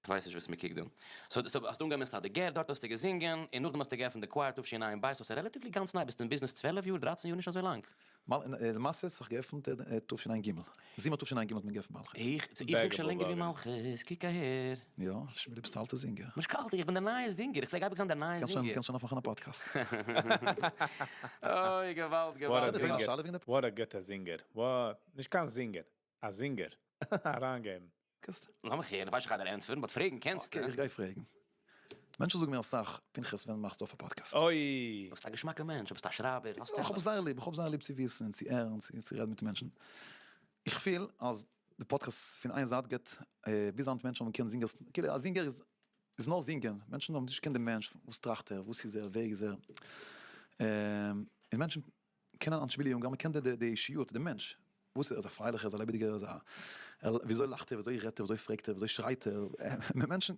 כ'ווייס נישט וואס מ'קוקט דא. so so האסט אנגעהויבן אין סאדיגער, דארט האסטו געזינגען, און נאכדעם האסטו געעפנט די choir תשע"ב, so ס'איז relatively גאנץ ניי, ביסט אין ביזנעס 12 יאר, דרייצן יאר, נישט אזוי לאנג. למעשה האט זיך געעפנט תשע"ג, זומער תשע"ג האט מען געעפנט מלכות. איך זינג שוין לענגער ווי מלכות, קוק אהער. יא, דו ביסט א אלטע זינגער. נישט קיין אלטע, איך בין דער נייער זינגער, איך פלעג אייביג זיין דער נייער זינגער. קענסט שוין אויפמאכן א פאדקעסט. אוי געוואלד געוואלד. What a זינגער, what a גוטע זינגער, what, נישט קיין זינגער, א זינגער, אריינגעבן. קענסט. לאמיך הערן, איך ווייס איך גיי דיר ענטפערן, but פרעגן קענסטו. Okay, איך גיי פרעגן. מענטשן זאגן מיר אסאך, פנחס ווען מאכסטו אויף א פאדקעסט? אוי! ביסט א געשמאקע מענטש, ביסט א שרייבער, האסט איך האב עס זייער ליב, איך האב זייער ליב צו וויסן, צו הערן, צו רעדן מיט מענטשן. איך פיל אז די פאדקעסט פון איין זייט געבט ביז היינט מענטשן האבן געקענט זינגערס, כאילו א זינגער איז איז נאר זינגען, מענטשן האבן נישט געקענט דעם מענטש, וואס טראכט ער, וואס איז ער, ווער איז ער, און מענטשן קענען אנטשוויליונג, מען קען די אישיות, די מענטש, וואס ער איז, א פרייליכער, איז א לעבעדיגער, איז א, וויאזוי לאכט ער, וויאזוי רעדט ער, וויאזוי פרעגט ער, וויאזוי שרייט ער, מענטשן,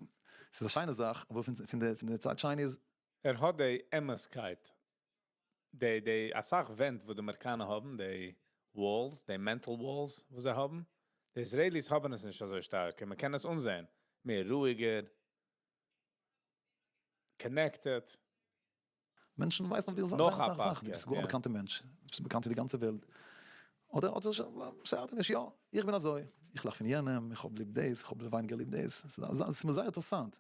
ס'איז א שיינע זאך, אבער פון די צד שני איז. ער האט די אמת'קייט, די די אסאך ווענט וואס די אמעריקאנער האבן, די walls, די mental walls וואס זיי האבן, די Israelis האבן עס נישט אזוי שטארק, און מען קען עס אנזען, מער רואיגער, connected. מענטשן ווייסן אויף דיר זייער אסאך זאכן, דו ביסט גאר א באקאנטע מענטש, דו ביסט באקאנט אין די גאנצע וועלט, אדער אדער בסדר נישט יא, איך בין אזוי, איך לאך פון יענעם, איך האב ליב דאס, איך האב ווייניגער ליב דאס, ס'איז מיר זייער אינטערעסאנט,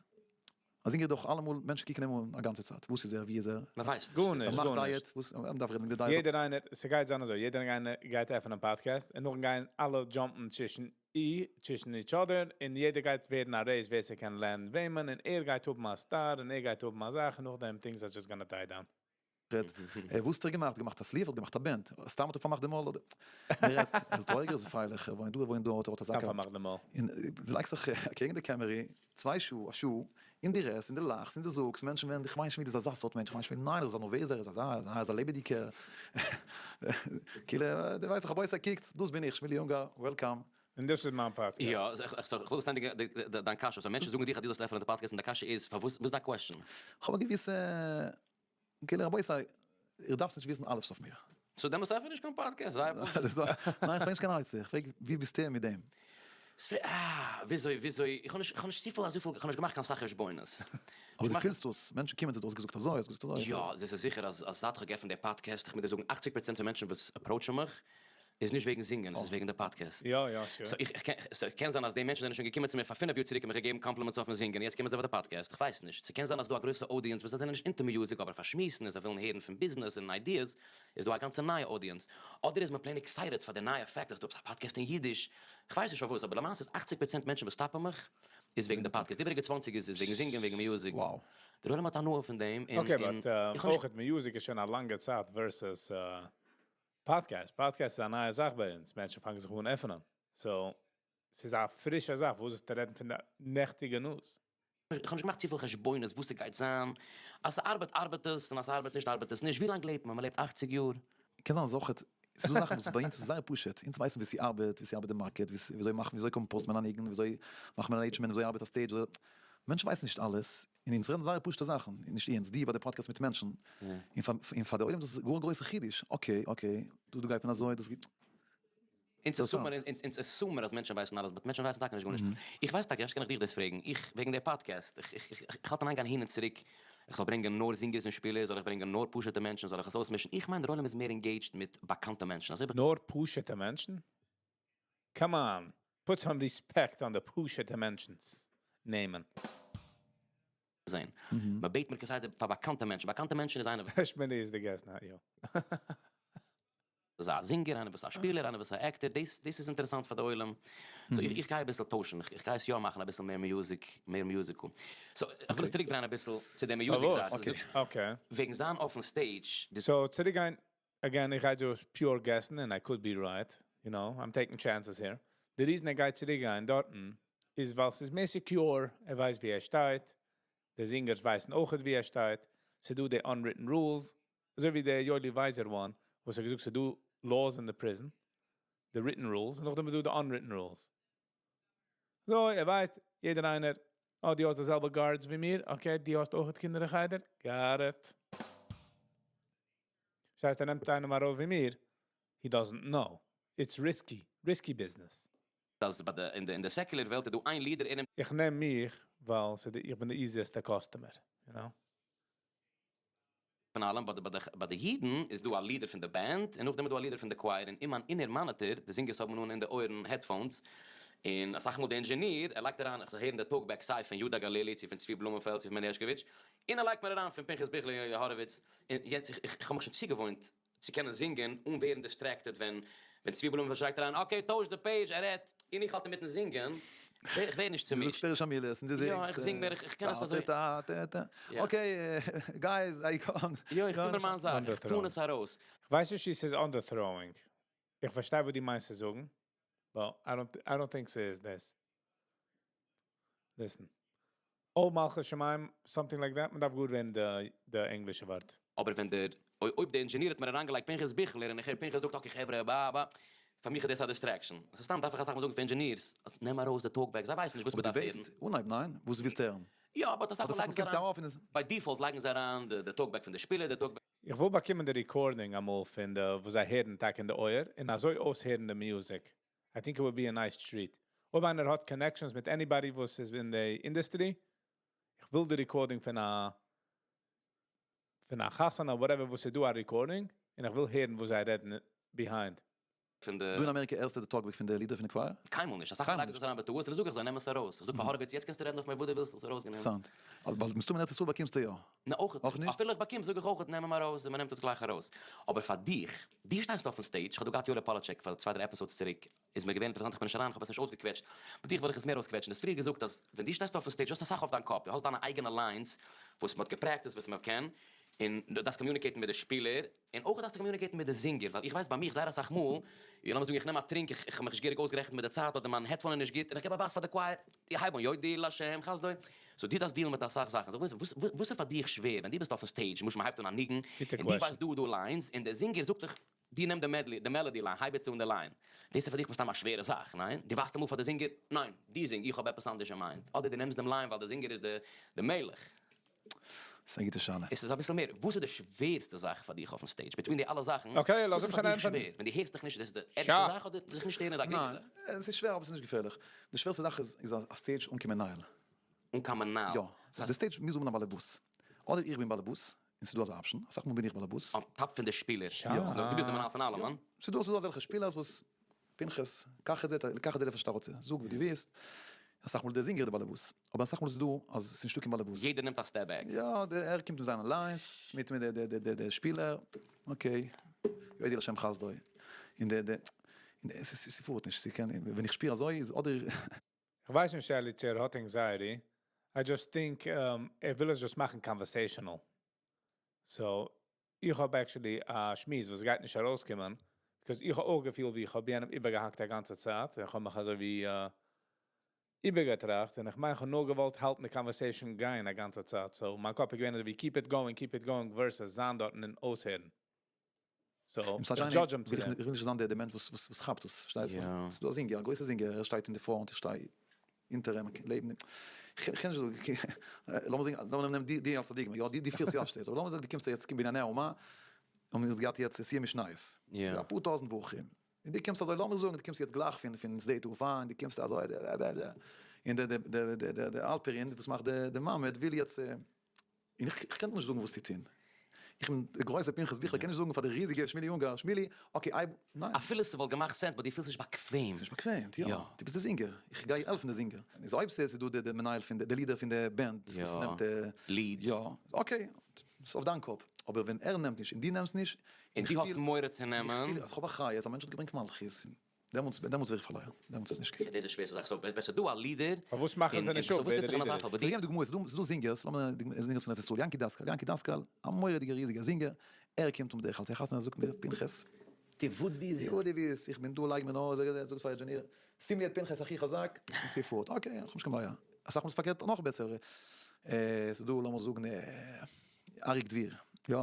א זינגער איז דאך אלעמאל, מענטשן קוקן אים אן א גאנצע צייט, וואס איז ער, ווי איז ער, מען ווייסט נישט, גארנישט, ער מאכט גארנישט. diet, וואס, מען דארף רעדן וועגן די diet. יעדער איינער, ס'גייט זיין אזוי, יעדער איינער גייט עפענען פאדקעסט, און נאכדעם גייען אלע jump ן צווישן אי צווישן each other, און יעדער גייט ווערן א race ווער ס'קען לערנען וועמען, און ער גייט האבן א star, און ער גייט האבן א זאך, און נאכדעם things are just gonna die down. רעדט, וואס האט ער געמאכט? געמאכט א sleeve? האט געמאכט א band? סתם האט ער פארמאכט די מויל אדער? מען רעדט, ער איז טרויעריג, ער איז פרייליך, ער וואוינט דא, ער וואוינט דארט, ער האט אזא סתם פארמאכט די מויל. און דו לייגסט זיך אקעגן די קעמערע צוויי שעה, א שעה, און דו רעדסט, און דו לאכסט, און דו זאגסט, מענטשן ווערן, איך מיין שמיד איז אזא סארט מענטש, איך מיין שמיד, ניין ער איז א נערוועזער, ער איז אזא, ער איז א לעבעדיגער, כאילו, דו ווייסט, רבותי קוקטס, דאס בין איך, שמילי אונגאר, welcome. און דאס איז מיין פאדקעסט. יא, איך וויל דאס ענדיגן דיין קשיא, so מענטשן זאגן דיך אז דו זאלסט עפענען די פאדקעסט און די קשיא איז פארוואס, וואס איז דיין question? כ'האב א געוויסע, כאילו רבותי, איר דארפט נישט וויסן אלעס אויף מיר. so דעמאלטס עפען נישט קיין פאדקעסט, זייער פשוט. ניין, איך פרעג נישט קיין עצה, איך פרעג ווי ביסטו מיט דעם? אה, וויאזוי, וויאזוי, איך האב נישט, איך האב נישט צופיל אזויפיל, איך האב נישט געמאכט קיין סאך חשבונות. אבער דו פילסט דאס, מענטשן קומען צו דו האסט געזאגט אזוי, האסט געזאגט אזוי. יא, דאס איז זיכער אז זייט איך האב געעפנט די פאדקעסט, איך מוז דיר זאגן 80% פון מענטשן וואס approach ן מיך, איז נישט וועגן זינגען, ס'איז וועגן די פאדקעסט. יא יא sure. so איך קען, so קען זיין אז די מענטשן זענען שוין געקומען צו מיר פאר פינף יאר צוריק און מיך געגעבן compliments אויפן זינגען, יעצט קומען זיי פאר די פאדקעסט, איך ווייס נישט. ס'קען זיין אז ס'דא א גרויסע audience וואס זיי זענען נישט into music אבער פאר שמועסן און זיי ווילן הערן פון ביזנעס און ideas, איז דא א גאנצע נייע audience. אדער איז מען plain excited פאר די נייע fact אז ס'דא עפעס א פאדקעסט אין אידיש. כ'ווייס נישט פארוואס אבער למעשה איז 80% מענטשן וואס stop ן מיך איז וועגן די פאדקעסט, די איבעריגע 20 איז וועגן זינגען וועגן music. דער עולם האט הנאה פון דעם און okay but אויכעט music איז שוין א לאנגע צייט versus פאדקעסט, פאדקעסט איז א נייע זאך ביי אונז, מענטשן פאנגען זיך אן עפענען, so ס'איז א פרישע זאך, וואס זאלסטו רעדן פון די נעכטיגע news? איך האב נישט געמאכט צופיל חשבונות וואס ס'גייט זיין, אז ס'ארבעט ארבעט עס און אז ס'ארבעט נישט ארבעט עס נישט, ווי לאנג לעבט מען? מ'לעבט אכציג יאר? קען זיין אז אויכעט, ס'איז דא זאכן וואס ביי אונז איז זייער פשוט, אונז ווייסן ווי ס'ארבעט, ווי ס'ארבעט די market, וויאזוי מאכט, וויאזוי compose ט מען א ניגון, וויאזוי מאכט מען arrangement, וויאזוי ארבעט א stage, מענטשן ווייסן נישט אלעס, און אונז רעדן זייער פשוטע זאכן, נישט אונז, די ביי די פאדקעסט מיט מענטשן, און פאר די עולם איז דאס גאר א גרויסע חידוש, okay okay, דא דא גייט מען אזוי, דאס גיבט. אונז assume מיר אז מענטשן ווייסן אלעס, but מענטשן ווייסן טאקע נישט גארנישט. איך ווייס טאקע, אפשר קען איך דיך דאס פרעגן, איך, וועגן די פאדקעסט, איך האלט אין איין גיין אהין און צוריק, איך זאל ברענגען נאר זינגערס און שפילערס, זאל איך ברענגען נאר פשוטע מענטשן, זאל איך עס אויסמישן, איך מיין דער עולם איז מער engaged מיט באקאנטע מענטשן, אזוי. נאר פשוטע מענטשן? Come on, put some respect on די פשוטע מענטשנ'ס נעמען. זען. מען בעט מיר כסדר פאר באקאנטע מענטשן, באקאנטע מענטשן איז איינער שמיני איז די guest not you. וואס איז א זינגער, איינער וואס איז א שפילער, איינער וואס איז א actor, דאס דאס איז אינטערעסאנט פאר די עולם. So איך איך גיי אביסל טוישן, איך גיי עס יא מאכן אביסל מער music, מער musical. So איך וויל עס צוריק דרייען אביסל צו די music זייט. Okay. Okay. וועגן זיין אויפן stage. So צוריק גיין, again איך גיי דא pure guess ן and I could be right, you know, I'm taking chances here. די reason ער גייט צוריק גיין דארטן איז ווייל ס'איז מער secure, ער ווייסט ווי ער שטייט, די זינגערס ווייסן אויכעט ווי ער שטייט, ס'דא די unwritten rules, אזוי ווי די יואלי ווייזער one, וואס ער האט געזאגט ס'דא laws אין די prison, די written rules, און נאכדעם איז דא די unwritten rules. So, ער ווייסט, יעדער איינער, oh, דו האסט די זעלבע guards ווי מיר, okay, דו האסט אויכעט קינדער אין חדר, got it. דאס הייסט, ער נעמט איינעם ארויף ווי מיר, he doesn't know. It's risky, risky business. אז ביי די אין די אין די secular וועלט איז דא איין leader אינעם. איך נעם מיך, ווייל ס'איז די, איך בין די easiest טע customer, you know. פון אלעם, ביי די ביי די ביי די אידן איז דא א leader פון די band, און נאכדעם איז דא א leader פון די choir, און אין מיין in-ear monitor, די זינגערס האבן אן אין די אויערן headphones, און אסאך מאל די engineer, ער לייגט אריין, איך זאל הערן די talkback סיי פון יודא גלילי, צו פון צבי בלומענפעלד, צו פון מני הערשקאוויטש, און ער לייגט מיר אריין פון פנחס ביכלער און אלי' האראוויץ, און יעצט איך איך האב מיך שוין צוגעוואוינט צו קענען זינגען אן ווערן distracted ווען ווען צבי בלומענפעלד שרייט אריין okay טויש די page ער רעדט און איך האלט אינמיטן זינגען, איך ווער נישט דו זאגסט צומישט. פירוש המילות און דו יא זינגסט איך זינג מער איך קען עס אזוי. טא טא טא יא. Okay guys I gone. יא איך טו מיר מיין זאך, איך טון עס ארויס. כ'ווייס נישט צו ס'איז underthrowing. איך פארשטיי וואס דו מיינסט צו זאגן, but I don't I don't think ס'איז דאס. Listen. עול מלכות שמים, something like that, מ'דארף גאר ווערן די די ענגלישע ווארט. אבער ווען דער, אויב דער engineer האט מיר אריינגעלייגט פנחס ביכלער און איך הער פנחס זאגט okay חברה בא בא, פאר מיך איז דאס א distraction. סאו סתם דארף איך אסאך מאל זאגן פאר engineers אז נעם ארויס די talkback, זיי ווייסן נישט וואס אבער דו מ'דארף הערן. ווייסט אנהייב, ניין? וואס ווילסטו הערן? יא, but אסאך אדער מאל לייגן זיי אסאך מאל קומסטו אריין, ארויף און עס. by default לייגן זיי אריין די talkback פון די שפילער, די talkback. איך וויל באקומען די recording אמאל פון די וואס זיי הערן טאקע אין די אויער, און אזוי אויסהערן די music. I think it would be a nice treat. אויב איינער האט connections מיט anybody וואס איז אין די industry, איך וויל די recording פון א פון א חתונה whatever וואס איז דא א recording, און איך וויל הערן וואס זיי רעדן behind. פון די. דא אין אמעריקע הערסטו די talkback פון די leader פון די choir? קיינמאל נישט, אסאך מאל לייגן זיי עס אריין בטעות, און זאג איך זיי נעם עס ארויס, איך זאג פאר האראוויץ יעצט קענסטו רעדן אויף מיר וואס דו ווילסט, האסט ארויסגענומען. אינטערעסאנט. ווייל מסתמא אין ארץ ישראל באקומסטו יא. נע אויך אויך נישט? אפילו איך באקום זאג איך אויך נעם אים ארויס און מען נעמט עס גלייך ארויס. אבער פאר דיך, דו שטייסט אויפן stage, כ'האב דא געהאט יואלי פאלאטשעק פאר צוויי דריי episodes צוריק, איז מיר געווען אינטערעסאנט איך בין נישט אריין איך האב עס נישט אויסגעקוועטשט, מיט דיך וועל איך עס מער אויסקוועטשן, דו האסט פריער געזאגט אז ווען דו שטייסט אויפן stage האסטו אסאך אויף דיין קאפ, דו האסט דיינע אייגענע lines וואס מען האט געפרעקטיסט וואס מען קען, און דו דארפסט communicate ן מיט די שפילער, און אויך דארפסטו communicate ן מיט די זינגער, ווייל איך ווייס ביי מיך זייער אסאך מאל, ווי לאמיר זאגן איך נעם א טרינק איך האב מיך נישט געהעריג אויסגערעכנט מיט די צייט אדער מיין headphone איז נישט גוט און איך געב א ווייז פאר די choir, די הייב אן יודו לה' חסדו, so דו דארפסט deal ן מיט אסאך זאכן, so וואס וואס איז פאר דיך שווער ווען דו ביסט אויפן stage, למשל מען הייבט אן א ניגון, גוטע און דו question. ווייסט דא דא lines, און דער זינגער זאגט דיך דו נעם די medley, די melody line, הייב יעצט אן די line, דאס איז פאר דיך מסתם א שווערע זאך, ניין? דו ווייזט אמאל פאר די זינגער, ניין, דו זינג, איך האב עפעס אנדערש אין mind, אדער דו נעמסט דעם line ווייל דער זינגער איז די מלך. ס'איז א גוטע שאלה. עס איז אביסל מער, וואס איז די שווערסטע זאך פאר דיך אויפן stage, between די אלע זאכן, okay, לאז וואס איז אים פאר שוין דיך ענטפערן. שווער? ווען דו הערסט דיך נישט, דאס איז די ערגסטע זאך אדער זיך נישט הערן איז א גרינגע זאך? ניין, עס איז שווער אבער עס איז נישט געפערליך. די שווערסטע זאך איז איז א stage אן קיין מנהל. אן קיין מנהל? יא, די stage מוז האבן א באלעבאס. אדער איך בין באלעבאס, און ס'איז דא אזא option, אסאך מאל בין איך באלעבאס. On top פון די שפילער. דו ביסט די מנהל פון אלעמען. ס'איז דא ס'איז דא אזעלכע שפילערס וואס פנחס, קח את זה, קח את זה לאיפה שאתה רוצה, זאג וואו דו ווילסט, אסאך מאל איז דער זינגער דער באלעבאס, אבער אסאך מאל איז דא אז ס'איז נישטא קיין באלעבאס. יעדער נעמט א step back. יא, ער קומט מיט זיינע lines, מיט מיט די די די די שפילער, okay, יודו לשם חסדו, און די די, ס'פארט נישט, ס'קען, ווען איך שפיר אזוי איז אדער. כ'ווייס נישט ערליך צו ער האט anxiety, I just think ער וויל עס just מאכן conversational. So איך האב actually א שמועס וואס גייט נישט ארויסקומען, because איך האב אויך געפילט ווי איך האב יענעם איבערגעהאקט א גאנצע צייט, איך האב מיך אזוי ווי איבערגעטראכט, און איך מיין איך האב נאר געוואלט האלטן די conversation גיין א גאנצע צייט, so מיין קאפ איז געווען אזוי ווי keep it going, keep it going versus זיין דארטן און אויסהערן. So, מצד איך שני, judge אים צו וויל איך דעם. איך וויל נישט זיין דער מענטש וואס וואס כאפט עס, פארשטייסט? ס'איז דא א זינגער, א גרויסע זינגער, ער שטייט אין די front, איך שטיי אונטער אים, לעבן אים, איך קען נישט זאגן, לאמיר זאגן, לאמיר נעמען דיר אלס א דוגמא, יא, דו פירסט יא א stage, אבער לאמיר זאגן דו קומסט יעצט בין עיני האומה, האבן מיר געהאט יעצט סיום משניות, אפאר טויזנט בחורים, און דו קומסט אזוי, לאמיר זאגן דו קומסט יעצט גלייך פון פון שדה תעופה, און דו קומסט אזוי, און די די די די הלפרין וואס מאכט די מעמד וויל יעצט, און איך קען דיר נישט זאגן וואס צו טון. איך בין דער גרויסער פנחס ביכלער, קען נישט זאגן פאר די ריזיגע שמילי אונגאר, שמילי, okay, איי, ניין. אפילו ס'וואלט געמאכט sense, but דו פילסט נישט באקוועם. ס'נישט באקוועם, יא, דו ביסט די זינגער, איך גיי העלפן די זינגער. איז אויב ס'איז דא די מנהל פון די leader פון די band וואס נעמט lead. יא, okay, ס'איז אויף דיין קאפ. אבער ווען ער נעמט נישט און דו נעמסט נישט, און דו האסט מורא צו נעמען. איך פיל אז כ'האב אחריות, א מענטש האט געברענגט מלכות, דעמאלטס דעמאלטס ווער איך פארלוירן, דעמאלטס איז נישט גוט. דאס איז שווערסטע זאך, so ווען ס'איז דא א leader, פארוואס מאכן זיי נישט אפ ווער די leader איז? איך געב דוגמאות, ס'איז דא זינגערס, לאמיר נעמען זינגערס פון ארץ ישראל, יענקי דאסקאל, יענקי דאסקאל, א מורא'דיגער ריזיגער זינגער, ער קומט אן בדרך כלל צו א חתונה, ער זאגט מיר, פנחס, טו וואס דו ווילסט, טו וואס דו ווילסט, איך בין דא, לייג מיר נאר, זאגט פאר engineer, שים לי את פנחס הכי חזק, און ס'פארט, okay, איך האב נישט קיין בעיה, אסאך מאל איז פארקערט נאך בעסער, ס'איז דא לאמיר זאגן אריק דביר, יא.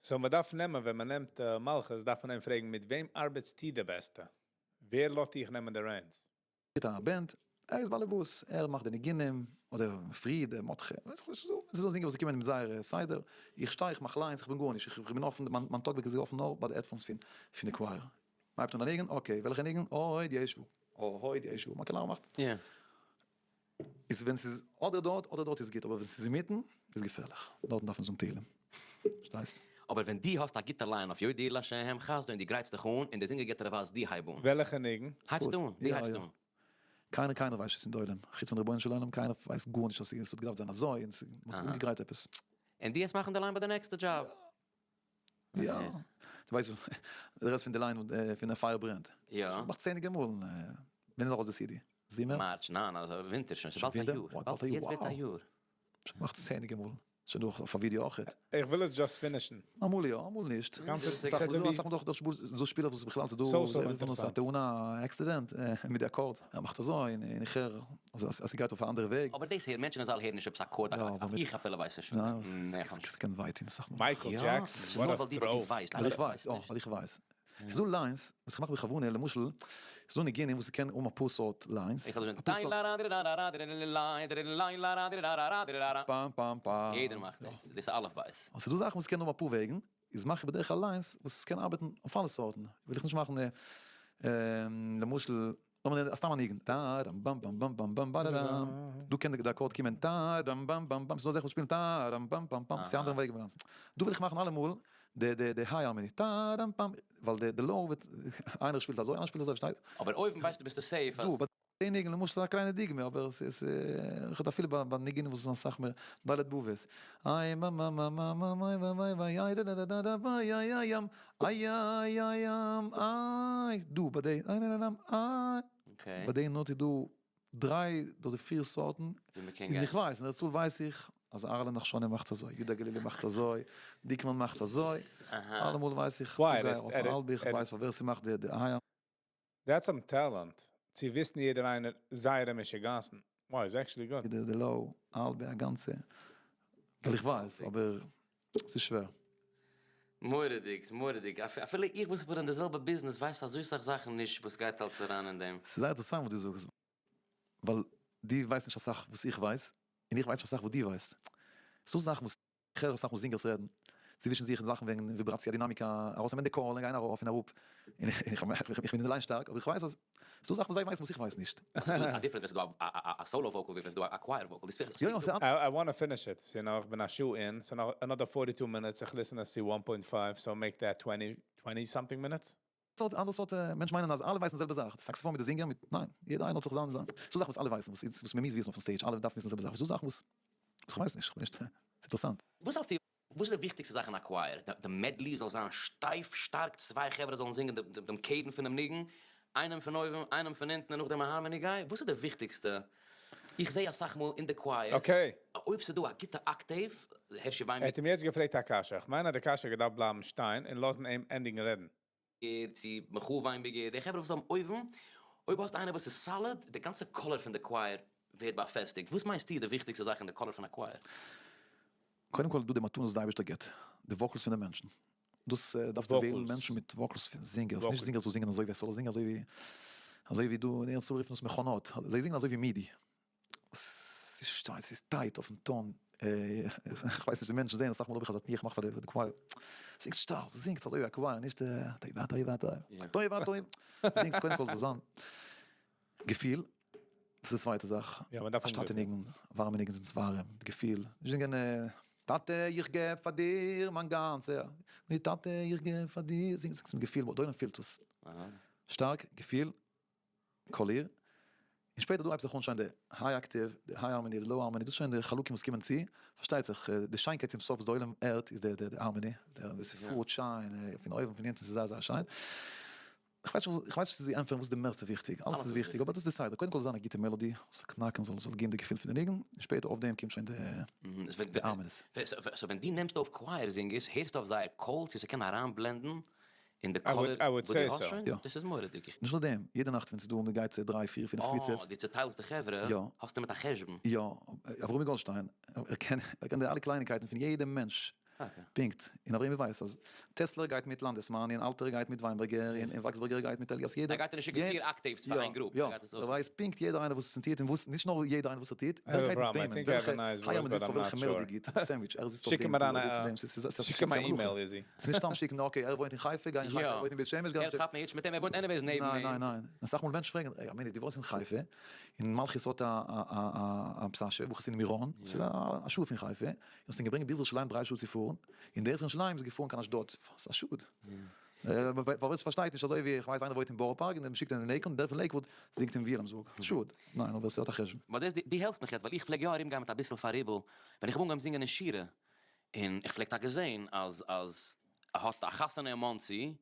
so מ'דארף נעמען ווען מ'נעמט מלכות דארף מען אים פרעגן מיט וועם ארבעטסטו די בעסטע? ווער לאזט דיך נעמען די reins? מיט א band, ער איז באלעבאס, ער מאכט די ניגונים, אדער פריד, מרדכי, ווייס איך נישט, ס'איז דא זינגער וואס קומען מיט זייער סדר, איך שטיי איך מאך lines, איך בין גארנישט, איך בין אפן, מיין טאג איז אפן נאר ביי די headphones פון די choir, מ'הייבט אן א ניגון, okay, וועלכע ניגון? אוי די ישבו, אוי די ישבו, מ'קען אלעמאל מאכן. איז ווען ס'איז אדער דארט אדער דארט איז גוט, אבער ווען ס'איז אינמיטן איז געפערליך, דארטן דארף מען זאגן תהילים, פארשטייסט? אבער ווען דו האסט א גוטע line אויף יודו לה' חסדו און דו גרייטסט דיך אן און דער זינגער גיבט דיר א ווייז דו הייב אן. וועלעכע ניגון? הייבסט אן, דו הייבסט אן. קיינער קיינער ווייסט נישט אין די עולם, חוץ פון די רבונו של עולם, קיינער ווייסט גארנישט אז ס'האט געדארפט זיין אזוי און מ'האט אנגעגרייט עפעס. און דו העסט מאכן די line ביי די נעקסטע דזשאב. יא, דו ווייסט די רעסט פון די line פון א פייער ברענט. יא. מאכט צענדליגע מאל ווען איז ארויס די CD? זומער? March, ניין, אזוי ווינטער שוין, ס'איז באלד א יאר. באלד א יאר, יעצט ווערט א יאר. מאכט צענדליגע מאל, שוין דא אויף א ווידיאו אויכעט. איך וויל עס just finish ן. אמאל יא, אמאל נישט. אסאך מאל דאך דא שפילער וואס בכלל ס'דא א תאונה accident מיט די אקארד, ער מאכט אזוי און איך הער אז ס'גייט אויף א אנדערע וועג. אבער דאס הערן מענטשן אין זאל הערן נישט עפעס א אקארד, איך אפילו ווייס נישט פון דעם. ס'קען וויי טון אסאך מאל. מייקל דזשעקסאן, what a throw. ווייל איך ווייס, יא, ווייל איך ווייס. ס'איז דא lines וואס איך מאך בכוונה, למשל, ס'איז דא ניגונים וואס ס'קען האבן אפאר סארט lines. פאם פאם פאם. יעדער מאכט דאס, דאס איז אלף בית. און ס'איז דא זאכן וואס קען האבן אפאר וועגן, איז מאך איך בדרך כלל lines וואס קען ארבעטן אויף אלע סארטן, וויל איך נישט מאכן למשל, לאמיר נעמען סתם א ניגון, טאראם באם באם באם באם באם באראראם, דא קען די אקארד קומען טאראם באם באם באם, ס'איז דא אזעלכע וואס שפילן טאראם באם באם באם, ס'איז א אנדערע וועג אינגאנצן, דא וויל איך מאכן אלעמאל די די די high harmony, טאראם באם, ווייל די low וועט, איינער שפילט אזוי איינער שפילט אזוי, פארשטייט? אבער אויבן ווייסטו ביסטו safe אז. די ניגון למשל איז א קליינע דוגמא אבער ס'איז איך האב אפילו ביי ניגונים וואס איז אסאך מער ד' בבות איי מא מא מא מא מא מא וויי וויי וויי איי דא דא דא דא וויי איי איי ים איי איי איי ים איי דא ביי די איי דא דא איי ביי די note איז דא דריי אדער פיר סארטן און איך ווייס און דערצו ווייס איך אז אהרל'ע נחשוני מאכט אזוי יודא גלילי מאכט אזוי דיקמאן מאכט אזוי אלעמאל ווייס איך אויף האלב איך ווייס פאר ווער ס'מאכט די איי. That's some talent, צו וויסן יעדער איינער זייערע משוגעת'ן. Wow, איז actually גוט. די low, האלבע, א גאנצע, ווייל איך ווייס, אבער ס'איז שווער. מורא'דיג, מורא'דיג, אפילו איך וואס בין אין די זעלבע ביזנעס ווייס אזוי סאך זאכן נישט וואס גייט אלס אריין אין דעם. ס'איז זייער אינטערעסאנט וואס דו זאגסט, ווייל דו ווייסט נישט אסאך וואס איך ווייס, און איך ווייס נישט אסאך וואס דו ווייסט. ס'דא זאכן וואס איך הער אסאך מאל זינגערס רעדן צווישן זיך זאכן וועגן וויבראציע, דינאמיקא, ארויסנעמען די קול און גיין ארויף און אראפ, און איך בין אליין שטארק, אבער איך ווייס אז ס'דא זאכן וואס זיי ווייסן וואס איך ווייס נישט. ס'איז דא א difference ווען ס'איז דא א solo vocal ווי ווען ס'איז דא א choir vocal. יא יא, ס'איז I wanna finish it, ס'איז נאך, כ'בין א שעה אין, ס'איז נאך another 42 minutes, איך listen עס צו 1.5, so make that 20 something minutes. סארט אנדערע סארט מענטשן מיינען אז אלע ווייסן די זעלבע זאך, די סאקסאפאן מיט די זינגער מיט, ניין, יעדער איינער האט זיך זיין, ס'דא זאכן וואס אלע ווייסן, וואס מ'מוז וויסן אויפן stage, אלע דארפן וויסן די זעלבע זאך, ס'דא זאכן וואס איך ווייס נישט, כ'בין נישט, ס'איז אינטערעסאנט. וואס האלסטו, וואס איז די וויכטיגסטע זאך אין א choir? די medley זאל זיין שטייף, שטארק, צוויי חברה זאלן זינגען דעם קעדן פונעם ניגון, איינעם פון אויבן, איינעם פון אונטן און נאכדעם א harmony גיי, וואס איז די וויכטיגסטע? איך זע אסאך מאל אין די choirs, אויב ס'איז דא א גוטע octave, הערשי ער האט אים יעצט געפרעגט א קשיא, איך מיין אז די קשיא געדארפט בלייבן שטיין און לאזן אים ענדיגן רעדן. צו מיכאל וויינבערגער, די חברה וואס האבן אויבן, אויב האסטו איינער וואס איז solid, די גאנצע color פון די choir ווערט באפעסטיגט, וואס מיינסטו איז די וויכטיגסטע זאך אין די color פון א choir? קודם כל איז דא די מתנות וואס די אייבערשטער גיבט, די vocals פון די מענטשן, דאס דארפסטו וועלן מענטשן מיט vocals פון זינגערס, נישט זינגערס וואס זינגען אזוי ווי א solo זינגער, אזוי ווי דא אין ארץ ישראל רופט מען עס מכונות, זיי זינגען אזוי ווי MIDI, ס'איז שטיין, ס'איז tight אויפן טאן, איך ווייס נישט די מענטשן זעען אסאך מאל האב איך אזא תנועה איך מאך פאר די choir, זינגסט שטארק, זינגסט אזוי ווי א choir, נישט טויבא טויבא טויבא טויבא, זינגסט קודם כל זאל זיין געפיל, דאס איז די צווייטע זאך, א שטאטע ניגון, ווארעמע ניגון זענען ווארעם, די געפיל, נישט זינגען. טאטע איך געב פאר דיר מיין גאנצע טאטע איך געב פאר דיר, זינג עס מיט געפיל, דער עולם פילט עס שטארק, געפיל, קאליר, און שפעטער דא הייבט זיך אן שוין די high octave, די high harmony, די low harmony, דאס איז שוין די חלקים וואס קומען צו, פארשטייט זיך די שיינקייט צום סוף וואס די עולם הערט איז די harmony, ווי ס'פארט שיין פון אויבן פון אונטן ס'איז זייער זייער שיין. כ'ווייס נישט צו ענטפערן וואס איז די מערסטע וויכטיג, אלעס איז וויכטיג, אבער דאס איז די סדר, קודם כל זאל זיין א גוטע melody, זאל קנאקן, זאל זאל געבן די געפיל פון די ניגון, און שפעטער אויף דעם קומט שוין די harmonies. So ווען דו נעמסט אויף choir זינגערס הערסטו אויף זייער קול צו ס'קען אריינבלענדן אין די קאליר וואס דו האסט שוין? דאס איז מורא'דיג. נישט נאר דעם, יעדע נאכט ווען ס'איז דא און מ'גייט צו דריי פיר פינף קבוצות. אה, דו צוטיילסט די חברה, האסטו מיט א חשבון. יא, אברומי גאלדשטיין, ער קען די אלע קלייניקייטן פון יעדע מענטש. פונקט, און אברומי ווייסט אז טעסלער גייט מיט לאנדעסמאן און אלטער גייט מיט וויינבערגער און וואקסבערגער גייט מיט אליאס יעדער ער גייט נישט שיקן פיר octaves פאר איין group יא ער ווייסט פונקט יעדער איינער וואס ער טוט און וואס נישט נאר יעדער איינער וואס ער טוט ווער גייט מיט וועמען וועלכע הייער מען זיצט אויף וועלכע melody גוט sandwich ער זיצט אויף דעם ער זיצט אויף דעם שיק אים א אימעיל איזי. ס'איז נישט סתם שיקן okay ער וואוינט אין חיפה גיי אין חיפה ער וואוינט אין בית שמש גיי אין ער כאפט נישט מיט אים ער וואוינט anyways נעבן אים. ניין ניין ניין אסאך מאל מענטשן פרעגן א מינוט דו וואוינסט אין חיפה און מלכות האט א פסאשע וואס איז אין מירון ס'איז א שעה פון חיפה האסט אים געברענגט ביז ירושלים דריי שעה צו פארן, און דער פון ירושלים איז געפארן קיין אשדוד, ס'איז א שאד. פארוואס פארשטייט נישט אזוי ווי איך ווייס איינער וואוינט אין בארא פארק און מ'שיקט אים אין לעיקוואד, דער פון לעיקוואד זינגט אין וויליאמסבורג, שאד. ניין אבער ס'האט א חשבון. באט דאס דו העלפסט מיך יעצט ווייל איך פלעג יא ארום גיין מיט אביסל פאראיבל ווען איך האב אנגעהויבן זינגען אין שירה, און איך פלעג טאקע זעהן אז אז ער האט א חתונה אין מאנסי,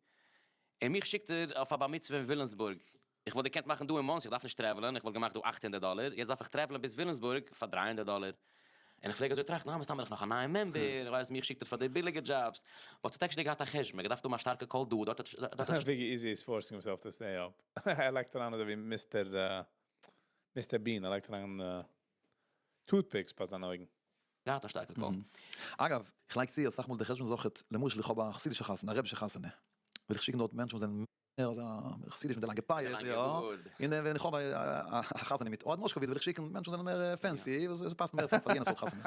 און מיך שיקט ער אויף א בר מצוה אין וויליאמסבורג, איך וואלט געקענט מאכן דא אין מאנסי, איך דארף נישט טרעוולען, איך וואלט געמאכט דא 800 דאלער, יעצט דארף איך טרעוולען ביז וויליאמסבורג פאר 300 דאלער. און איך פלעג אזוי טראכטן, אה, מסתם בין איך נאך א נייע member, איך ווייס, מיך שיקט ער פאר די ביליגע jobs. But ס'האט actually געהאט א חשבון, געדארפט האבן א שטארקע קול דא, דארט האט דארט האט. וויגי איזי איז forcing himself to stay up. ער לייגט אריין אזוי ווי Mister Mister Bean, ער לייגט אריין toothpicks ביי זיינע אויגן. געהאט א שטארקע קול. אגב, איך לייג צו אסאך מאל די חשבון זאכעט, למשל איך האב א חסידישע חתונה, א רבישע חתונה, וועל איך שיקן דארט מענטשן וואס זענען ער איז א חסידיש מיט די לאנגע פאות, יא, און ווען איך האב א חתונה מיט אוהד מושקאוויץ וועל איך שיקן מענטשן וואס זענען מער fancy, וואס פאסן מער פאר יענע סארט חתונה,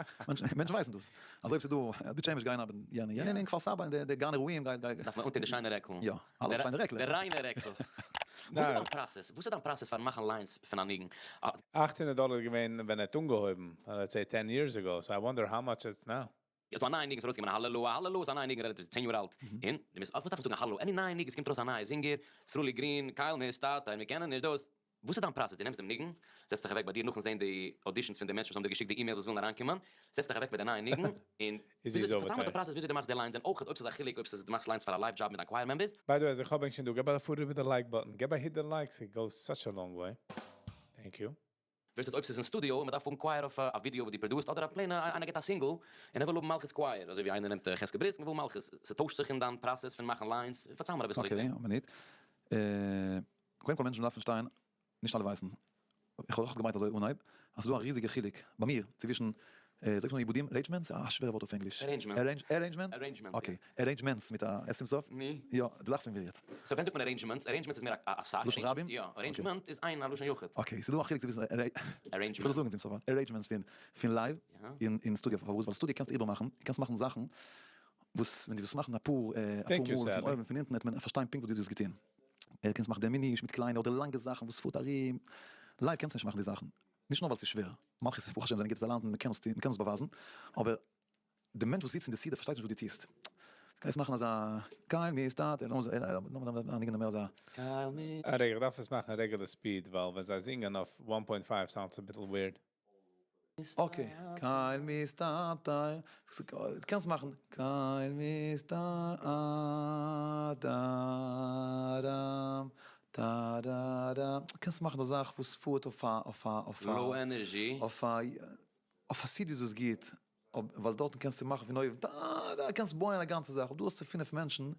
מענטשן ווייסן דאס, אז אויב ס'איז דא בית שמש גייען אבער יענע יענע אין כפר סבא אין די גן אירועים גייט גייט. דארף מען אנטון די שיינע רעקל. יא, אלע שיינע רעקלעך. די ריינע רעקל. וואס איז דיין process? וואס איז דיין process פארן מאכן lines פון א ניגון? 800 דאלער איז געווען ווען ער האט אנגעהויבן, let's say 10 years ago, so I wonder how much it's now. איז דא א נייע ניגון ס'איז ארויסגעקומען הללוה הללוה איז א נייע ניגון רעלאטיוו צען יאר אלט און דו מוזט וואס דארף איך זאגן הללוה any נייע ניגון ס'קומט ארויס א נייע זינגער סרולי גרין קייל נסתתר מיר קענען נישט דאס וואס איז דיין process דו נעמסט דעם ניגון זעצט דיך אוועק ביי דיר נאכן זען די auditions פון די מענטשן וואס האבן דיר געשיקט די emails וואס ווילן אריינקומען זעצט דיך אוועק מיט די נייע ניגון און וויאזוי פארצייל מיר די process וויאזוי דו מאכסט די lines און אויך אויב ס'איז א חילוק אויב ס'איז דו מאכסט lines פאר א live job מיט דיין choir members. By the way אז איך האב ענק שוין דא געב א פאר איבער די like button געב א hit די likes it goes such a long way thank you. Versus אויב ס'איז אין סטודיאו און מ'דארף האבן choir אויף א ווידיאו וואס דו פראדוסט אדער א plain איינער געט א single און ער וויל האבן מלכות choir אזוי ווי איינער נעמט חזקי בריסק מ'וויל מלכות ס'טוישט זיך אין דיין process פון מאכן lines פארצייל מיר אביסל וועגן דעם. Okay א מינוט. קודם כל מענטשן דארפן פארשטיין, נישט אלע ווייסן, איך האב אויך געמיינט אזוי אנהייב, אז ס'איז דא א ריזיגע חילוק ביי מיר צווישן זאגט מען עיבודים? Arrangements? א שווערע ווארט אויף ענגליש. Arrangement. Arrangement? Okay. Arrangements מיט א S צום סוף? נו. יא, דו לאכסט פון מיר יעצט. So ווען זאגט מען arrangements? Arrangements איז מער א סאך. לשון רבים? יא, arrangement איז איין א לשון יחיד. Okay, ס'איז דא א חילוק צווישן arrangement. כ'וויל עס זאגן צום סוף. Arrangements פון live און סטודיאו. פארוואס? ווייל סטודיאו קענסטו איבערמאכן. דו קענסט מאכן זאכן וואס ווען דו ווילסט מאכן אפאר מאל פון אויבן פון אונטן וועט מען פארשטיין פונקט וואס דו האסט געטון. קענסט מאכן diminish מיט קליינע אדער לאנגע זאכן וואס פארט ארום. Live קענסטו נישט מאכן די זאכן. נישט נאר ווייל ס'איז שווער, מלכות ברוך השם זענען גוטע טאלאנטן, מ'קען עס טון, מ'קען עס באווייזן, אבער די מענטש וואס זיצט אין די סידור פארשטייט נישט וואס דו טוסט. דו גייסט מאכן אזא קייל מי סטארט, לאמיר מער אזא. קייל מי. א רגע, איך דארף עס מאכן regular speed, ווייל ווען זיי זינגען אויף 1.5 sound ס אביסל weird. Okay, קייל מי סטארט, דו קענסט מאכן קייל מי סטארט, טארארא, קענסט מאכן די זאך וואס פארט אויף א אויף א אויף א Low energy. אויף א אויף א סידי איז דאס גוט, ווייל דארטן קענסטו מאכן פון אויבן טארארא, קענסט בויען א גאנצע זאך, אבער דא האסטו פינף מענטשן,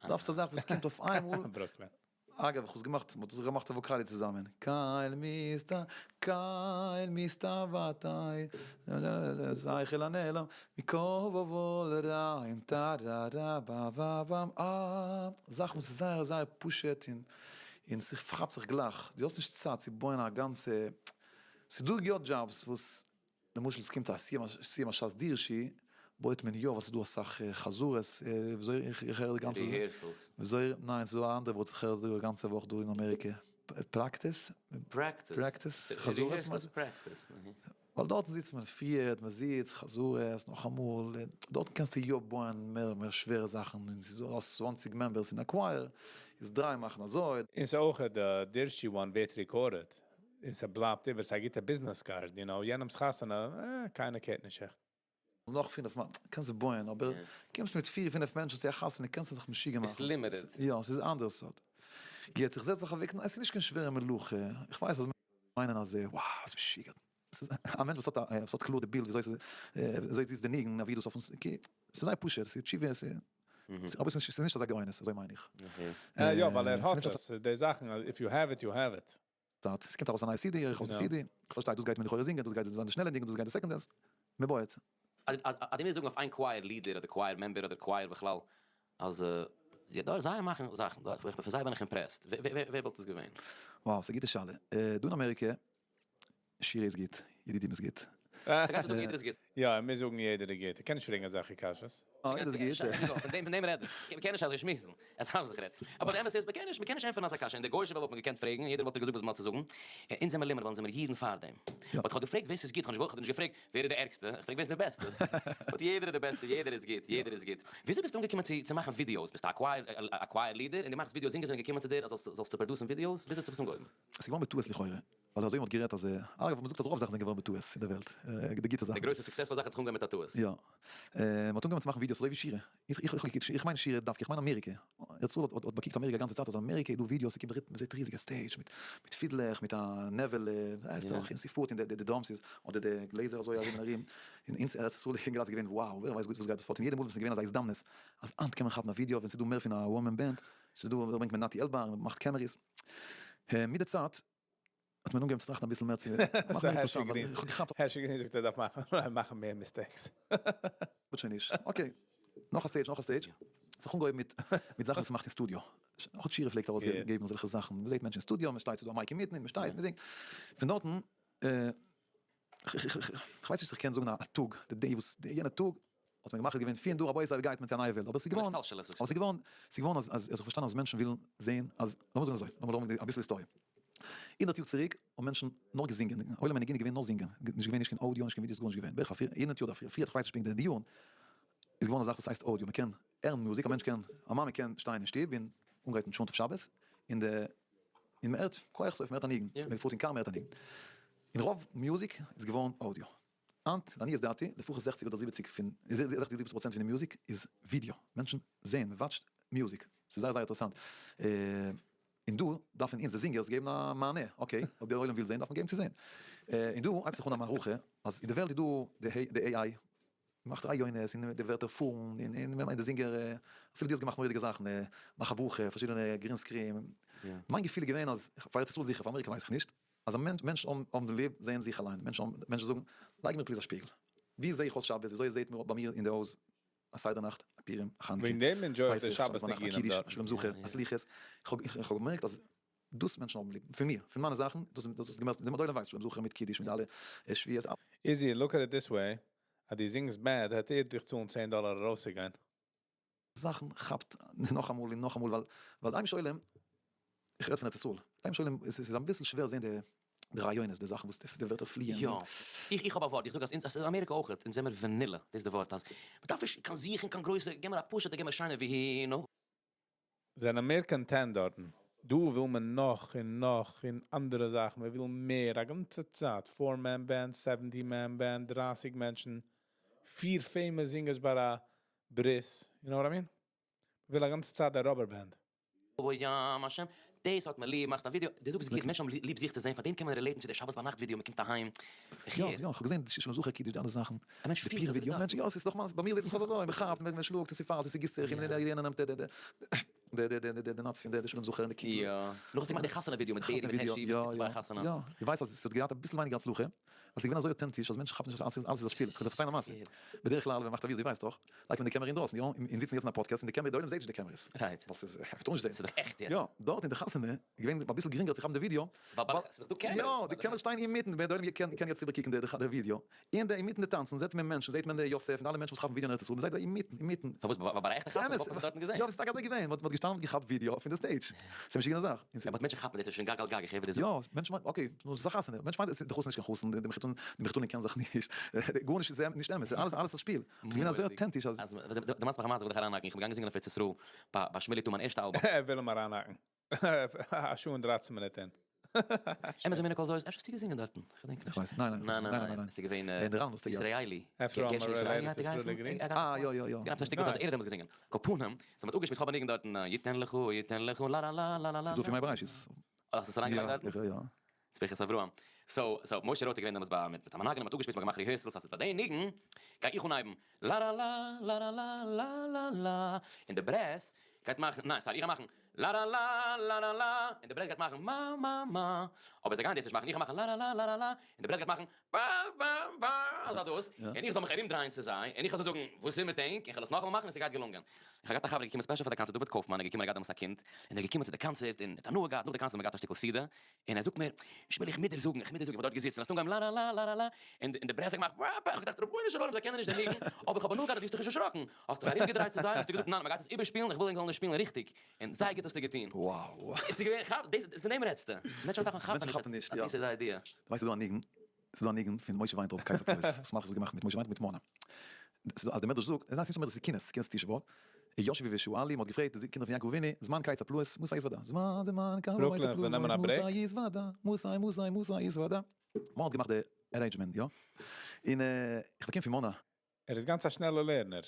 דארפסט א זאך וואס קומט אויף איינמאל. ברוקלין. אגב, איך האב עס געמאכט, מ'האט עס געמאכט אויף וואקאלי צוזאמען, קייל מיסטא, קייל מיסטא ותאי, זייכל הנעלם, מכל רעים, טארארא בא בא באם אה, זאכן וואס איז זייער זייער פשוט און און ס'כאפט זיך גלייך, דו האסט נישט צייט צו בויען א גאנצע, ס'דא יא jobs וואס למשל ס'קומט א סיום הש"ס דירשי, בויעט מען יא ווייל ס'דא אסאך חזרות, וויאזוי איך הער די גאנצע Rehearsals. וויאזוי, ניין ס'דא א אנדערע ווארט איך הער דא א גאנצע וואך דא אין אמעריקע. Practice. Practice. Practice, חזרות. Practice. ווייל דארטן זיצט מען פירט, מען זיצט, חזרות, נאכאמאל, דארטן קענסטו יא בויען מער מער שווערע זאכן, און ס'איז דא האסט 20 members אין א choir, איז דריי מאכן אזוי. און ס'איז אויך די דרשי one ווערט recorded, און ס'בלייבט איבער, ס'איז א גוטע business card, you know, יענעמ'ס חתונה, אה, קיינער care ט נישט עכט. נאך פינף מאן, קענסט בויען, אבער קומסט מיט פיר פינף מענטשן צו א חתונה קענסטו זיך משוגע מאכן. ביסט limited. יא, ס'איז אנדערע סארט. יעצט איך זעץ זיך אוועק, ניין ס'איז נישט קיין שווערע מלאכה, איך ווייס אז מיינען אז wow ס'איז משוגע, ס'איז א מענטש וואס האט א וואס האט קלאר די בילד וויאזוי וויאזוי זיצט די ניגון אויף ווידעאס אויפן okay, ס'איז זייער פשוט, ס'איז תשובה, ס'איז אבער ס'איז נישט אזא גאונות, אזוי מיין איך. יא ווייל ער האט עס, די זאכן, if you have it you have it. צייט, ס'קומט ארויס א נייע סידי, איך האב די סידי, איך פארשטיי דאס גייט מען לכאורה זינגען, דאס גייט זיין די שנעלע ניגון, דאס גייט די second dance, מען בויעט. אז דו מוזט זאגן אויף איין choir leader אדער choir member אדער choir בכלל אז יא דא זיי מאכן זאכן דא, פון זיי בין איך impressed, ווער וואלט עס געווען? Wow, ס'איז א גוטע שאלה. דא אין אמעריקע, שירה איז גוט, ידידים איז גוט. ס'גייט מיר זאגן יעדער איז גוט. יא, ער מוז זאגן יעדער איז גוט, ער קען נישט פרעגן אזעלכע קשיות. אה, יעדער איז גוט. פון דעם פון דעם רעד איך. מ'קען נישט אזוי שמועסן. עס האב זיך גערעדט. אבער די אמת איז, מ'קען נישט, מ'קען נישט ענטפערן אזא קשיא. אין די גוי'אישע וועלט וואלט מען געקענט פרעגן, יעדער וואלט דיר געזאגט וואס מ'האט צו זאגן. אונז זעמיר limited ווייל אונז זעמיר אידן פארדעם. But כ'האב געפרעגט ווער ס'איז גוט, כ'האב נישט געפרעגט ווער איז די ערגסטע, איך פרעג ווער איז די בעסטע. But יעדער איז די בעסטע, יעדער איז גוט, יעדער איז גוט. וויאזוי ביסטו אנגעקומען צו צו מאכן ווידיאוס? ביסטו א choir א choir leader און דו מאכסט ווידיאוס, זינגערס זענען געקומען צו דיר אז זאלסט זאלסטו produce ן ווידיאוס? וויאזוי האט זיך עס אנגעהויבן? ס'איז געווארן בטעות לכאורה. ווייל אזוי מ'האט גערעדט אז אגב מ'זאגט אז רוב זאכן זענען געווארן בטעות אין די וועלט, די גוטע זאכן. די גרויסע successful זאך האט זיך אנגעהויבן מיט א טעות. יא. מ'האט אנגעהויבן צו מאכן ווידיאוס אזוי ווי שירה. איך איך איך איך מיין שירה דווקא, איך מיין אמעריקע. ארץ ישראל האט האט באקוקט אמעריקע א גאנצע צייט אז אמעריקע איז דא ווידיאוס ס'קומט ריטם מ'זעט ריזיגע stage מיט מיט פידלעך מיט א נעוועלע ווייסט דאך און ס'פארט און די די drums איז אדער די גלעזער אזוי ארום און ארום. און אונז ארץ ישראל איז געווען wow ווער ווייסט וואס גייט דא פאר און יעדע מאל וואס ס'איז געווען אזא הזדמנות אז היינט קען מען כאפן א ווידיאו ווען ס'איז דא מער פון א one man band ס'איז דא ברענגט מען נתי עלבאר מ'מאכט cameras. מיט די צייט האט מען אנגעהויבן צו טראכטן אביסל מער צו מאכן מער אינטערעסאנט, ווייל איך האב געכאפט. הערשי גרין זאגט ער דארף מאכן מער mistakes. וואלט שוין נישט. Okay. נאך א stage, נאך א stage. זיך אנגעהויבן מיט מיט זאכן וואס מ'מאכט אין סטודיאו. אויך שירה פלעגט ארויסגעבן אזעלכע זאכן. מ'זעט מענטשן אין סטודיאו, מ'שטייט ס'איז דא א mic אינמיטן און מ'שטייט, מ'זינגט. פון דארטן, כ'ווייס נישט צו כ'קען זאגן א טאג, די day וואס, יענע טאג האט מען געמאכט איז געווען פון דא רבותי גייט מען צו א נייע וועלט, אבער ס'איז געווארן, אבער ס'איז געווארן, ס'איז געווארן אז אז איך האב פארשטאנען אז מענטשן ווילן זעהן אז, לאמיר זאגן אזוי, לאמיר לאמיר אביסל היסטאריע, 100 יאר צוריק האבן מענטשן נאר געזינגען, עולם הנגינה איז געווען נאר זינגען, נישט געווען נישט קיין אודיאו נישט קיין ווידיאוס גארנישט געווען, בערך פאר פיר הונדערט יאר אדער פריער, איך ווייס נישט פונקט די יארן, איז געווארן א זאך וואס הייסט אודיאו, מ'קען הערן מוזיק, א מענטש קען, א מאמע קען שטיין אין שטוב און אנגרייטן טשולנט אויף שבת, און די, און מ'הערט כח סוף מ'הערט א ניגון, מ'פארט אין קאר מ'הערט א ניגון, און רוב מוזיק איז געווארן אודיאו. היינט, לעניות דעתי, לפחות זעכציג אדער זיבעציג פון, זעכציג זיבעציג פראצענט פון די מוזיק איז ווידיאו, מענטשן זעהן, מען watch ט מוזיק, ס'איז זייער זייער אינטערעסאנט, און דא דארפן אונז די זינגערס געבן א מענה, okay, אויב דער עולם וויל זעהן דארף מען געבן צו זעהן, און דא הייבט זיך אן א מערכה, אז אין די וועלט איז דא די AI, מאכט רעיונות און די ווערטער פארן, און די זינגער, אפילו דו האסט געמאכט מורא'דיגע זאכן, מאך א ברכה, פארשידענע green screen, מיין געפיל איז געווען אז, פאר ארץ ישראל זיכער, פאר אמעריקע ווייס איך נישט, אז א מענטש, מענטשן האבן ליב זעהן זיך אליין, מענטשן האבן, מענטשן זאגן, לייג מיר please א שפיגל, ווי זעה איך אויס שבת, וויאזוי זעהט מיר ביי מיר אין די הויז א סדר נאכט, א פורים, א חנוכה, וועגן דעם enjoy איך די פסח, שבת שבת ביינאכט, א ניגונים קידוש, דארטן. א שלום זכר, א סליחות, איך האב איך האב געמערקט אז דאס מענטשן האבן ליב, פון מיר, פון מיינע זאכן, דאס דאס איז די מערסטע, די עולם ווייסט שלום זכר מיט קידוש מיט אלע שביעות. איזי, look at it this way, אז דו זינגסט bad העט ער דיך צאלן צען דאלאר ארויסצוגיין. זאכן כאפט נאכאמאל און נאכאמאל ווייל ווייל די היימישע עולם, איך רעד פון ארץ ישראל, די היימישע עולם עס איז אביסל שווער זעהן די די רעיונות די זאכן וואס די ווערטער פליען. יא, איך איך האב א ווארט, איך זאג אז אונז אז אין אמעריקע אויכעט, אונז זעמער vanilla, דאס איז די ווארט אז מ'דארף נישט קיין זוכן קיין גרויסע, גיב מיר א פשוטע גיב מיר שיינע והנה. זענען מער content דארטן. דא וויל מען נאך און נאך און אנדערע זאכן, מען וויל מער א גאנצע צייט, four man band, seventy man band, 30 מענטשן, פיר famous זינגערס ביי א ברית, you know what I mean? מ'וויל א גאנצע צייט א rubber band. ים השם, דאס האט מען ליב, מאכט א ווידיאו, דו זאגסט גוט, מענטשן האבן ליב זיך צו זען, פארדעם קען מען relate ן צו די שבת ביינאכט ווידיאו, מען קומט אהיים, איך יא, הער. יא, איך האב געזען די שלום זכר קידוש די אלע זאכן, א מענטש די פילט פיר אז ער ווידיאו, דארף. מענטש, יא, ס'איז דאך מיינס, ביי מיר זעט זיך אויס אזוי, מ'כאפט, מען שלאגט, עס איז פאלש, עס איז גיסט זיך, און יענער נעמט די די די די די די נאץ פון די שלום זכר און די קידוש. יא, נאך האסטו געמאכט די חתונה ווידיאו מיט בערי מיט הערשי, וואס טוט זיך ביי א חתונה. יא, דו ווייסט אז עס האט געהאט אביסל ווייניגער הצלחה, ווייל ס'איז געווען אזוי אויטענטיש אז מענטשן כאפן נישט אז אלעס איז א שפיל, כ'וועל דיר פארציילן א מעשה, בדרך כלל ווען מ'מאכט א ווידעא, דו ווייסט דאך, לייגט מען די קעמערע אינדרויסן, יא? און זיצן יעצט אין א פאדקעסט און די קעמערע, די עולם זעט נישט די cameras. Right. ווייל ס'איז, מ'טאר נישט זען. ס'איז דאך עכט יעצט. יא, דארט אין די חתונה איז געווען אביסל גרינגער צו כאפן די ווידעא, ווייל ס'איז דאך דא cameras. יא, די cameras שטייען אינמיטן, די עולם קען יעצט איבערקוקן די ווידעא, און די אינמיטן די טאנצן זעט מען מענטשן, זעט מען די יוסף און אלע מענטשן וואס כאפן ווידעא אין ארץ ישראל, מ'זעט זיי אינמיטן, אינמיטן. פארוואס? ווייל ביי א עכטע חתונה וואלט מען עס דארטן געזען. יא, ס'איז טאקע אזוי געווען, מ'האט געשטעלט. מחותנים האט געכאפט ווידיאו פון די stage. ס'איז א משוגענע זאך. יא but מענטשן כאפן דאס איז שוין גג על גג איך הער ווי דו זאגסט. יא, מענטשן מיינען, okay, נו ס'איז א חתונה, מענטשן מיינען די חתן איז נישט קיין חתן, די מחותן די מחותנים קענען זיך נישט, גארנישט איז נישט אמת, אלעס אלעס איז א שפיל, ס'איז געווען אזוי אויטענטיש אז. אז דו מאכסט מיך א מעשה, כ'וויל דיך אריינהאקן, איך בין געגאנגען זינגען אויף ארץ ישראל ביי ביי שמילי טא מיין ערשטע אלבום. ער וויל אים אריינהאקן. א שעה און דרייצן מינוט אין. אמת זעמיר ניקאל זויס, אפשר האסטו געזינגען דארטן, כ'געדענק נישט. כ'ווייס נישט, ניין ניין ניין ניין. ס'איז געווען ישראלי. אפשר האבן מיר related צו סרולי גרין? אה יא יא יא. גענאפט א שטיקל זאץ, ער האט דעמאלטס געזינגען. כל פנים, ס'האט מיר אפגעשמועסט, כ'האב א ניגון דארטן, יתן לך יתן לך לא לא לא לא לא לא. ס'איז דא פון מיי בראשית. אה, האסט עס אריינגעלייגט דארטן? יא יא. ס'איז ברכת אברהם. so, so, משה רוט איז געווען דעמאלטס ביי מיט א מנגן, מ'האט אפגעשמועסט, מ'האט געמאכט rehearsals, אז ביי די ניגון גיי איך אנהייבן לא לא לא לא לא לא לא לא לא, און די brass גייט מאכן, ניין sorry, איך גיי מאכן לא לא לא לא לא לא, און די brass גייט מאכן מא מא מא, אבער זיי גייען דאס נישט מאכן, איך גיי מאכן לא לא לא לא לא לא, און די brass גייט מאכן בא בא בא, אזא דאס, און איך זאל מיך ארומדרייען צו זיי, און איך זאל זיי זאגן וואס איז מיט ענק, און כ'וועל עס נאכאמאל מאכן און ס'גייט געלונגען. איך האב געהאט א חבר געקומען special פאר די קאנצערט, דוד קויפמאן איז געקומען ער האט געהאט דעמאלטס א קינד, און ער איז געקומען צו די קאנצערט און האט הנאה געהאט, נאך די קאנצערט האט מען געהאט א שטיקל סעודה, און ער זאגט מיר, שמילי איך מוז דיר זאגן, איך מוז דיר זאגן, איך בין דארט געזיצן, האסט אנגעהויבן לא לא לא לא לא, און די brass האט געמאכט בא בא, איך האב געדאכט רבונו של עולם זיי קענען נישט די ניגון, אבער איך האב הנאה געהאט אז דו האסט דיך נישט דערשראקן, האסט דיך ארומגעדרייט צו זיי, האסטו געזאגט ניין מען גייט עס איבערשפילן, איך וויל ענק זאלן עס שפילן ריכטיג, און זייער גוט האסטו געטון. וואו. עס איז געווען, כאפ, דאס, פון דעם רעדסטו. מענטשן האבן זאכן כאפן נישט, יא. דאס איז די idea. דו ווייסט ס'איז דא א ניגון, ס'איז דא א ניגון פון משה וויינטרויב קייזער פלוס, וואס מלכות האט געמאכט מיט משה וויינטרויב מיט מונה. ס'איז דא אז די מדרש זאגט, ניין ס'איז נישט א מדרש ס'איז קינות, קינות תשעה באב, ישבו ושאלו, מ'האט געפרעגט די קינדער פון יעקב אבינו, זמן קיץ הפלאות, מתי יתוודע, זמן זמן קיץ הפלאות, מתי יתוודע, מתי מתי מתי יתוודע. מונה האט געמאכט די arrangement, יא? און איך באקום פון מונה. ער איז גאנץ א שנעלע לערנער.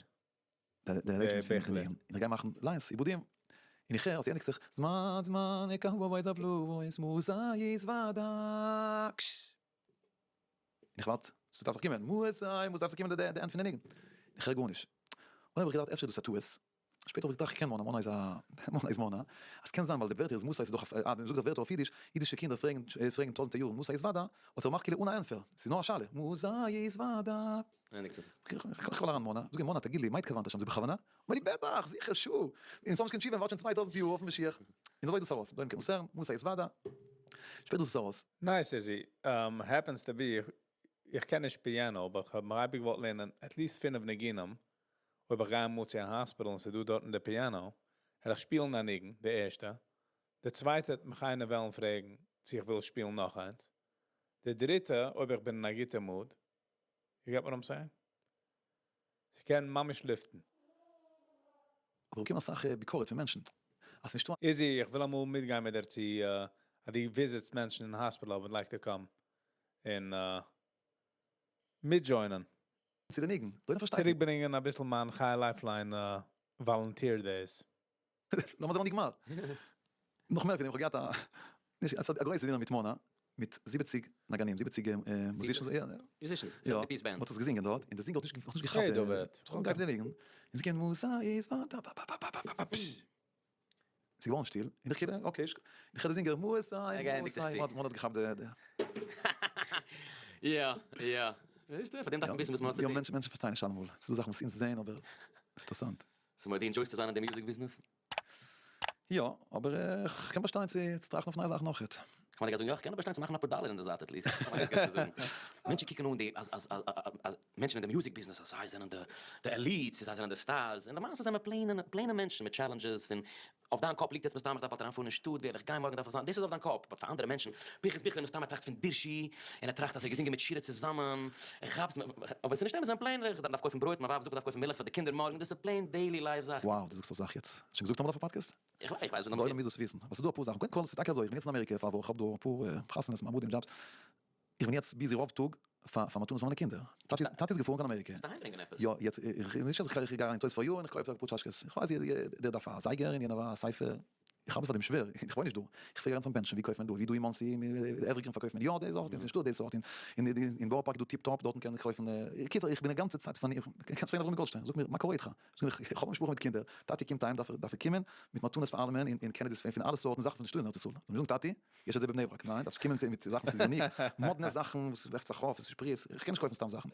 די arrangement פון די ניגון, און איך גיי מאכן lines, עיבודים, און איך הער אז ס'ענדיגט זיך, זמן זמן קיץ הפלאות, מתי יתוודע. און איך ווארט, ס'דארף דאך קומען, מתי, מתי דארף צו קומען די end פון די ניגון, איך הער גארנישט, און האב איך געדאכט אפשר איז דאס א טעות, שפעטער האב איך געטראכט איך קען מונה, מונה איז א, מונה איז מונה, אז קען זיין ווייל די ווערטער איז מתי איז דאך א, ווען מ'זאגט א ווערטער אויף אידיש, אידישע קינדער פרעגן פרעגן טויזענטער יארן מתי יתוודע, האט ער געמאכט כאילו אן א ענפער, ס'איז נאר א שאלה, מתי יתוודע. איך קאל אריין מונה, זאג אים מונה תגיד לי, מה התכוונת שם, זה בכוונה? אומר לי בטח, זיכער, שו, אונז האבן נישט קיין תשובה, מ'ווארט שוין 2000 יאר אויפן משיח, און אזוי דאס ארויס, דא אין קען מתי יתוודע, שפעטער דאס ארויס. Nice איזי, happens to be, איך קען נישט piano, אבער איך האב מיר אייביג געוואלט לערנען at least פינף ניגונים, אויב איך גיי אמאל צו א hospital און ס'איז דא דארטן די piano, וועל איך שפילן א ניגון, די ערשטע, די צווייטע וועט מיך איינער וועלן פרעגן צו איך וויל שפילן נאך איינס, די דריטע אויב איך בין אין א גוטע mood, you get what I'm saying? ס'קען ממש לופטן. אבער איך באקום אסאך ביקורת פון מענטשן אז ס'נישטא א. איזי, איך וויל אמאל מיטגיין מיט דיר צו אז דו visit סט מענטשן אין hospital, I would like to come און מיט join ען. צו די ניגון, דא פארשטייט. צוריקברענגען אביסל מיין חי Lifeline volunteer days. למה זה לא נגמר? נאך מער פון דעם, איך האב געהאט א, נישט, א גרויסע דינער מיט מונה, מיט 70 נגנים, 70 musicians, יא, musicians, piece band. מ'האט עס געזינגען דארט, און די זינגער האט נישט געכאפט די, האט אנגעהויבן די ניגון, און זי קומט מתי יתוודע, פא פא פא פא פא פא פשש, ס'איז געווארן שטיל, און איך כאילו, okay, איך הער די זינגער מתי, מתי, מ'האט געכאפט די. יא, יא, ווייסטו, פאר דעם דארף מען וויסן וואס מ'האט צו טון. יא, מענטשן פארשטייען נישט אלעמאל, ס'איז דא זאכן וואס אונז זעען אבער ס'איז אינטערעסאנט. so מ'האט דו enjoy סט צו זיין אין די music business? יא, אבער איך קען באשטיין צו טראכטן אויף נייע זאכן אויכעט. כ'מיין די גייסט זאגן יא, כ'קען באשטיין צו מאכן אפאר דאלער אין די זייט at least. כ'מיין דאס גייסטו זאגן. מענטשן קוקן אן די אז אז אז מענטשן אין די music business אז זיי זענען די די elites און זיי זענען די stars, און למעשה זענען מיר plain ע plain ע מענטשן מיט challenges, און אויף דיין קאפ ליגט יעצט מסתם איך דארף באלד אריינפארן אין שטאט, ווי וועל איך גיין מארגן דארף איך זיין, דאס איז אויף דיין קאפ, but פאר אנדערע מענטשן, פנחס ביכלער מסתם ער טראכט פון דירשי, און ער טראכט אז ער האט געזינגען מיט שירה צוזאמען, איך כאפ עס, אבער עס איז נישט אמת, זיי זענען plain, איך דארף קויפן ברויט, מיין ווייב זאגט איך דארף קויפן מילך פאר די קינדער מארגן, דאס איז plain daily life זאכן. Wow, דו זאגסט א זאך יעצט. האסט שוין געזאגט אמאל אויף א פאדקעסט? איך ווייס, איך ווייס. די עולם מוז דאס וויסן. אבער ס'איז דא אפאר זאכן. קודם כל, ס'איז טאקע אזוי, איך בין יעצט אין אמעריקע פאר א וואך, כ'האב דא אפאר חתונות, מעמדים, דזשאבס. איך בין יעצט busy רוב טאג פאר מתנות פאר מיינע קינדער. טאטי איז געפארן קיין אמעריקע. מוזט אהיימברענגען עפעס. יא, יעצט, איך, נישט אז איך גיי אריין אין Toys for You און איך קויף אפאר טשאטשקעס. איך ווייס, דער דארף א זייגער און יענער א ספר. איך ארבעט פאר דעם שווער, איך וואוין נישט דא, איך פרעג אריין צום מענטשן ווי קויפט מען דא, ווי דא אין מאנסי, Evergreen פארקויפט מען יא די סארט, און נישטא די סארט, און אין בארא פארק איז דא Tip Top, דארטן קען מען קויפן, קיצור איך בין א גאנצע צייט פאר, קענסט פרעגן אברומי גאלדשטיין, זאג מיר מה קורה איתך, זאג איך, איך האב א משפחה מיט קינדער, טאטי קומט אהיים דארף ער קומען מיט מתנות פאר אלעמען, און candies פון אלע סארטן זאכן וואס נישטא אין ארץ ישראל, זאל מיר זאגן טאטי, יש את זה בבני ברק, ניין, דארפסט קומען מיט זאכן וואס איז unique, מאדנע זאכן וואס וועפט זיך אויף, עס איז שפריעס, איך קען נישט קויפן סתם זאכן,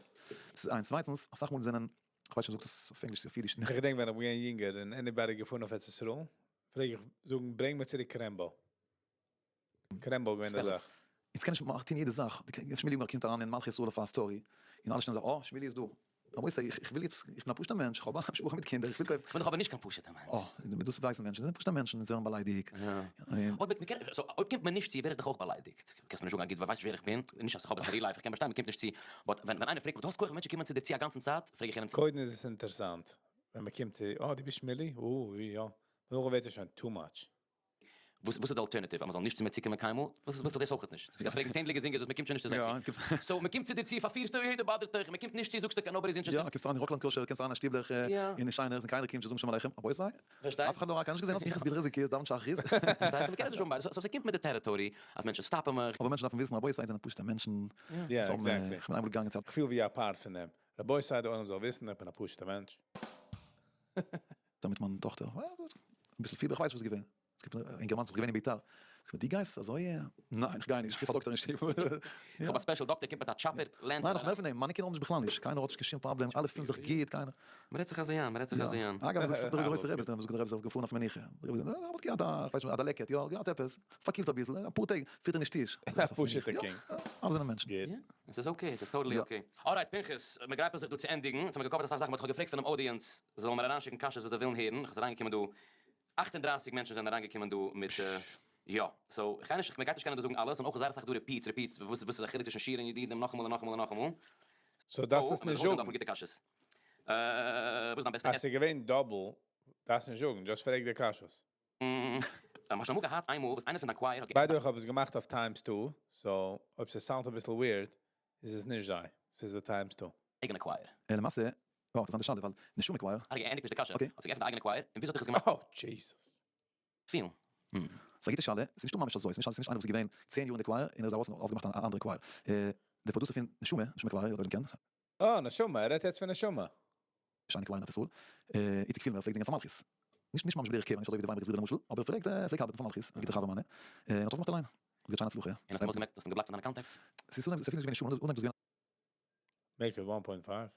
דאס איז איינס, צווייטנס, אסאך מאל זענען כ'ווייס נישט אויב מ'זאגט עס אויף ענגליש צו אויף אידיש. איך געדענק ווען איך בין געווען יונגער און anybody געפארן אויף ארץ ישראל, פלעג איך זאגן ברענג מיר צוריק קרעמבא. קרעמבא איז געווען די זאך. יעצט קען נישט טון יעדע זאך, שמילי יונגער קומט אריין אין מלכי ישראל אויף א story, און אלע שטעלן זיך, אה, שמילי איז דא. רבותי, איך וויל יעצט, איך בין א פשוט'ער מענטש, איך האב א משפחה מיט קינדער, איך וויל קויפן. איך בין דאך אבער נישט קיין פשוט'ער מענטש. אה, דאס ווייסן מענטשן, זיי זענען פשוט'ע מענטשן און זיי ווערן באליידיגט. so אויב קומט מען נישט צו ווער איך דאך אויך באליידיגט. קענסט מיר נישט זאגן א גוט ווארט, ווייסט נישט ווער איך בין, נישט אז איך האב עס אין real life, איך קען באשטיין מען קומט נישט צו, but ווען איינער פרעגט מיך דו האסט כח ווען מענטשן קומען צו דיר צו א גאנצן צייט, פרעג איך יענעם צו. קודם איז עס אינטערסאנט ווען מען קומט צו, אה דו ביסט שמילי? אוי יא. נאכדעם ווערט עס שוין too much. וואס איז די alternative? אז מען זאל נישט צו מיר צוקומען קיינמאל? וואס איז דאס אויכעט נישט. דו גייסט פרעגן צענדליגע זינגערס וואס מען קומט שוין נישט צו זיי צו. so מען קומט צו דיר צו פארפירסטו יעדער באדערט דיך, מען קומט נישט צו זאגסטו קיין nobody איז interested. יא, קומסט אריין אין ראקלענד קאושער, קענסט אריין אין שטיבלעך אין שיינערס און קיינער קומט נישט זאגן שלום עליכם, רבותי, אף אחד לא ראה, קיינער נישט געזען אז פנחס בידער איז דאווענט שחרית. פארשטייסט? מען קען עס נישט האבן ביידע, so ס'קומט מיט די territory אז מענטשן stop ן מיך. אבער מענטשן דארפן וויסן רבותי זענען פשוטע מענטשן, יא exactly. איך בין איינמאל געגאנגען צו א. כ'פיל ווי א part פון דעם. רבותי די עולם זאל וויסן איך בין א פשוטע מענטש. מיט מיין טאכטער, אביסל פיבער, כ'ווייס נישט וואס איז געווען. עס גיבט א אינגערמאן זיך געווען אין ביתר, זאגט מיר די גייסט אזוי? ניין איך גיי נישט, איך רוף א דאקטער אין שטוב. איך האב א special דאקטער קומט מיט א chopper land. ניין נאך מער פון דעם, מיינע קינדער האבן נישט בכלל נישט, קיינער האט נישט קיין שום פראבלעם, אלע פילן זיך גוט, קיינער. מען רעדט זיך אזוי איין, מען רעדט זיך אזוי איין. אגב זאגט דער גרויסער רבי, זאגט דער רבי איז געפארן אויף מנוחה, דער רבי האט געהאט א, איך ווייס נישט, א דלקת, יא געהאט עפעס, פארקילט אביסל, אפאר טעג, פירט ער נישט טיש. א פשוטע קינד. אלע זענען מענטשן. גוט. עס איז okay, עס איז totally okay. Alright פנחס, מען גרייט זיך דא צו ענדיגן, אונז האבן גע cover ט אסאך זאכן, but איך האב געפרעגט פונעם audience זיי זאלן מיר אריינשיקן קשיות וואס זיי ווילן הערן, איך איז אריינגעקומען דא 38 מענטשן זענען אריינגעקומען דא מיט יא, so איך גיי נישט, מען גייט נישט קענען דא זאגן אלעס, און אויך איז זייער אסאך דא repeats repeats, וואס איז א חילוק צווישן שירה און ידידים, נאכאמאל און נאכאמאל און נאכאמאל. so דארפסט עס נישט זאגן. אפאר גוטע קשיות. וואס איז דיין בעסטע אז ס'איז געווען double, דארפסט נישט זאגן, just פרעג די קשיות. האסט שוין אמאל געהאט איינמאל וואס איינער פון דיין choir האט by the way איך האב עס געמאכט אויף times two, so אויב ס' sound אביסל weird איז עס נישט זיי, ס'איז די times two. אייגענע choir. למעשה, יא, אינטערעסאנטע שאלה, ווייל נשמה choir. האט געענדיגט נישט די קשיא, okay. האט זיך געעפנט א אייגענע choir, און וויאזוי האט דיך עס געמאכט? Oh Jesus. פילן. ס'איז א גוטע שאלה, ס'איז נישטא ממש אזוי, ס'איז נישט איינער וואס איז געווען 10 יאר אין די choir און ער איז ארויס און אויפגעמאכט א אנדערע choir. די producer פון נשמה, נשמה choir, אויב איר קענט. אה, נשמה, ער רעדט יעצט פון נשמה. שיינע choir אין ארץ ישראל. איציק פילמער פלעגט זינגען פאר מלכות. נישט נישט ממש בדרך קבע, נישט אזוי ווי די וויינבערגערס ברידער למשל, אבער ער פלעגט פלעגט ארבעטן פאר מלכות, א גוטער חבר מיינער, און האט אויפגעמאכט אליין. האט געהאט שיינע הצלחה. און האסט אים אויסגעמעקט, האסט אים גע block ט פון דיינע contacts? ס'איז אנהייב ס'איז אפילו נישט געווען נשמה, אנהייב איז געווען. Make it one point five?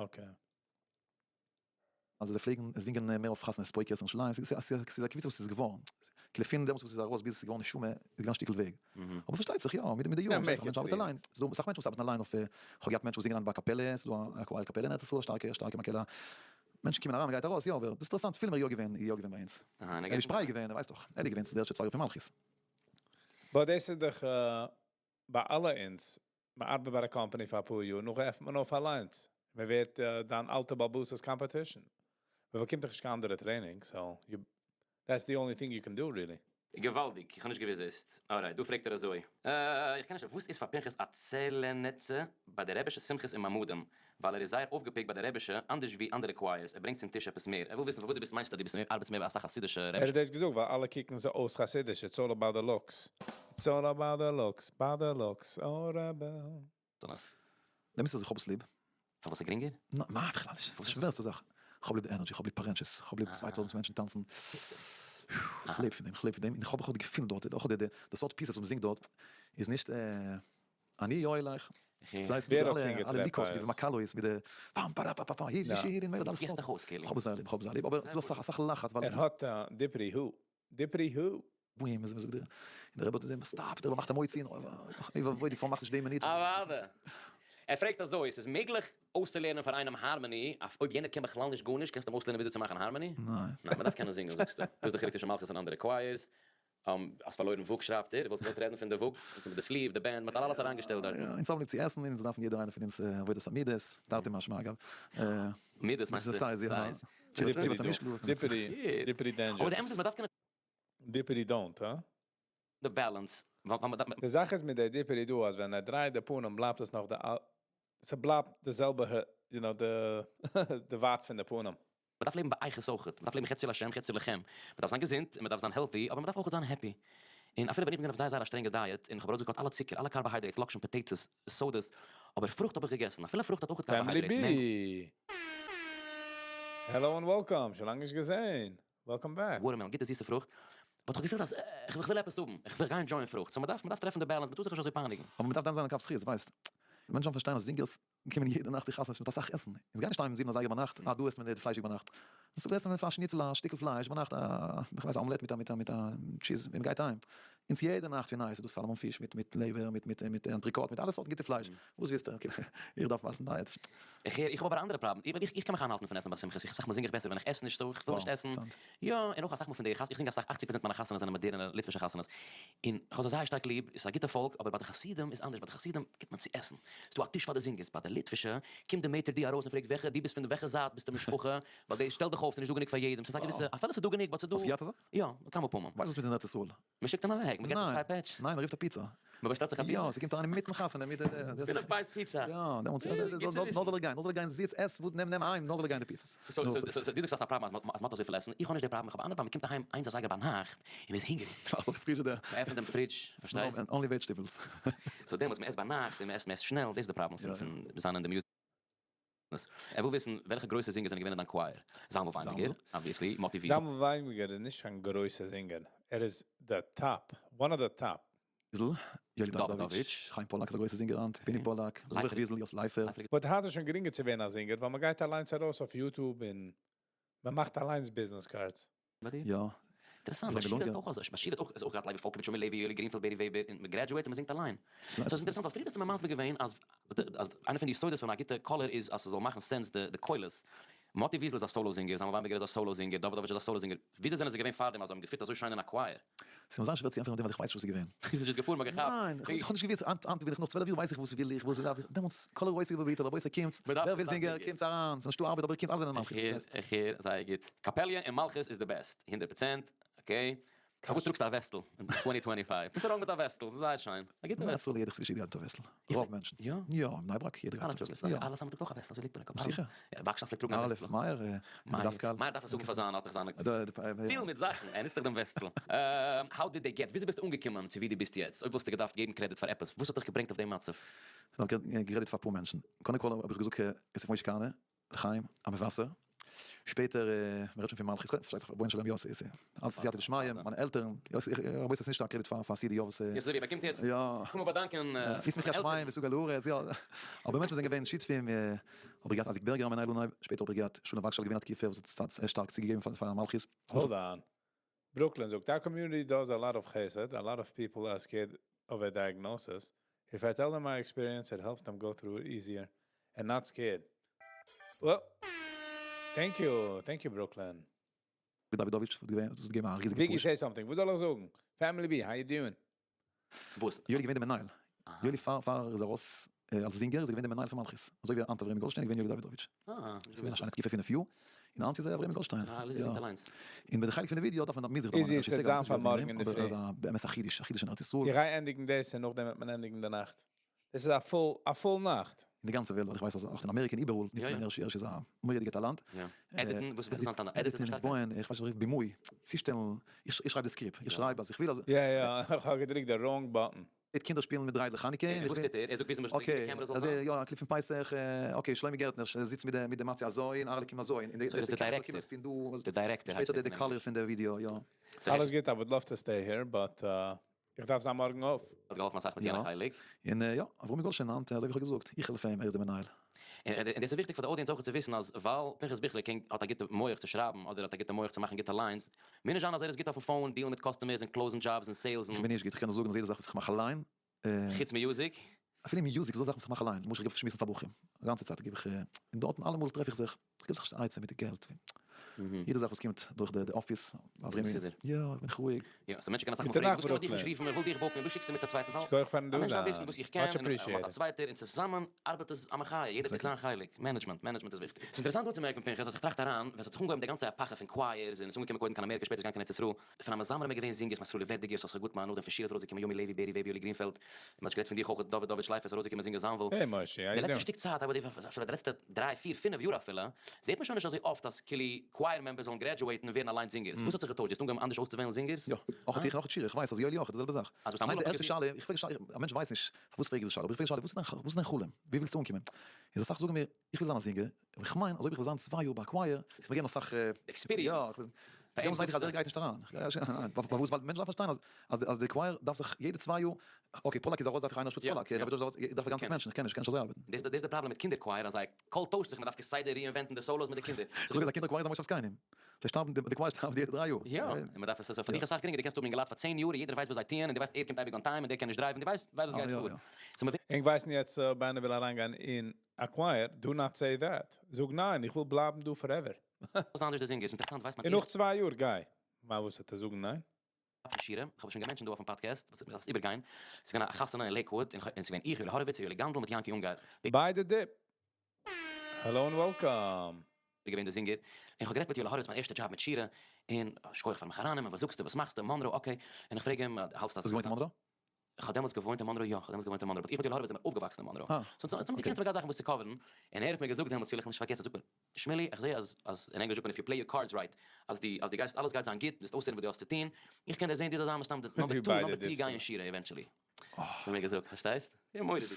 Okay. אז זיי פלעגן זינגען מער אויף חתונות פויקערס אין ירושלים, ס'איז א קבוצה וואס איז געווארן, כאילו פון דעמאלטס וואס איז ארויס ביז עס איז געווארן נשמה איז געווען א שטיקל וועג, אבער פארשטייט זיך יא, מיט די יארן פארשטייט זיך א מענטש ארבעט אליין, ס'איז דא אסאך מענטשן וואס ארבעטן אליין אויף, כ'האב געהאט מענטשן וואס זינגען היינט ביי א קאפעלע, ס'איז דא א choir קאפעלע אין ארץ ישראל, שטארקע שטארקע מקהלה, מענטשן קומען אריין מ'גייט ארויס, יא אבער דאס איז אינטערעסאנט פילמער יא געווען יא געווען ביי אונז, אלי שפריי געווען, ווייסט דאך, אלי געווען צו די ערשטע 2 יאר פון מלכות. But דאס איז דאך ביי אלע אונז, מען ארבעט ביי א company פאר אפאר יאר, נאכדעם עפנט מען אויף אליינס. מען ווערט דיין אלטע באלעבאס'ס competition. מען באקומט דאך נישט קיין אנדערע training, so you, that's the only thing you can do really. געוואלדיג, איך האב נישט געוויזעסט. Alright, דא פרעגט ער אזוי. איך קען נישט, וואס איז פאר פנחס א צעלענעצע ביי די רעבישע שמחות און מעמדים? ווייל ער איז זייער אויפגע pick ט ביי די רעבישע, אנדערש ווי אנדערע choirs, ער ברענגט צום טיש עפעס מער. ער וויל וויסן פארוואס דו ביסט מיינסט אז דו ביסט ארבעטסט מער ביי אסאך חסידישע ער רעבישע. האט דאס געזאגט ווייל אלע קוקן זיי אויס חסידיש, it's all about the looks. It's all about the looks, 'bout the looks, oh רבי. זאנאס. דעם איז אז איך האב עס ליב. פארוואס איז גרינגער? ניין, מה בכלל נישט, ס'איז די שווערסטע זאך. איך האב ליב די energy, איך האב ליב פארענטשעס, איך האב ליב 2000 מענטשן טאנצן. איך לעב פון דעם, איך לעב פון דעם, און איך האב אויך די געפיל דארט, אויך די סארט pieces וואס מ'זינגט דארט, איז נישט אני יואל איך. כ'ווייס מיט ווער האט שוין אלע אלע געטרעפט ליקוס, מיט די פייערס? מקהלות, מיט די פאם פארא פא פא פא, הי יא. שירי מלך, אלעס גיכט סארט. דיך אויס, כאילו. כ'האב עס זייער ליב, כ'האב עס זייער ליב, אבער ס'איז דא אסאך אסאך לחץ ווייל ער האט א דיפערי הו, דיפערי הו. בוים, אזוי מ'זאגט דיר, און דער רבי האט געזען, stop, דער רבי מאכט א מוציא, אוי ואבוי, די פארמאכסט נישט די מינוט. אוואדע. ער פרעגט אזוי, ס'איז מעגליך אויסצולערנען פאר איינעם harmony, אויב יענער קען בכלל נישט גארנישט, קענסטו אים אויסלערנען וויאזוי צו מאכן harmony? ניין. ניין, מ'דארף קענען זינגען זאגסטו. וואס איז די חילוק צווישן מלכות און אנדערע choirs? האסט פארלוירן וואג שרייבט ער, וואלסט געוואלט רעדן פון די וואג, און מיט די sleeve, די band, מ'האט אלעס אריינגעשטעלט דארטן. יא, אונז האבן ליב צו עסן, אונז דארפן יעדער איינער פון אונז עבודת המידות, תרתי משמע אגב. מידות מיינסטו? size, יא. Size. דיפערי, דיפערי danger. אבער די אמת איז מ'דארף קענען. דיפערי don't, הא? די balance, ווייל מ'דארף. די זאך איז מיט די דיפערי דא אז ווען ער דרייט די פנים בלייבט עס נאך די, ס'בלייבט די זעלבע, you know, די ווייט פון די פנים. מ'דארף לעבן באיכות אויכעט, מ'דארף לעבן חצי לשם חצי לכם, מ'דארף זיין געזונט און מ'דארף זיין healthy, אבער מ'דארף אויכעט זיין happy. און אפילו ווען איך בין געווען אויף זייער זייער א שטרענגע diet, און כ'האב ארויסגע cut אלע צוקער, אלע carbohydrates, לאקשן, potatoes, sodas, אבער פרוכט האב איך געגעסן, אפילו פרוכט האט אויכעט Family carbohydrates, B! Hello and welcome, שוין לאנג נישט געזעהן, welcome back. Watermelon, גוטע זיסע פרוכט, but כ'האב געפילט אז איך וויל עפעס האבן, איך וויל גיין enjoy ען פרוכט, so מ'דארף מ'דארף טרעפן די balance, מ'טאר זיך נישט אזוי פייניגן. אבער מ'דארף דן זיין לכף זכות, ווייסט. מענטשן דארפן פארשטיין אז זינגערס. קומען יעדע נאכט צו חתונות מיט אסאך עסן, אונז גייען נישט אהיים זיבן אזייגער ביינאכט, אה דא עסט מען די פליישיג ביינאכט, אונז עסט מען פאר שניצל א שטיקל פלייש ביינאכט א איך ווייס א omelette מיט א מיט א מיט א cheese און מ'גייט אהיים, אונז יעדע נאכט פון נייעס איז דא salmon פיש מיט מיט לעבער מיט מיט מיט entrecote מיט אלע סארטן גוטע פלייש, וואס ווילסטו? איך דארף מאכן diet. איך הער, איך האב אבער א אנדערע פראבלעם, איך איך קען מיך איינהאלטן פון עסן ביי שמחות, איך אסאך מאל זינג איך בעסער ווען איך עס נישט, so איך וויל נישט עסן, יא, און אויך אסאך מאל פון די חתונות, איך זינג אסאך, אכציג פראצענט מיינע חתונות זענען מאדערנע ליטווישע חתונות, און כ'האב זיי זייער שטארק ליב, ס'איז א גוטע פאלק, אבער ביי די חסידים איז אנדערש, ביי די חסידים גיבט מען צו עסן, ס'איז דא א טיש פאר די זינגערס, ביי די ליטווישע קומט די maitre d' ארויס און פרעגט וועלכע דו ביסט פון וועלכע זייט ביסטו משפחה, ווייל די שטעל דיך אויף ס'איז נישט דא גענוג פאר יעדעם, ס'איז א געוויסע, אפילו ס'איז דא גענוג but ס'איז דא. האסט געהאט אזא? יא, כמה פעמים. ווייסט וואס מיט אין ארץ ישראל? מען שיקט אים אוועק, מען געט אים צוויי פעטש. ניין, מען רופט א פיצא. מען באשטעלט זיך א פיצא? יא, ס'קומט אריין אינמיטן חתונה מיט די. פינף בייס פיצא. יא, דעמאלטס נאר זאל ער גיין, נאר זאל ער גיין, זיץ, עס, וואס, נעם, נעם איין, נאר זאל ער גיין די פיצא. so דו זאגסט אז ס'איז א פראבלעם אז מ'האט אזויפיל עסן, איך האב נישט די פראבלעם, איך האב א אנדערע פראבלעם, מ'קומט אהיים איינס אזייגער ביינאכט און מ'איז הונגעריג. מאכסט אויף די פרידזשידער. מ'עפנט דעם פרידזש, פארשטייסט? only vegetables. so דעמאלטס מ'עסט ביינאכט און מ'עסט מ'עסט שנעל, דאס איז די פראבלעם פון זיין אין די music. ער וויל וויסן וועלכע גרויסע זינגער זענען געווען אין דיין choir. זאנוויל וויינבערגער, obviously, מאטי וויזל. זאנוויל וויינבערגער איז נישט קיין גרויסע זינגער, ער איז די top, one of the top. וויזל, יואלי דאווידאוויטש, חיים פאלאק איז א גרויסע זינגער היינט, פיני פאלאק, ברוך וויזל, יאסל לייפער. but היינט איז שוין גרינגער צו ווערן א זינגער ווייל מען גייט אליינס ארויס אויף YouTube און מען מאכט אליינס business cards. ביי דיר? יא. אינטערעסאנט, ביי שירה האט אויך אזוי, ביי שירה האט אויך איז אויך געהאט לייבי פאלקאוויטש, שלומי לעווי, יואלי גרינפעלד, בערי וועבער, און מען graduate און מען זינגט אליין. so ס'איז אינטערעסאנט ווייל פריער האסטו מיר מסביר געווען אז אז איינע פון די יסודות פון א גוטע קאלער איז אז ס'זאל מאכן sense די קולות. מאטי וויזל איז א solo זינגער, זלמן וויינבערגער איז א solo זינגער, דאווידאוויטש איז א solo זינגער, וויאזוי זענען זיי געווען פארדעם אז זיי האבן געפיט אזוי שיין אין א choir? ס'איז מיר זייער שווער צו ענטפערן אויף דעם ווייל איך ווייס נישט וואס איז געווען. איז נישט געפארן מ'האט געכאפט. ניין, איך האב נישט געוואוסט, היינט היינט בין איך נאך 12 יאר ווייס איך וואס וויל איך וואס דארף איך, דעמאלטס כל הרוצה יבוא בעתו רבותי קומטס, ווער וויל זינגער קומטס אריין, ס'איז נישטא ארבעט אבער קומט אלע זענען מלכות. איך הער, איך הער, זייער גוט. קאפעליע און מלכות איז די best, 100%, okay. פארוואס טראגסטו א וועסטל אין 2025? וואס איז wrong מיט א וועסטל? ס'איז זייער שיין. א גוטע וועסטל. יעדער חסידישע איד גייט מיט א וועסטל. רוב מענטשן. יא? יא, אין בני ברק יעדער גייט מיט א וועסטל. יא. אלע סאמע טראגט אויך א וועסטל, אזוי ליגט מען אין קאפ. זיכער. וואגשאל פלעגט טראגן א וועסטל. אלף, מאיר, דאסקאל. מאיר דארף עס זאגן פאר זיין, האט דאך זיינע. פיל מיט זאכן, ער נוצט דאך דעם וועסטל. How did they get, וויאזוי ביסטו אנגעקומען צו ווי דו ביסט יעצט? אויב וואלסטו געדארפט געבן credit פאר עפעס, וואס האט דיך געברענגט אויף דעם מצב? איך דארף געבן credit פאר אפאר מענטשן. קודם כל האב איך געזאגט יוסף משה כהנא, לחיים, א מבשר. שפעטער, מען רעדט שוין פון מלכות, פארשטייט זיך רבונו של עולם יוסי, אלס סייעתא דשמיא, מיינע עלטערן, יוסי, רבותי ס'איז נישט א credit פאר סידי יאוואס. יוסי אזוי ווי באקומט יעצט, קום מיר באדאנקען מיינע ישמחו השמים ותגל הארץ, יא, אבער מענטשן וואס זענען געווען שותפים, האב איך געהאט אייזיק בערגער א מנהל אנהייב, שפעטער האב איך געהאט שלום וואגשאל געווען א תקופה וואס האט שטארק צוגעגעבן פאר מלכות. Hold on. Brooklyn זאגט, our community does a lot of חסד, a lot of people are scared of a diagnosis, if I tell them my experience it helps them go through it easier and not scared. Well, thank you, thank you Brooklyn. דאווידאוויטש האט געווען, דאס האט געגעבן א ריזיגע Vicky push. Say something, וואס זאל איך זאגן? Family B, how you doing? וואס? יואלי געווען דער מנהל. יואלי פאר פאר ער איז ארויס אלס זינגער איז ער געווען דער מנהל פון מלכות. אזוי ווי היינט אברעמי גאלדשטיין איז געווען יואלי דאווידאוויטש. אה, ס'איז געווען א שיינע תקופה פינף יאר. און היינט איז ער אברעמי גאלדשטיין. אה, ער זינגט אליינס. און ביי די חלק פון די ווידיאו דארף מען מוז איך דערמאנען איזי, אשר ס'וועט סעגאל זיין האט פאר נישט מארגן געווען אין די אבער ער פרי. איז א באמת א חידוש, א חידוש אין ארץ ישראל. איך גיי ענדיגן דאס און נאכדעם וועט מען ענדיגן די נאכט. דאס איז א full, א full נאכט. אין די גאנצע וועלט, ווייל איך ווייס אז אויך אין אמעריקע און איבעראל נוצט מען הערשי, הערשי איז א מורא'דיגע טאלאנט. Edit ן, וואס איז זיין טאלאנט? Edit ן איז א שטארקייט? בויען, איך ווייס נישט, בימוי, צושטעלן, איך שרייב די script, איך שרייב אז איך וויל אז. יא יא, איך האב געדריקט די wrong button. קינדער שפילן מיט דריידלעך חנוכה. און וואס טוט ער? ער זאגט וויאזוי מ'שטעלט די קעמרע זאל זיין? Okay, יא, א clip פון פסח, okay, שלומי גערטנער זיצט מיט די מצה אזוי און אהרל'ע קומט אזוי, און די קעמרע קומט פון דא, די director שפעטער די color פון די ווידיאו, יא. אלעס גוט, I would love to stay here, but איך דארף זיין מארגן אויף. האט געהאלפן אסאך מיט יענע חלק. און יא, אברומי גאלדשטיין היינט, אזוי ווי איך האב געזאגט, איך העלף אים, ער איז דער מנהל. און דאס איז וויכטיג פאר די audience אויך צו וויסן אז ווייל פנחס ביכלער קען האט א גוטע מח צו שרייבן אדער האט א גוטע מח צו מאכן גוטע lines, מוז נישט זיין אז ער איז גוט אויפן phone, deal ן מיט customers און close ן jobs און sales ן. איך בין נישט גוט, איך קען דיר זאגן אז יעדע זאך וואס איך מאך אליין. חוץ music? אפילו music איז דא זאכן וואס איך מאך אליין, למשל איך גיב שמועסן פאר בחורים, א גאנצע צייט גיב איך, און דארטן אלעמאל טרעף איך זיך, איך גיב זיך נישט א עצה מיט די געלט, יעדע זאך וואס קומט דורך די אפיס, מסודר. יא, איך בין רואיג. יא, so מענטשן קענען אסאך מאל פרעגן, וואס קען מען דיך נישט רופן, איך וויל דיך book ן, וואס שיקסטו מיר צו א צווייטן ווייל א מענטש דארף וויסן וואס איך קען, און איך האב א צווייטער, און צוזאמען ארבעט עס א מחיה, יעדער טוט זיין חלק, management, management איז וויכטיג. ס'איז אינטערעסאנט אנצומערקן פנחס, אז איך טראכט אריין, ווען ס'האט זיך אנגעהויבן די גאנצע עפאכע פון choirs, און עס איז אנגעקומען קודם קיין אמעריקע שפעטער קיין ארץ ישראל, פון המזמרים איז געווען זינגערס מסרולי ווערדיגער, יששכר גוטמאן, נאכדעם פון שיר איז ארויסגעקומען יומי לעווי, בערי וועבער, יואלי גרינפעלד, און מ'האט שוין גערעדט פון דיך אויך, דוד דוד שלייפער איז ארויסגעקומען זינגען זאנוויל. Hey מושי, how די you לעצטע doing? שטיק צייט, אבער אפילו די לעצטע דריי פיר פינף יאר אפילו, זעט מען שוין נישט אזוי אפט אז כאילו choir members זאלן graduate ן און ווערן אליינס זינגערס. וואס האט זיך געטוישט? דו האסט אנגעהויבן אנדערש אויסצואוועלן זינגערס? יא, אויך איך און אויך שירה, איך ווייס אז יואלי אויך, די זעלבע זאך. אז וואס אמאל ניין, די האט מען ערשטע געזוכט. שאלה, איך פרעג א שאלה, א מענטש ווייסט נישט פארוואס פרעג איך די שאלה, אבער איך פרעג די שאלה, וואס איז דיין חלום? ווי ווילסטו אנקומען? איז אסאך זאגן מיר, איך וויל זיין א זינגער, אבער איך מיין אז אויב איך וועל זיין צוויי יאר ביי א choir, וועט מיר געבן אסאך experience. יא. דעמאלטס ווייס איך אז ער גייט נישט אריין. פארוואס? ווייל מענטשן דארפן פארשטיין אז אז די choir דארף זיך יעדע צוויי יאר, okay פאלאק איז ארויס דארף איך איינער אנשטאט פאלאק, דוד איז ארויס דארף איך גאנצע מענטשן, איך קען נישט, איך קען נישט אזוי ארבעטן. דאס איז די פראבלעם מיט קינדער choir אז זייער קול טוישט זיך, מען דארף כסדר reinvent ן די solos מיט די קינדער. איך זאג אז א קינדער choir איז א מושב זקנים, זיי שטארבן, די choir שטארבט יעדע דריי יאר. יא, און מען דארף עס, ס'איז פאר דיך אסאך גרינגער, דו קענסט האבן אינגעלייט פאר צען יאר און יעדער ווייסט וואס זיי טוען און דו ווייסט ער קומט אייביג on time און דער קען נישט drive ן, דו ווייסט וואס גייט פאר. so מען. ענק ווייסן יעצט אויב איינער וויל אריינגיין אין א choir, do not say that, זאג ניין איך וויל בלייבן דא forever. וואס אנדערש די זינגערס? אינטערעסאנט ווייסט מיין און נאך צוויי יאר גיי. מה וואס וועט ער זאגן ניין? פון שירה, איך האב עס שוין גע mention ט דא אויפן פאדקעסט, וואס איך דארף עס איבערגיין, ס'איז געווען א חתונה אין לעיקוואוד, און ס'איז געווען איך, יואלי האראוויץ, יואלי גאנדל מיט יענקי אונגאר. Buy the dip. Hello and welcome. איז געווען די זינגער, און איך האב גערעדט מיט יואלי האראוויץ מיין ערשטע דזשאב מיט שירה, און שכוח פאר מיך ארייננעמען, וואס זאגסטו, וואס מאכסטו, מאנרא, okay, און איך פרעג אים, האלטסט אז. האסט געוואוינט אין מאנרא? איך האב דעמאלטס געוואוינט אין מאנרא, יא, איך האב דעמאלטס געוואוינט אין מאנרא, but איך מיט יואל האראוויץ זעמיר אויפגעוואקסן אין מאנרא, so אונז האמיר געקענט צוויי זאכן וואס צו cover ן, און ער האט מיר געזאגט דעמאלטס, וועל איך נישט פארגעסן, זאגט מיר, שמילי, איך זע אז, אז, אין ענגליש זאגט מען if you play your cards right, אז דו, אז דו גייסט, אלעס גייט זיין גוט, דו וועסט אויסהערן וואס דו האסט צו טון, איך קען דיר זען דו זאלסט זיין מסתם די number two, number three guy אין שירה eventually. האט ער מיר געזאגט, פארשטייסט? יא, מורא'דיג.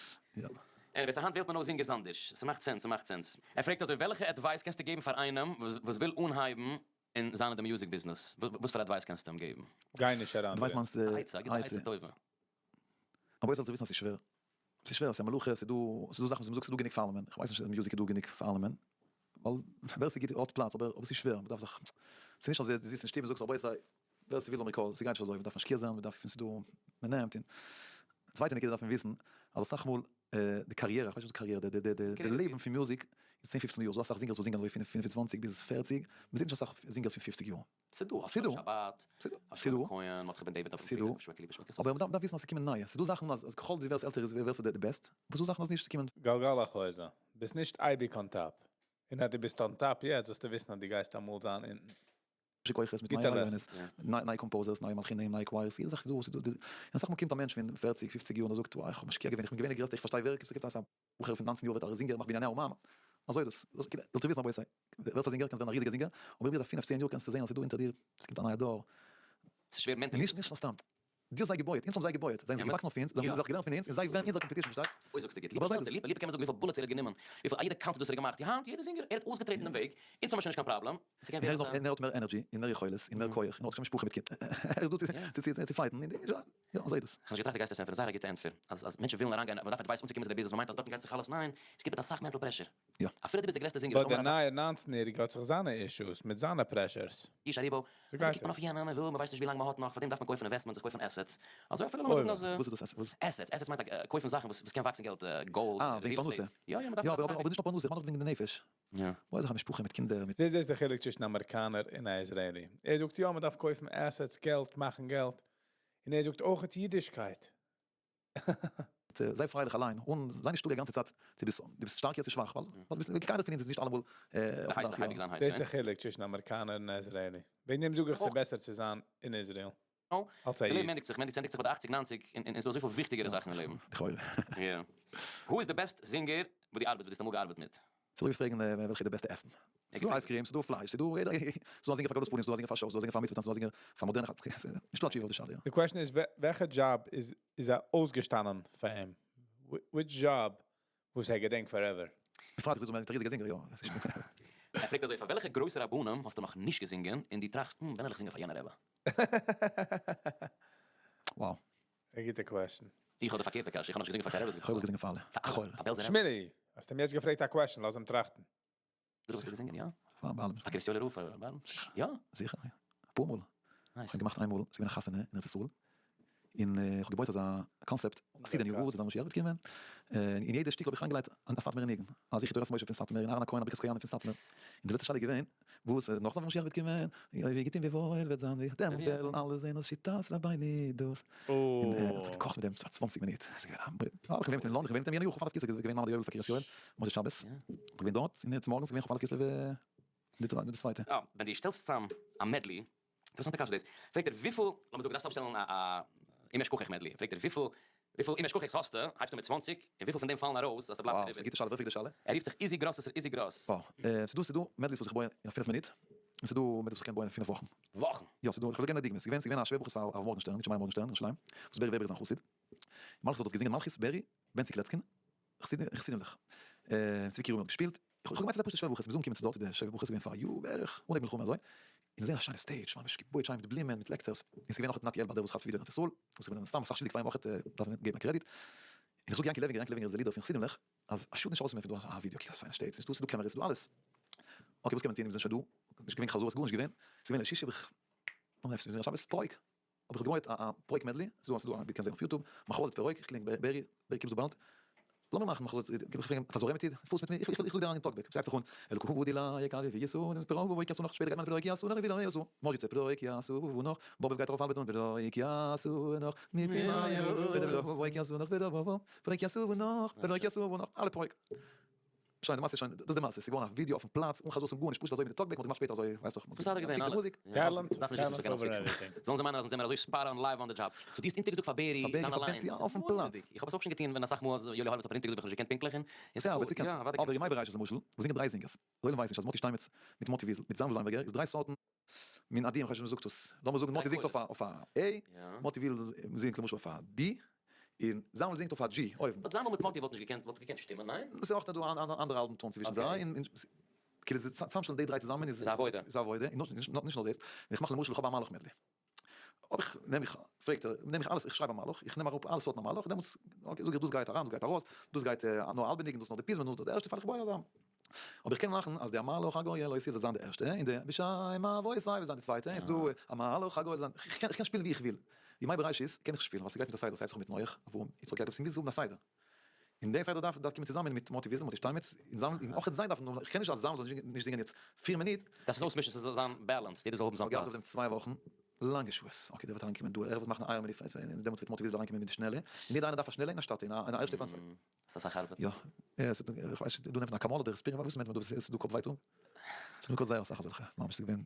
Anyways, היינט וועלט מען אויס זינגערס אנדערש, ס'מאכט sense, ס'מאכט sense. ער פרעגט אזוי, וועלכע advice קענסטו געבן פאר איינעם וואס וויל אנהייבן און זיין אין די music business, וואס פאר advice קענסטו אים געבן? גיי נישט אריין advice דערין. מיינסט א עצה, א גוטע עצה טובה. אבער זאלסטו וויסן אז ס'איז שווער. ס'איז שווער, ס'איז א מלאכה, ס'איז דא, ס'איז דא זאכן וואס מ'זאגט ס'איז דא גענוג פאר אלעמען, כ'ווייס נישט אויב music איז דא גענוג פאר אלעמען, ווייל ווער ס'גיט האט פלאץ, אבער אבער ס'איז שווער, מ'דארף זיך, ס'איז נישט אז דו זיצט אין שטוב און זאגסט רבותי ווער ס'וויל זאל מיר call ן, ס'גייט נישט אזוי, מ'דארף משקיע זיין, מ'דארף, און ס'איז דא, מ'נעמט, און צווייטע נקודה דארף מען וויסן אז אסאך מאל די קאריערע, איך ווייס נישט וואס קאריערע, די די די לעבן פון music איז צען פופצן יאר, ס'דא אסאך זינגערס וואס זינגען אזוי פון פינף און צוואנציג ביז פערציג, מ'זעט נישט אסאך זינגערס פון פופציג יאר. ס'דא, אסאך שבת, שלמה כהן, מרדכי בן דוד, אברהם פריד, שוועקעלי בשמעקעס. אבער מ'דארף וויסן אז ס'קומען נייע, ס'דא זאכן אז ככל דו ווערסט עלטער איז ווערסטו די best, אבער ס'דא זאכן אז נישט, ס'קומען. גלגל החוזר, ביסט נישט אייביג on top, און אז דו ביסט on top יעצט זאלסטו וויסן אז דו גייסט אמאל זיין אונטן. פרישע כוחות מיט נייע רעיונות, נייע composers, נייע מלחינים, נייע choirs, יעדע זאך איז דא, און אסאך מאל קומט א מענטש פון פערציג פופציג יאר און ער זאגט וואו איך האב משקיע געווען, איך בין געווען די גרעסטע, איך פארשטיי ווער ס'קומט אזא בחור פון ניינצן יאר ווערט א זינגער, מאכט בנייני האומה, אזוי איז דאס, זאלסטו וויסן רבותי, ווערסט א זינגער קענסט ווערן א ריזיגער זינגער, אבער ביז א פינף צען יאר קענסטו זען אז ס'איז דא אונטער דיר, ס'קומט א נייע דור. ס'איז שווער mentally. נישט סתם. די האסט זיי געבויעט, אונז האבן זיי געבויעט, זיי זענען געוואקסן אויף אונז, זיי האבן זיך געלערנט פון אונז, און זיי ווערן אונזער competition, פארשטייסט? אוי זאגסטו גוט, ליפא שנעלצער, ליפא ליפא קען מען זאגן וויפיל bullets ער האט גענומען, וויפיל א יעדע קאנצערט וואס ער האט געמאכט, היינט יעדער זינגער, ער האט אויסגעטרעטן דעם וועג, אונז האבן שוין נישט קיין פראבלעם, ס'קען און ווערן ער איז נאך, און ער האט מער energy, און מער יכולת, און מער כח, און ער האט שוין משפחה מיט קינדער, ער איז דא צו צו fight ן, און יא, אזוי איז דאס. כ'האב נישט געטראכט די גייסט עס ענטפערן, זייער א גוטע ענטפער, אז אז מענטשן ווילן אריינגיין, מ'דארף advice אנצוקומען צו די ביזנעס, מ'מיינט אז דארטן גייט זיך אלעס, ניין, ס'קומט מיט אסאך mental pressure. יא. אפילו דו ביסט די גרעסטע זינגער but וועסט דער אנהייבן נייער ניינצן יעריגער האט זיך זיינע issues מיט זיינע pressures. איש אריבו, זאג אבער קוקט מען ווייטער. אויף יענעם, מען וויל, מען ווייסט נישט ווי לאנג מען האט נאך, פארדעם דארף מען קויפן investments, זיך קויפן assets, אזוי אפילו לאמיר זאגן אז. וואס איז דאס assets? Assets, assets מיינט קויפן זאכן וואס קען וואקסן געלט, gold, אה, וועגן real פרנסה. estate. יא יא, מען דארף יא, אבער נישט נאר פרנסה, איך מיין אויך וועגן די נפש. יא. וואו איז זיך א משפחה מיט קינדער מיט. דאס איז די חילוק צווישן אמעריקאנער און א Israeli. ער זאגט יא מען דארף קויפן assets, געלט, מאכן געלט. און ער זאגט אויך אידישקייט. זיי פרייליך אליין, און זיי נישט תלוי א גאנצע צייט צו ביסט דו ביסט שטארק יעצט צו שוואך, ווייל קיינער פון אונז איז נישט אלעמאל אויפן דאך, יא. דאס איז די חילוק צווישן אמעריקאנער און Israeli, וועגן דעם זאג איך ס'איז בעסער צו זיין אין איזריעל אלס א די איד. לעבן ענדיגט זיך, מען ענדיגט זיך ביי די אכציג ניינציג, און ס'דא אזויפיל וויכטיגערע זאכן אין לעבן. לכאורה. יא. Who איז די best זינגער וואס דו ארבעט, וואס דו האסט אמאל געארבעט מיט? ס'אזוי ווי פרעגן וועלכע איז די בעסטע עסן. ס'דא ice cream, ס'דא פלייש, ס'דא יעדער, ס'דא א זינגער פאר קבלת פנים, ס'דא א זינגער פאר shows, ס'דא א זינגער פאר מצוה טאנץ, ס'דא א זינגער פאר מאדערנע חתונות, נישטא א תשובה אויף די שאלה, יא. די question איז וועלכע דזשאב איז איז אויסגעשטאנען פאר אים? Which job וואס ער געדענקט forever? בפרט איך זאג מיט ריזיגע זינגער, יא. ער פרעגט אזוי, פאר וועלכע גרויסע רבנים האסטו נאך נישט געזינגען און דו טראכסט, הום, ווען וועל איך זינגען פאר יענע רבי? Wow. א גוטע question. איך האב די פארקערטע קשיא, איך האב נאכנישט געזינגען פאר קיין רעבעס. איך האב אויך געזינגען פאר אלע. פאר אלע? פאר בעלזער רבי? שמילי, האסט אים יעצט געפרעגט א question, לאז אים טראכטן. דו האסט געזינגען, יא? פאר אלעם. פאר קרית יואל'ער רב? פאר אלעם? יא? זיכער, יא. אפאר מאל. Nice. איך האב געמאכט איינמאל, ס'איז געווען א חתונה אין ארץ ישראל, און איך האב געבויט אזא קאנצעפט, עתיד אני ווארד, זאל משיח וועט קומען, און אין יעדע שטיקל האב איך אריינגעלייגט א סאטמארע ניגון, א זכר תורת משה פון סאטמאר, און אהרן הכהן א ברכת כהנים פון סאטמאר, און די לעצטע שאלה איז געווען, וואס נאך זאל משיח וועט קומען, אוי ווי גוט און ווי וואויל וועט זיין, ווי דעמאלטס וועלן אלע זען אז שיטת רבינו דאס, און ער האט זיך געקאכט מיט דעם פאר צוואנציג מינוט, ס'איז געווען א, איך בין געווען מיט אים אין לאנדאן, איך בין געווען מיט אים יענע יאר כ"א כסלו, איז געווען מעמד יובל פאר קרית יואל, מוצאי שבת, איך בין געווען דארט, און צומארגנס איז געווען כ"א כסלו די צווייטע. יא, ווען דו שטעלסט צאם א medley, אינטערעסאנטע קשיא דאס, פרעגט ער וויפיל, לאמיר זאגן דארפסט אויפשטעלן א א אם אשכחך medley, פרעגט ער וויפיל וויפיל אם אשכחך'ס האסטו, הייבסטו מיט צוואנציג, און וויפיל פון דעם פאלן ארויס אז ס'בלייבט וואו, דיר ס'איז א איבער. גוטע שאלה, ווער פרעגט די שאלה? ער רופט זיך איזי גראס, עס איז איזי גראס. אה, ס'דא ס'דא medleys וואס איך בוי אין א פינף מינוט, און ס'דא medleys וואס איך קען בויען אין פינף וואכן. וואכן? יא, ס'דא, איך וועל געבן א דוגמא, ס'איז געווען ס'איז געווען א שבע ברכות פאר הרב מארגענשטערן, נישט מאיר מארגענשטערן, ירושלים, וואס בערי וועבער איז זיין חסיד, מלכות האט דארט געזינגען מלכות בערי, בנצי קלעצקין, חסידים'לעך, צבי קירוב האט געשפילט, איך האב געמיינט ס'איז א פשוטע שבע ברכות, מ'איז אנגעקומען צו דארט איז די שבע ברכות געווען פאר א יאר בערך, אנהייב מלחמה אזוי, און זעהן א שיינע stage, ממש געבויעט שיין מיט בלומען, מיט לעקטערס, און ס'איז געווען אויך נתי עלבאר דער וואס כאפט ווידעא אין ארץ ישראל, וואס איך בין סתם אסאך שולדיג פאר אים אויך, דארף מען געבן א קרעדיט, און איך זאג יענקי לעווינגער, יענקי לעווינגער איז דער leader פון חסידים'לעך, אז א שאד נישט ארויסנעמען פון דא א ווידעא, קוק א שיינע stage, ס'נישטא, ס'דא cameras, ס'דא אלעס, okay וואס קען מען טון, מיר זענען שוין דא, נישט געווען חזרות, גארנישט געווען, ס'איז געווען ליל שישי האב איך, נאר עפעס, מיר זענען שבת פרק, האב איך געבויעט א פרק medley, ס'דא ס'דא א, קענסט זען אויף YouTube, מחרוזת פרק, איך קלינג בערי, בערי קומסט דא באלד, לאמיר מאכן מחרוזת, איך פרעג אים, אתה זורם איתי? פארסט מיט מיר? איך איך זאג דיר אריין אין טאלקבעק, ס'הייבט זיך אן, אלוקו די לה יקר ויסו, פרק יעשו נאך, שפעטער גייט מען פרק יעשו נאך, ויסו, מאזשיצע פרק יעשו נאך, באבוב גייט ארויף ארבעטן פרק יעשו נאך, פרק יעשו נאך, פרק יעשו נאך, פרק יעשו נאך, אלע פרק. שוין די מעשה איז שוין, דאס איז די מעשה, ס'איז געווארן א ווידיאו אויפן פלאץ, אן חזרות און גארנישט, פשוט אזוי מיט די talkback, מ'האט געמאכט שפעטער אזוי, ווייסט דאך, מ'האט מסדר געווען געפיקסט די אלעס. מוזיק. talent, דארף נישט וויסן talent וואס over מ'קען אלעס fixן. everything. זאלן זיי מיינען אז אונז זעמער אזוי spot on live on the job. So דו האסט אונטערגעזאגט פאר בערי פאר בערי זיינע פאר lines. בענצי אויפן פלאץ. מורא'דיג. איך האב עס אויך שוין געטון ווען אסאך מאל יואלי הורוויץ האט אונטערגעזאגט ווען איך האב נישט געקענט פונקטליך און און יא, אבער ס'פארט. יא, אוודאי אבער קענסטו. ימי בראשית למשל, וואס זינגען דריי זינגערס, די עולם ווייסט נישט אז מוטי שטיינמעץ מיט מוטי וויזל מיט זאנוויל וויינבערגער איז דריי סארטן מנעדים, איך ווייס נישט ווי מ'זאגט עס, לאמיר זאגן מוטי זינגט אויף א אויף א A, מוטי וויל זינגט למשל אויף א D, און זאנוויל זינגט אויף א G אויבן. but זאנוויל מיט מוטי וואלט נישט געקענט וואלט געקענט שטימען, ניין? ס'איז אויך דא אן אנדערע האלבן טאן צווישן זיי, און כאילו צוזאמשטעלן די דריי צוזאמען איז א עבודה, און נישט נאר דאס, ווען איך מאך למשל איך האב א מלאך medley, אויב איך נעם איך, פרעגט ער, נעם איך אלעס, איך שרייב א מלאך, איך נעם אראפ אלע סארטן א מלאך, דעמאלטס okay זאג איך דאס גייט אריין, דאס גייט ארויס, דאס גייט נאר האלבע ניגון, דאס נאר די פזמון, דאס די ערשטע פאל איך בוי אזא. אבער איך קען מאכן אז די המלאך הגואל אותי זאל זיין די ערשטע, און די בשם אבותי וועט זיין די צווייטע, און ס'דא המלאך הגואל זיין, איך קען שפילן ווי איך וויל. ימי בראשית קען איך שפילן ווייל ס'גייט מיט א סדר, ס'הייבט זיך אן מיט נח, אברהם, יצחק, יעקב, ס'מוז האבן א סדר. און די סדר דארף דארף קומען צוזאמען מיט מוטי וויזל, מוטי שטיינמעץ, און זאמל, און אויך זיי דארפן האבן, איך קען נישט אז זאמל זאל נישט זינגען יעצט 4 מינוט. דאס איז אויסמישן, ס'זאל זיין balanced, יעדער זאל האבן זיין כ'האב געארבעט אויף פלאץ. דעם 2 וואכן, לאנגע שעות, okay דער וועט אריינקומען דא, ער וועט מאכן א אייער מיט די, און דעמאלטס וועט מוטי וויזל אריינקומען מיט די שנעלע, און יעדער איינער דארף א שנעלע און א שטאטע, און א ערשטע פאר א צווייטע. ס'איז אסאך ארבעט. יא, איך ווייס נישט, דא נעמט מען אקאמאל אדער אספירין, וואס נעמט מען דא וואס איז דא קאפ ווייטאג? ס'איז דא זייער אסאך אזעלכע, ממש ס'איז געווען,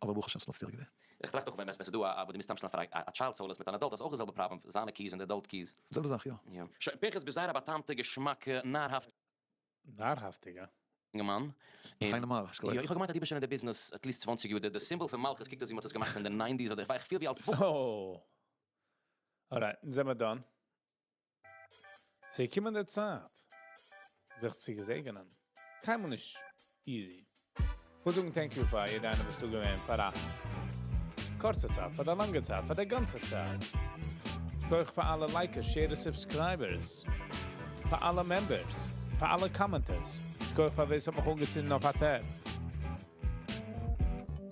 אבער ברוך השם ס'איז מצליח געווען. איך טראכט אויך ווען ס'איז דא א וואס דו מוזט צאמשטעלן פאר א child soloist מיט אן adult האסט אויך די זעלבע פראבלעם, זיינע keys און די adult keys. זעלבע זאך, יא. יא. שוין, פנחס ביסט זייער א באטאמטע, געשמאקע, נארהאפטיגע נארהאפטיגע? אינגערמאן. פיינע מלאך, שכוח. יא, איך האב געמיינט אז דו ביסט שוין אין די ביזנעס at least 20 יאר, די סימבאל פון מלכות קוקט אויס ווי מ'האט עס געמאכט אין די nineties אדער איך ווייס, איך פיל ווי אלס בחור. Oh. Alright, זעמער done. ס'איז געקומען די צייט, זיך צו געזעגענען. קיינמאל נישט easy. איך וויל זאגן thank you פאר יעדער איינער וואס דא געווען פאר א קורצע צייט, פאר די לאנגע צייט, פאר די גאנצע צייט. שכוח פאר אלע likers, sharers, subscribers, פאר אלע members, פאר אלע commenters. שכוח פאר ווער ס'האט מיך אנגעצינדן אויף א tab.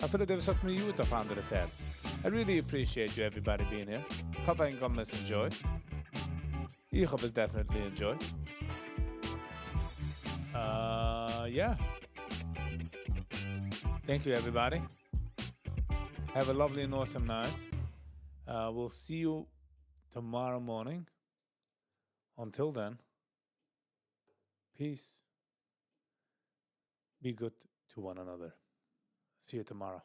אפילו דער וואס האט mute אויף אנדערע tab. I really appreciate you everybody being here. איך האף ענק האבן עס enjoyed. איך האב עס definitely enjoyed. Yeah. Thank you everybody. Have a lovely and awesome night. We'll see you tomorrow morning. Until then, peace. Be good to one another. See you tomorrow.